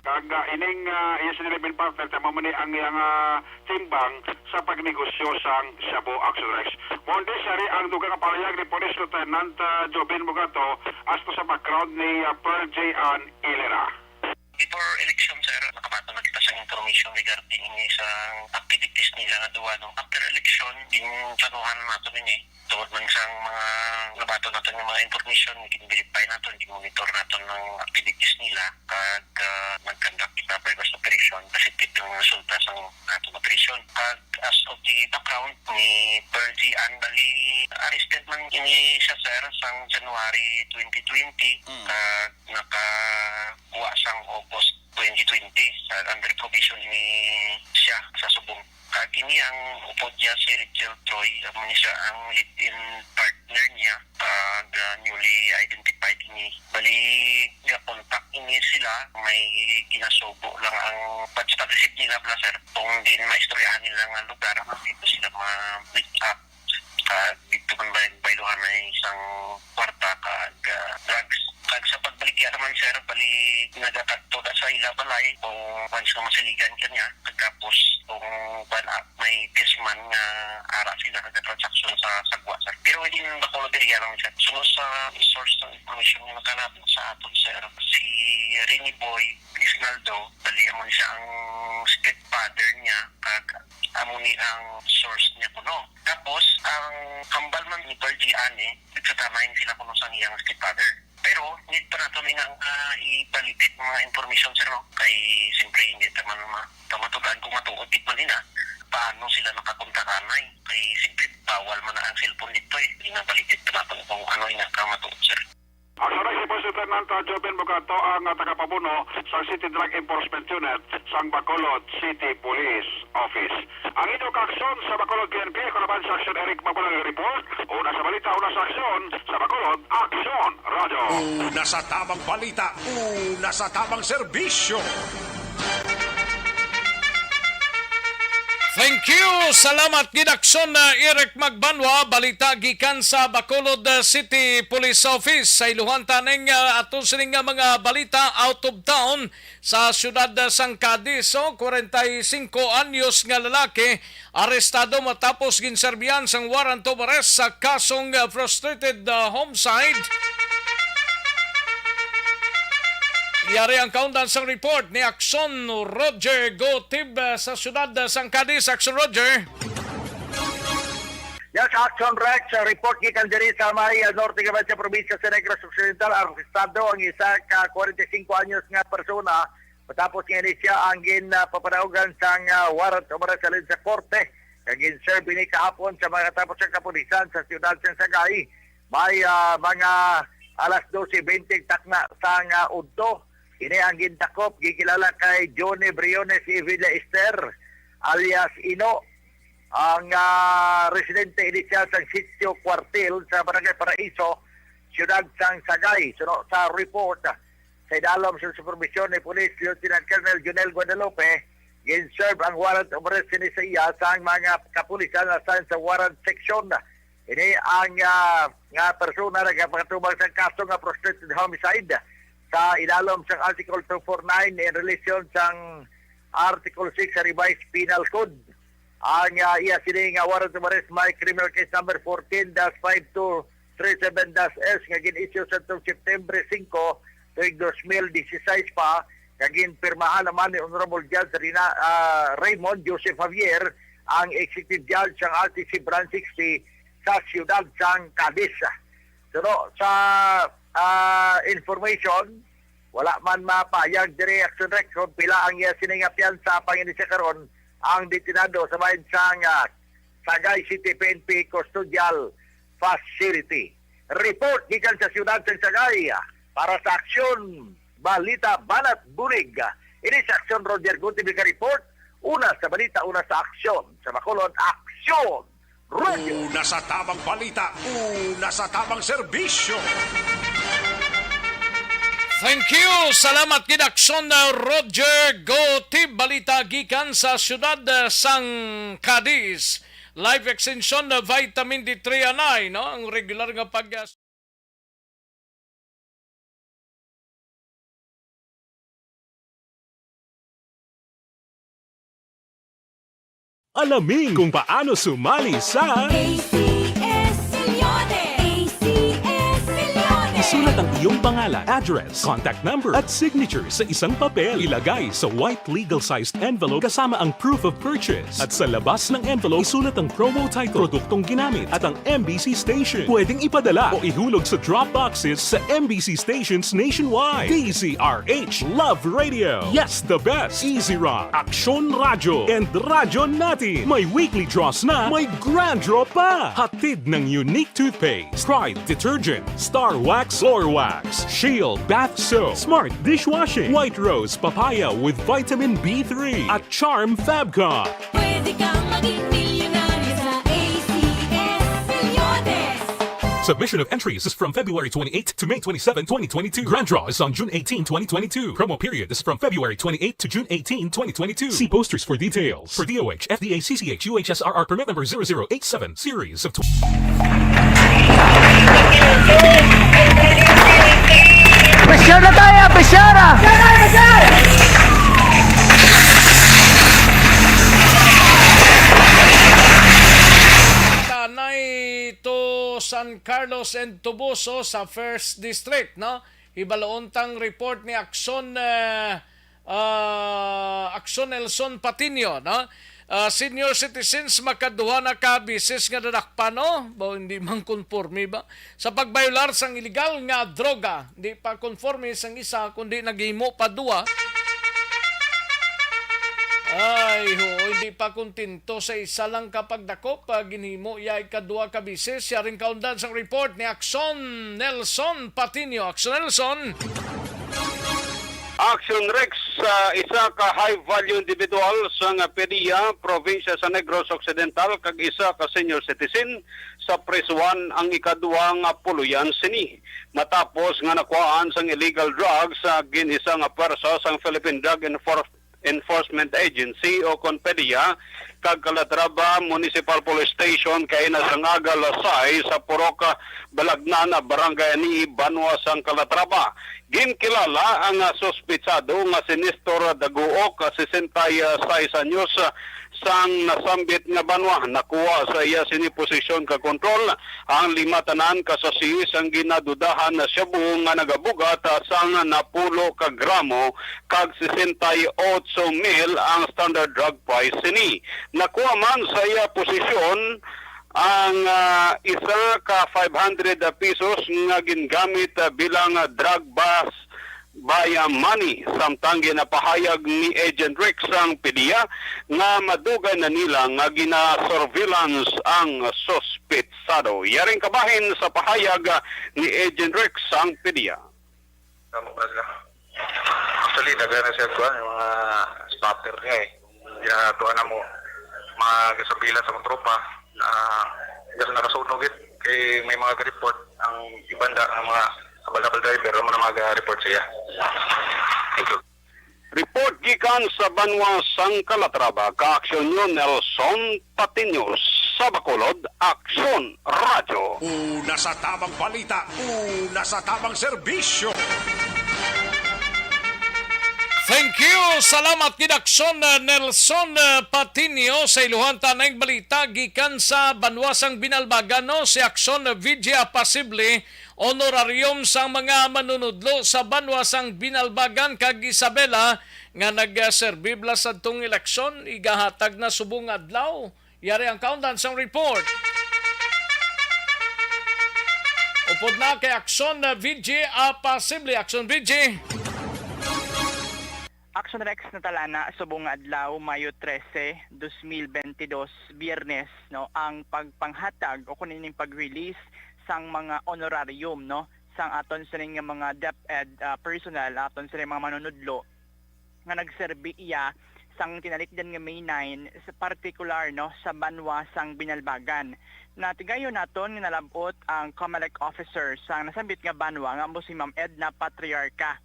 Kag, ah, ining, ah, iya sini live-in partner, tama man ni ang iyang, ah, timbang sa pagnegosyo sang shabu, Action Rex. Mo, hindi, sari ang dugang nga pahayag ni Police Lieutenant, ah, Jobin Mugato as to sa background ni, ah, Pearl J. Ann Hilera. Before election, sir, nakabaton na kita sa information regarding ini sa activities nila nga duha, no? After election, ginplanuhan nato ini. Tungod man sang mga nabaton nato nga mga information, gin-verify nato, gin-monitor nato ang activities nila, kag, ah, nag-conduct kita buy-bust operation, kasi ito ang resulta sang atong operation. Kag as of the background ni Pearl J. Ann, bali, arrested man ini siya, sir, sang January twenty twenty, Mm. kag nakakuha sang August twenty twenty sa under probation ni siya sa subong. Kag ini ang upod niya si Richel Troy, amo ni siya ang live-in partner niya, kag, ah, newly identified ini. Bali, ga-contact ini sila, may ginasubo lang ang pag-, pag-receive nila bala, sir, kung diin maistoryahan nila nga lugar, dito sila ma-meet up. Kag dito man bay-, bayluhan na isang kwarta kag, ah, drugs. Kag sa pagbalik niya naman, sir, bali nagakadto na sa ila balay kung once nga masiligan ka niya. Tapos kung ban-, ah, may disman nga ara sila nagka-transaction sa sagwa, sir. Pero within Bacolod area lang, sir. Sunod sa source ng information nga nakalabot sa aton, sir, si Rene Boy Isnaldo, bali amo ni siya ang stepfather niya, kag amo ni ang source niya kuno. Tapos, ang hambal man ni Pearl J. Ann, nagsatamay sila kuno sa iyang stepfather. Pero, need pa nato ni nga, ah, i-validate mga information, sir, no? Kay, siyempre, hindi ta man ma-, ta matudan kung matuod gid man ina. Paano sila makakontak anay? Kay, siyempre, bawal man na ang cellphone dito, eh. Gina-validate pa nato kung ano ina ka matuod, sir. Ang sunod si Police Lieutenant, ah, Joven Bugato ang, ah, tagapamuno sa City Drug Enforcement Unit sang Bacolod City Police Office. Ang inyo kaaksyon sa Bacolod P N P, ako naman si Action Eric Mabulang report. Una sa balita, una sa aksyon, sa Bacolod, Aksyon Radyo. Una sa tamang balita, una sa tamang serbisyo. Thank you. Salamat gid, Aksyon na Eric Magbanwa. Balita gikan sa Bacolod, uh, City Police Office. Sa iluhan taning, uh, ato sining nga mga balita out of town sa siyudad, uh, sang Cadiz. So, kwarenta y singko anyos nga lalaki arestado matapos ginserbihan sang warrant of arrest sa kasong, uh, frustrated, uh, homicide. Yari ang kaundan sang report ni Aksyon Roger Gotib, uh, sa siyudad, uh, sang Cadiz. Aksyon Roger. Yes, Action Rex, uh, report gikan diri sa may, uh, norte nga sa probinsya sa Negros Occidental, arestado ang isa ka kwarenta y singko anyos nga persona matapos nga ini siya ang gin, uh, papadaugan sang, uh, warrant of arrest halin sa korte. Kag gin-serve ini kahapon sa mga katapos sa kapulisan sa siyudad sa Sagay. May, ah, mga alas dose bente takna sang, ah, udto. Ini ang gindakop, gikilala kay Johnny Briones Evilla Ester, alias Ino, ang, ah, residente inisyal sa Sitio Cuartil sa Barangay Paraiso, siyudad sang Sagay. Suno sa report, sa idalom sa supervisyon ni Police Lieutenant Colonel Junel Guadalupe, gin-serve ang warrant of arrest sini sa iya sang mga kapulisan assigned sa warrant section. Ini ang, ah, nga persona nagapakatubang sa kaso nga frustrated homicide sa ilalom sang Article two four nine in relation sang Article six sa Revised Penal Code. Ang, ah, iya sini nga warrant of arrest may criminal case number fourteen dash five two three seven dash S nga gin-issue sa tuong September singko, tuig dos mil dieciséis pa, nga ginpirmahan naman ni Honorable Judge Rina-, ah, Raymond Joseph Javier, ang Executive Judge sang R T C Branch sixty sa siyudad sang Cadiz. Pero sa, ah, information, wala man mapahayag diri, Action Rex, kung pila ang iya sini nga piyansa pangin siya karon ang detenado sa bahin sang, ah, Sagay City P N P Custodial Facility. Report gikan sa siyudad sang Sagay, ah, para sa Aksyon Balita Banat Bulig. Ini sa Aksyon Roger Gunti, ka report. Una sa balita, una sa aksyon. Sa Bacolod, Aksyon Roger. Una sa tamang balita, una sa tamang serbisyo. Thank you. Salamat gid, Aksyon, uh, Roger Gotib. Balita gikan sa siyudad, uh, sang Cadiz. Life Extension, uh, Vitamin D three and I, no? Ang regular nga pag, uh, Alamin kung paano sumali sa A C S Milyones! A C S Milyones! Isulat ang iyong pangalan, address, contact number, at signature sa isang papel. Ilagay sa white legal-sized envelope kasama ang proof of purchase. At sa labas ng envelope, isulat ang promo title, produktong ginamit, at ang M B C station. Pwedeng ipadala o ihulog sa drop boxes sa M B C stations nationwide. D Z R H Love Radio. Yes, the best. Easy Rock, Aksyon Radyo, and Radyo Natin. May weekly draws na, may grand draw pa. Hatid ng Unique Toothpaste, Pride Detergent, Star Wax Floor Wax, Shield Bath Soap, Smart Dishwashing, White Rose Papaya with Vitamin B three, at Charm Fabcon. Pwede kang maging milyonaryo sa A C S Milyones. Submission of entries is from February twenty-eighth to May twenty-seven, twenty twenty-two. Grand draw is on June eighteen, twenty twenty-two. Promo period is from February twenty-eighth to June eighteen, twenty twenty-two. See posters for details. For D O H, F D A, C C H, U H S R R permit number zero zero eight seven, series of tw- Pressure na tayo, pressure! Tanay to San Carlos and Toboso sa First District, no? Hibaloon tang report ni Aksyon, eh, ah, Aksyon Nelson Patiño, no? Ah, senior citizens makaduha na ka beses nga nadakpan, no? Ba, hindi man konforme ba? Sa pagbayolar sang iligal nga droga, di pa konforme sang isa, kundi naghimo pa duha. Ay, ho, hindi pa kontento sa isa lang ka pagdakop, ah, ginhimo iya ikaduha ka beses. Yaring kaundan sang report ni Aksyon Nelson Patiño. Aksyon Nelson. Action Rex, sa isa ka high-value individual sang PDEA, probinsya sa Negros Occidental, kag isa ka senior citizen sa prisuhan ang ikaduha nga puloyan sini, matapos nga nakuhaan sang illegal drugs sa gin-isa nga pwersa sang Philippine Drug Enfor-, Enforcement Agency o kon PDEA kag Calatrava Municipal Police Station kaina sang aga alas sais sa purok, ah, Balagnan, ah, Barangay Anii, banwa sang Calatrava. Ginkilala ang, ah, suspitsado nga si Nestor Daguok, ah, sesenta y seis anyos, ah, sang nasambit nga banwa. Nakuha sa iya sini posesyon kag kontrol ang lima tanan ka sachet sang ginadudahan na shabu nga nagabugat, ah, sang napulo ka gramo kag sesenta y otso mil ang standard drug price sini. Nakuha man sa iya posesyon ang, ah, isa ka five hundred pesos nga gingamit, ah, bilang, ah, drug bust by, ah, money, samtang ginapahayag ni Agent Rex ang PDEA nga madugay na nila nga gina-surveillance ang suspitsado. Yaring kabahin sa pahayag, ah, ni Agent Rex ang PDEA. Tama ba sila? Actually, daghan na siya kuan, yung mga spotter niya eh. Kaya tuwa na mo, mga gasabila sa mga tropa, na diyan nakasunog it. Kay may mga report ang ibanda ng mga abal-abal driver, amo na mga report siya. Thank you. Report gikan sa banwa sang Calatrava, ka-aksyon nyo Nelson Patiño. Sa Bacolod, Aksyon Radyo. Una sa tamang balita, una sa tamang serbisyo. Thank you. Salamat gid, Aksyon, uh, Nelson, uh, Patiño, sa iluhan tanang balita gikan sa banwa sang Binalbagan, no? Si Aksyon, uh, V J Apasible, honorarium sang mga manunudlo sa banwa sang Binalbagan kag Isabela nga nagserbi bala sadtong eleksyon, igahatag na subong adlaw. Yari ang kaundan sang report. Upod na kay Aksyon, uh, V J Apasible. Aksyon, V J. Aksyon Rex, natalana subong nga adlaw, Mayo trese, dos mil benti dos, Biyernes, no, ang pagpanghatag o kun ining pag-release sang mga honorarium, no, sang aton sining nga mga DepEd, ah, personnel, aton sining mga manunudlo nga nagserbi iya sang tinalikdan nga May nine, sa partikular, no, sa banwa sang Binalbagan. Natigayon naton nga nalab-ot ang COMELEC officer sang nasambit nga banwa nga amo si Ma'am Edna Patriarca.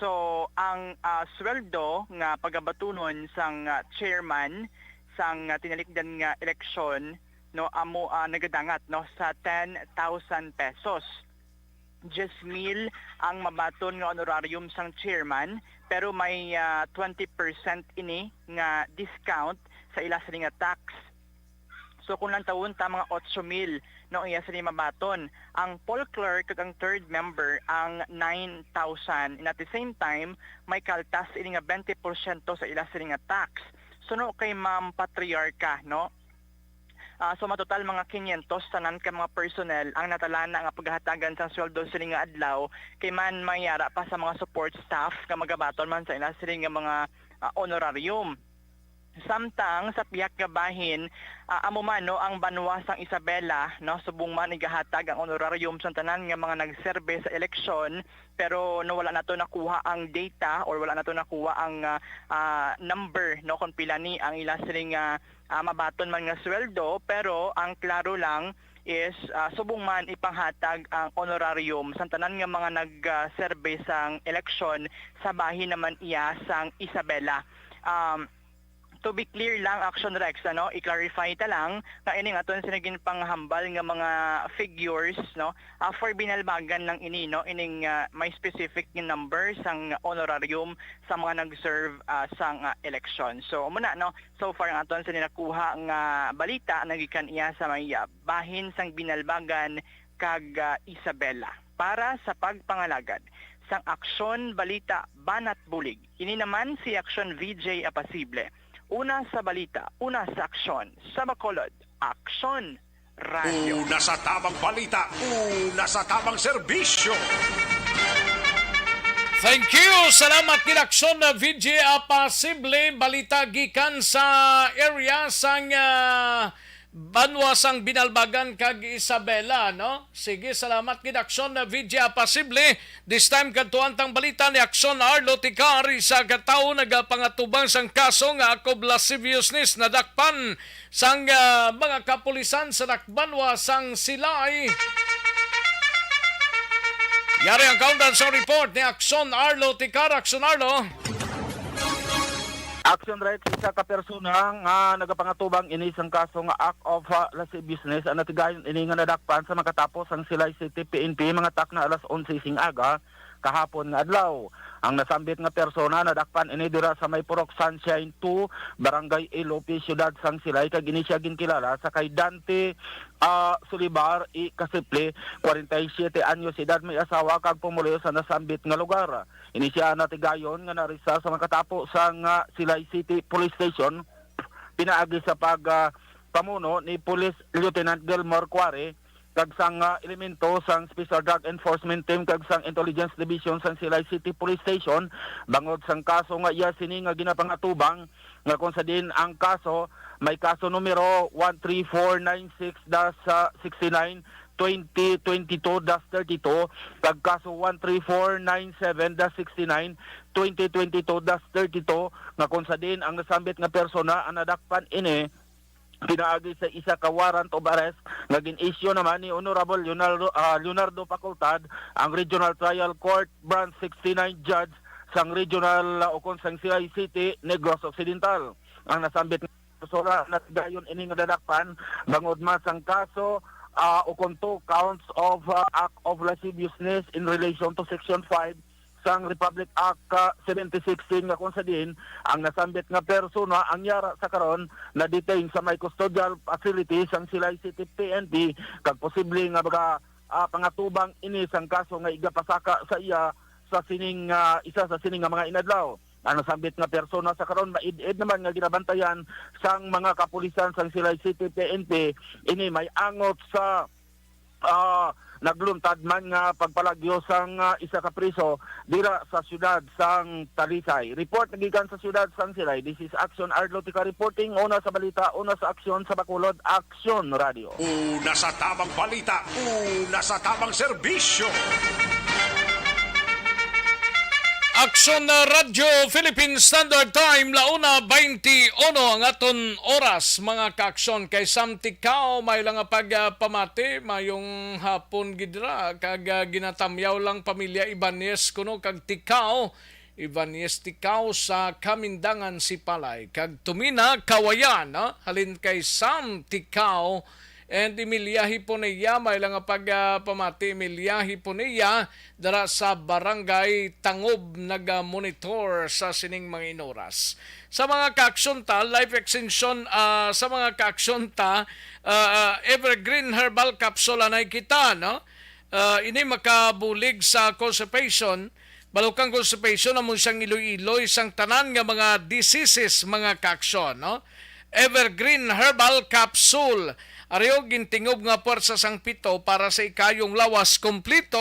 So, ang, ah, sweldo nga pagabatunon sang, ah, chairman sang, ah, tinalikdan nga eleksyon, no, amo, ah, nagadangat, no, sa ten thousand pesos. Diyes mil ang mabaton nga honorarium sang chairman, pero may, ah, twenty percent ini nga discount sa ila sini nga tax. So, kung lantawon ta, mga otso mil, no, ang iya sini mabaton. Ang poll clerk kag ang third member ang nine thousand. And at the same time, may kaltas ini nga twenty porsyento sa ila sini nga tax. So, no, kay Ma'am Patriarca, no? Ah, so, matotal mga kinyentos tanan ka mga personnel ang natalana nga paghatagan sang sweldo sini nga adlaw, kay man may yara pa sa mga support staff nga magabaton man sa ila sini nga mga, ah, honorarium. Samtang sa pihak nga bahin, ah, amo man, no, ang banwa sang Isabela, no, subong man igahatag ang honorarium sa tanan nga mga nagserbe sa eleksyon, pero, no, wala nato nakuha ang data or wala nato nakuha ang, ah, ah, number, no, kung pila ni ang ila sini nga, ah, mabaton man nga sweldo, pero ang klaro lang is, ah, subong man ipanghatag ang honorarium sa tanan nga mga nag, ah, serbe sang eleksyon sa bahin naman iya sang Isabela. Um, To be clear lang, Action Rex, ano, i-clarify ta lang nga ining aton sini ginpanghambal nga mga figures, no, ah, for Binalbagan lang ini, no, ining, ah, may specific nga number sang honorarium sa mga nag-serve, ah, sang, ah, eleksyon. So, amo na, no, so far ang aton sini nakuha nga balita nagikan iya sa may, ah, bahin sang Binalbagan kag, ah, Isabela. Para sa pagpangalagad sang Aksyon Balita Banat Bulig, ini naman si Aksyon V J Apasible. Una sa balita, una sa aksyon, sa Bacolod, Aksyon Radyo. Una sa tamang balita, una sa tamang serbisyo. Thank you. Salamat gid, Aksyon, uh, V J Apasible. Balita gikan sa area sang, uh, banwa sang Binalbagan kag Isabela, no? Sige, salamat gid, Aksyon, uh, V J Apasible. This time, kadtuan tang balita ni Aksyon Arlo Tikari. Isa ka tawo nagapangatubang sang kaso nga akop lasciviousness nadakpan sang, ah, mga kapulisan sa dakbanwa sang Silay. Yari ang kaundan sa report ni Aksyon Arlo Tikar. Aksyon Arlo. Action Rights, isa ka persona nga nagapangatubang ini sang kaso nga act of, ah, lasciviousness ang natigayon ini nga nadakpan sa makatapos ang Silay City P N P mga takna alas onse sing aga kahapon nga adlaw. Ang nasambit nga persona nadakpan ini dira sa may Purok Sunshine two, Barangay Ilope, Siyudad sang Silay, kag ini siya ginkilala sa kay Dante, ah, Sulibar I. Kasiple, kwarenta y siyete anyos edad, may asawa kag pumuluyo sa nasambit nga lugar. Ini siya natigayon nga naarestar sa makatapo sang, ah, Silay City Police Station pinaagi sa pag, ah, pamuno ni Police Lieutenant Gilmore Cuare kag sang, ah, elemento sang Special Drug Enforcement Team kag sang Intelligence Division sang Silay City Police Station bangod sang kaso nga iya sini nga ginapangatubang, nga kung sa diin ang kaso may kaso numero one three four nine six dash sixty-nine twenty twenty-two dash thirty-two, kag kaso one three four nine seven dash sixty-nine, twenty twenty-two dash thirty-two, nga kung sa diin ang nasambit nga persona ang nadakpan ini pinaagi sa isa ka warrant of arrest nga gin-issue naman ni Honorable Leonardo, ah, Leonardo Facultad, ang Regional Trial Court Branch sixty-nine Judge sang Regional, ah, ukon sang Silay City, Negros Occidental. Ang nasambit nga persona natigayon ini nga nadakpan bangod man sang kaso, ah, ukon two counts of, ah, act of lasciviousness in relation to Section five sang Republic Act, ah, seventy sixteen, nga kung sa diin ang nasambit nga persona ang yara sa karon na-detain sa may custodial facility sang Silay City P N P, kag posible nga maga, ah, pangatubang ini sang kaso nga igapasaka sa iya sa sining, ah, isa sa sining nga mga inadlaw. Ang nasambit nga persona sa karon maid-id naman nga ginabantayan sang mga kapulisan sang Silay City P N P. Ini may angot sa, ah, nagluntad man nga pagpalagyo sang, ah, isa ka priso dira sa siyudad sang Talisay. Report nagikan sa siyudad sang Silay. This is Action Arlo Tika reporting. Una sa balita, una sa aksyon sa Bacolod, Aksyon Radio. Una sa tamang balita, una sa tamang serbisyo. Aksyon na Radyo Philippine Standard Time, la una twenty-one ang aton oras, mga kaaksyon. Kay Sam Ticao, may lang nga pagpamati, mayong hapon gid ra, kag, ah, ginatamyaw lang pamilya Ibanez kuno kag Ticao, Ibanez Ticao sa Kamindangan, Sipalay, kag Tumina, Kawayan, ah, halin kay Sam Ticao and Emilia Hiponia, may lang nga pag, ah, pamati, Emilia Hiponia, dara sa Barangay Tangob, naga-monitor sa sining mga inoras. Sa mga kaaksyon ta, life extension, ah, sa mga kaaksyon ta, ah, ah, Evergreen Herbal Capsule anay kita, no? Ah, ini makabulig sa constipation. Balukang constipation amo siyang iloy-iloy sang tanan nga mga diseases, mga kaaksyon, no? Evergreen Herbal Capsule. Ari og gintingob nga puwersa sang pito para sa ikayong lawas kompleto.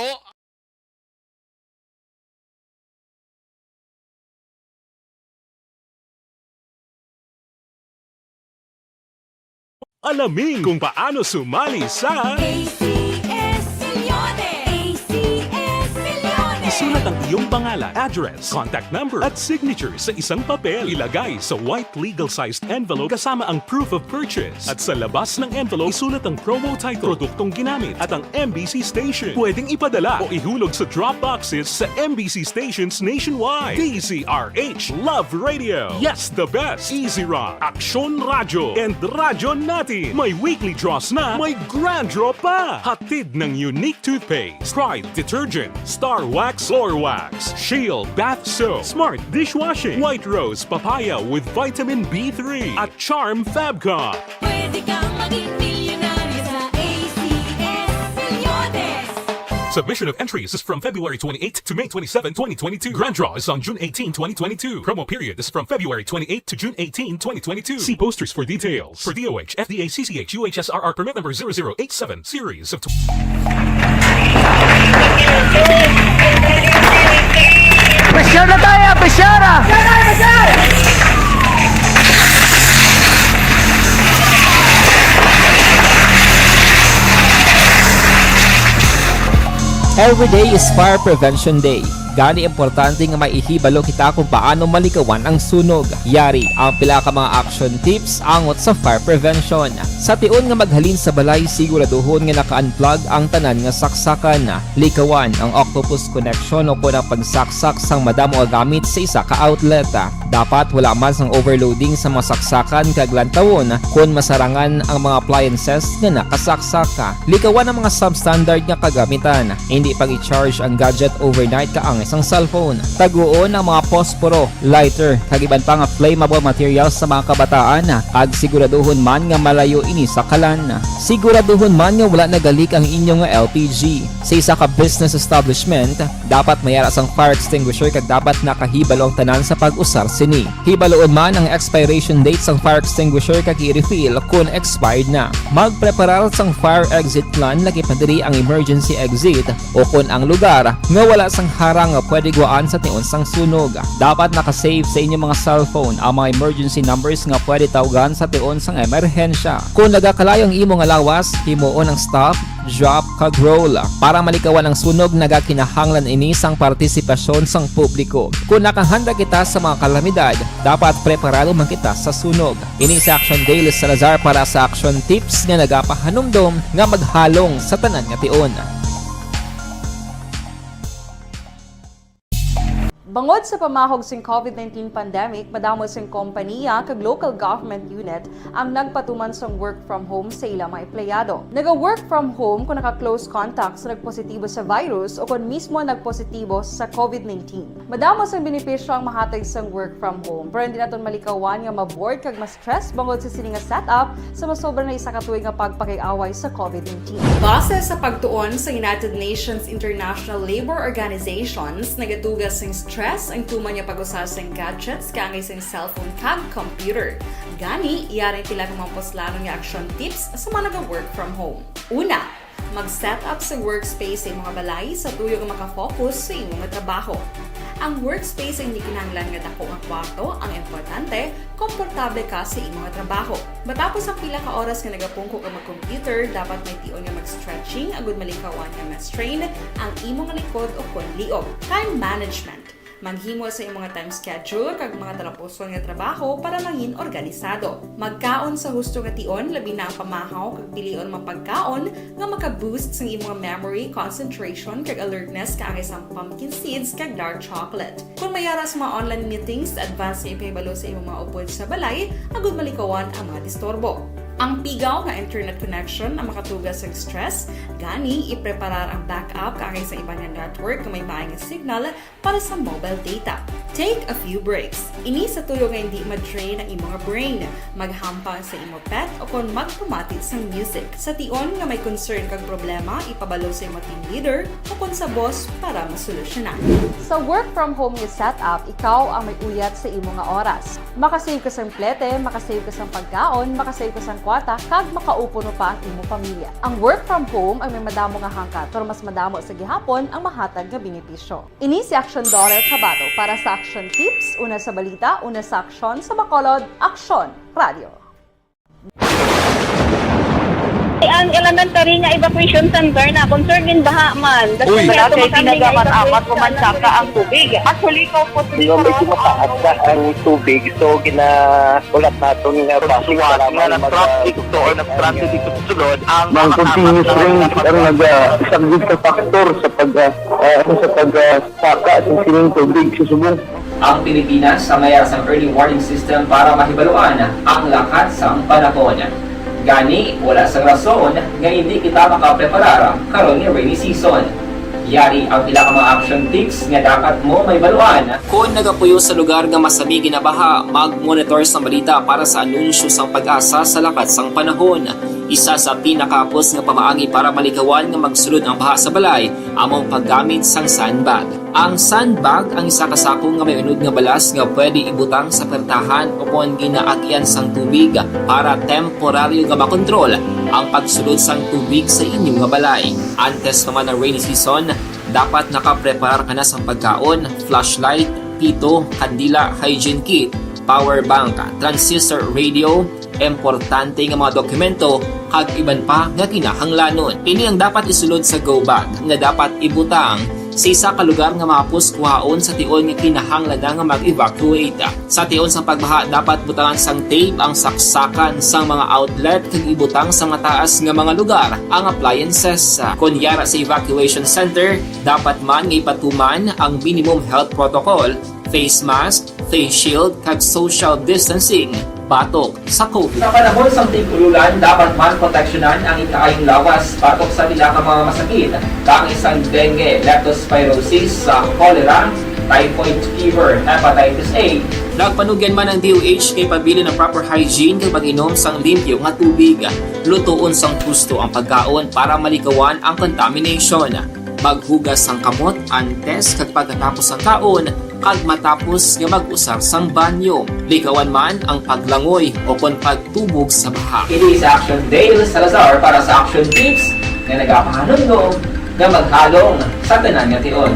Alamin kung paano sumali sa A C S Milyones! A C S Milyones! Isulat ang iyong pangalan, address, contact number, at signature sa isang papel. Ilagay sa white legal-sized envelope kasama ang proof of purchase. At sa labas ng envelope, isulat ang promo title, produktong ginamit, at ang M B C station. Pwedeng ipadala o ihulog sa drop boxes sa M B C stations nationwide. D Z R H, Love Radio. Yes, the best. Easy Rock, Aksyon Radyo, and Radyo Natin. May weekly draws na, may grand draw pa. Hatid ng Unique Toothpaste, Pride Detergent, Star Wax Floor Wax, Shield Bath Soap, Smart Dishwashing, White Rose Papaya with Vitamin B three, at Charm Fabcon. Pwede kang maging milyonaryo sa A C S Milyones. Submission of entries is from February twenty-eight to May twenty-seven, twenty twenty-two. Grand draw is on June eighteen, twenty twenty-two. Promo period is from February twenty-eight to June eighteen, twenty twenty-two. See posters for details. For D O H, F D A, C C H, U H S R R permit number zero zero eight seven, series of Pressure na tayo, pressure na! Every day is Fire Prevention Day. Gani, importante nga may ihibalo kita kung paano malikawan ang sunog. Yari ang pila ka mga action tips angot sa fire prevention. Sa tion nga maghalin sa balay, siguraduhon nga naka-unplug ang tanan nga saksakan. Likawan ang octopus connection o kon ang pagsaksak sang madamo nga gamit sa isa ka outlet. Dapat wala man sang overloading sa mga saksakan kag lantawon kon masarangan ang mga appliances nga nakasaksak. Likawan ang mga substandard nga kagamitan. Indi pag-i-charge ang gadget overnight kaangay sang cellphone. Taguon ang mga posporo, lighter, kag iban pa nga flammable materials sa mga kabataan, kag siguraduhon man nga malayo ini sa kalan. Siguraduhon man nga wala nagalik ang inyo nga L P G. Sa isa ka business establishment, dapat may ara sang fire extinguisher kag dapat nakahibalo ang tanan sa pag-usar sini. Hibaluon man ang expiration date sang fire extinguisher kag i-refill kon expired na. Magpreparar sang fire exit plan, lakip na diri ang emergency exit o kon ang lugar nga wala sang harang nga pwede guwaan sa tion sang sunog. Dapat naka-save sa inyo mga cellphone ang mga emergency numbers nga pwede tawgan sa tion sang emerhensya. Kung nagakalayo ang imo nga lawas, himuon ang stop, drop, kag roll. Para malikawan ang sunog, nagakinahanglan ini sang partisipasyon sang publiko. Kung nakahanda kita sa mga kalamidad, dapat preparado man kita sa sunog. Ini si Action Dale Salazar para sa Action Tips nga nagapahanumdom nga maghalong sa tanan nga tion. Bangod sa pamahog sing COVID nineteen pandemic, madamo sing kompaniya kag local government unit ang nagpatuman sang work from home sa ila mga empleyado. Naga-work from home kung naka-close contact sa nagpositibo sa virus o kon mismo nagpositibo sa COVID nineteen. Madamo sang benepisyo ang mahatag sang work from home, pero hindi naton malikawan nga ma-bored kag ma-stress bangod sa sini nga setup sa masobra na isa ka tuig nga pagpakig-away sa COVID nineteen. Base sa pagtuon sa United Nations International Labour Organizations, nagatuga sing stress ang tuman nga pag-usa sing gadgets kaangay sing cellphone kag computer. Gani, yari ang pila ka mga puslanon nga action tips sa mga naga-work from home. Una, mag-set up sa workspace sa imo nga balay sa tuyo nga makafocus sa imo nga trabaho. Ang workspace ay hindi kinahanglan nga dako nga kwarto, ang importante, komportable ka sa imo nga trabaho. Matapos ang pila ka oras nga nagapungko ka mag-computer, dapat may tion nga mag-stretching agud malikawan nga ma-strain ang imo nga likod o kon liog. Time management. Maghimo sa imo nga time schedule kag mga talapuson nga trabaho para mangin organisado. Magkaon sa husto nga tion, labi na ang pamahaw kag pilion nga mga pagkaon nga maka-boost sang imo nga memory, concentration, kag alertness kaangay sang pumpkin seeds kag dark chocolate. Kon may ara sa mga online meetings, advance nga ipahibalo sa imo mga upod sa balay agud malikawan ang mga disturbo. Ang pigaw nga internet connection ang makatuga sa stress, gani ipreparar ang backup kaangay sa iban nga network nga may maay nga signal para sa mobile data. Take a few breaks. Ini sa tuyo nga hindi ma-drain ang imo nga brain. Maghampang sa imo pet o kon magpamati sang music. Sa tion nga may concern kag problema, ipabalo sa imo team leader o kon sa boss para masolusyonan. Sa work from home nga setup, ikaw ang may uyat sa imo nga oras. Makasave ka sang plete, makasave ka sang pagkaon, makasave ka sang kwarta, kag makaupo pa ang imo pamilya. Ang work from home ang may madamo nga hangkat, pero mas madamo sa gihapon ang mahatag nga benepisyo. Ini si Action Daughter Kabato para sa Action Tips, una sa balita, una sa aksyon, sa Bacolod, Aksyon Radio. Ang elementary nga evacuation center na concern in baha man. Uy. Wala kay ginagaman amat pumansaka ang tubig. Actually, ikaw po, medyo mataas na ang tubig, so gina-, ulat naton nga traffic, salamat nga mag-, nag-traffic to or nag-traffic dito sa sulod, ang mga continuous rain ang nag-, ah, isa gid sa factor sa pag, ah, ah, ano, sa pag, ah, saka sa sining tubig sa subong. Ang Pilipinas ang may ara sang early warning system para mahibaluan ang lakat sang panahon. Gani, wala sang rason nga hindi kita makapreparar karon nga rainy season. Yari ang pila ka mga action tips nga dapat mo mahibaluan. Kon nagapuyo sa lugar nga masami ginabaha, mag-monitor sang balita para sa anunsyo sang PAGASA sa lakat sang panahon. Isa sa pinakahapos nga pamaagi para malikawan nga magsulod ang baha sa balay amo ang paggamit sang sandbag. Ang sandbag ang isa ka sako nga may unod nga balas nga pwede ibutang sa pertahan o kon ginaagian sang tubig para temporaryo nga makontrol ang pagsulod sang tubig sa inyo nga balay. Antes pa man ang rainy season, dapat nakapreparar ka na sang pagkaon, flashlight, pito, kandila, hygiene kit, power bank, transistor radio, importante nga mga dokumento, kag iban pa nga kinahanglanon. Ini ang dapat isulod sa go bag nga dapat ibutang sa isa ka lugar nga mahapos kuhaon sa tion nga kinahanglan na nga mag-evacuate. Sa tion sang pagbaha, dapat butangan sang tape ang saksakan sang mga outlet kag ibutang sa mataas nga mga lugar ang appliances. Kon yara sa evacuation center, dapat man nga ipatuman ang minimum health protocol, face mask, face shield, kag social distancing batok sa COVID. Sa panahon sang tig-ululan, dapat man proteksyonan ang ikaayong lawas batok sa pila ka mga masakit, kaangay sang dengue, leptospirosis, sa cholera, typhoid fever, hepatitis A. Nagpanugyan man ang D O H kay pabilin ang proper hygiene kag pag-inom sang limpyo nga tubig. Lutoon sang husto ang pagkaon para malikawan ang contamination. Maghugas sang kamot antes kag pagkatapos sang kaon, kag matapos nga mag-usar sang banyo. Likawan man ang paglangoy o kon pagtubog sa baha. Ini si Action Dale Salazar para sa Action Tips nga nagapahanumdom nga maghalong sa tanan nga tion.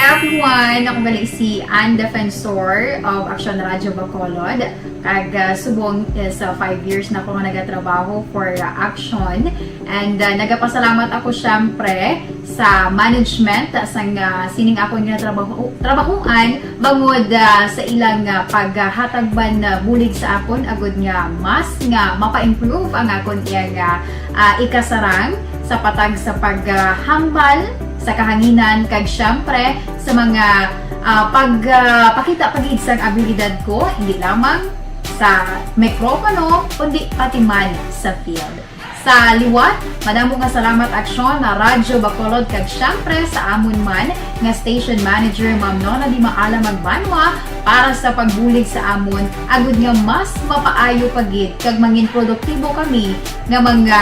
Everyone, ako gali si Ann Defensor of Action Radio Bacolod. Kag ah, subong is ah, five years na ako nga nagatrabaho for ah, Action. And ah, nagapasalamat ako syempre sa management ah, sang ah, sining akon nga trabaho trabahuan bangod ah, sa ilang ah, paghatag man ah, bulig sa akon agud nga mas nga mapa-improve ang akon iyang ah, ah, ikasarang sa patag sa paghambal sa kahanginan kag syempre sa mga ah, pagpakita pa gid sang abilidad ko hindi lamang sa mikropono kundi pati man sa field. Sa liwat, madamo nga salamat Aksyon na Radyo Bacolod kag syempre sa amon man nga station manager Ma'am Nona Di Maala Magbanwa para sa pagbulig sa amon agud nga mas mapaayo pa gid kag mangin produktibo kami nga mga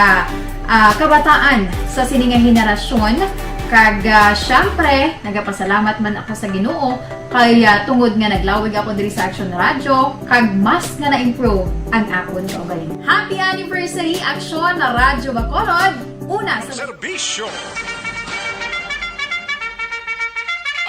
ah, kabataan sa sini nga henerasyon. Kag ah, syempre, nagapasalamat man ako sa Ginoo kay ah, tungod nga naglawig ako diri sa Action Radio kag mas nga na-improve ang akon kaugalingon. Happy anniversary Action na Radyo Bacolod! Una sa Serbisyo.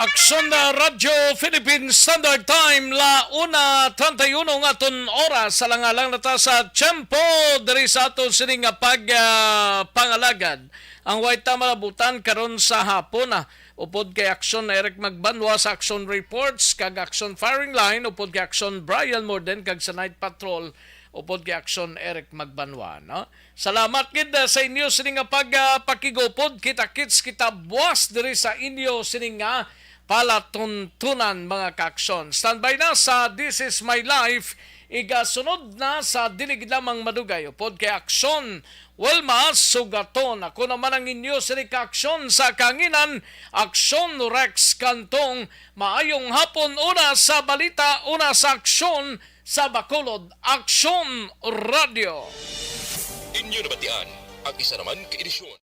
Aksyon na Radyo Philippine Standard Time, la una treinta y uno nga aton oras. Alang-alang na ta sa tiyempo diri sa aton sini nga pag ah, pangalagad. Ang way ta malabutan karon sa hapon ah, upod kay Aksyon Eric Magbanwa sa Aksyon Reports kag Aksyon Firing Line, upod kay Aksyon Brian Morden kag sa Night Patrol, upod kay Aksyon Eric Magbanwa, no? Salamat gid ah, sa inyo sini nga pag ah, pakigupod. Kita-kits kita buwas diri sa inyo sini nga palatuntunan, mga kaaksyon. Standby na sa This Is My Life, igasunod na sa dili gid lamang madugay upod kay Aksyon Wilma Sugaton. Ako naman ang inyo sini kaaksyon sa kanginan, Aksyon Rex Cantong. Maayong hapon, una sa balita, una sa aksyon sa Bacolod, Aksyon Radio. Inyo nabatian ang isa naman ka edisyon.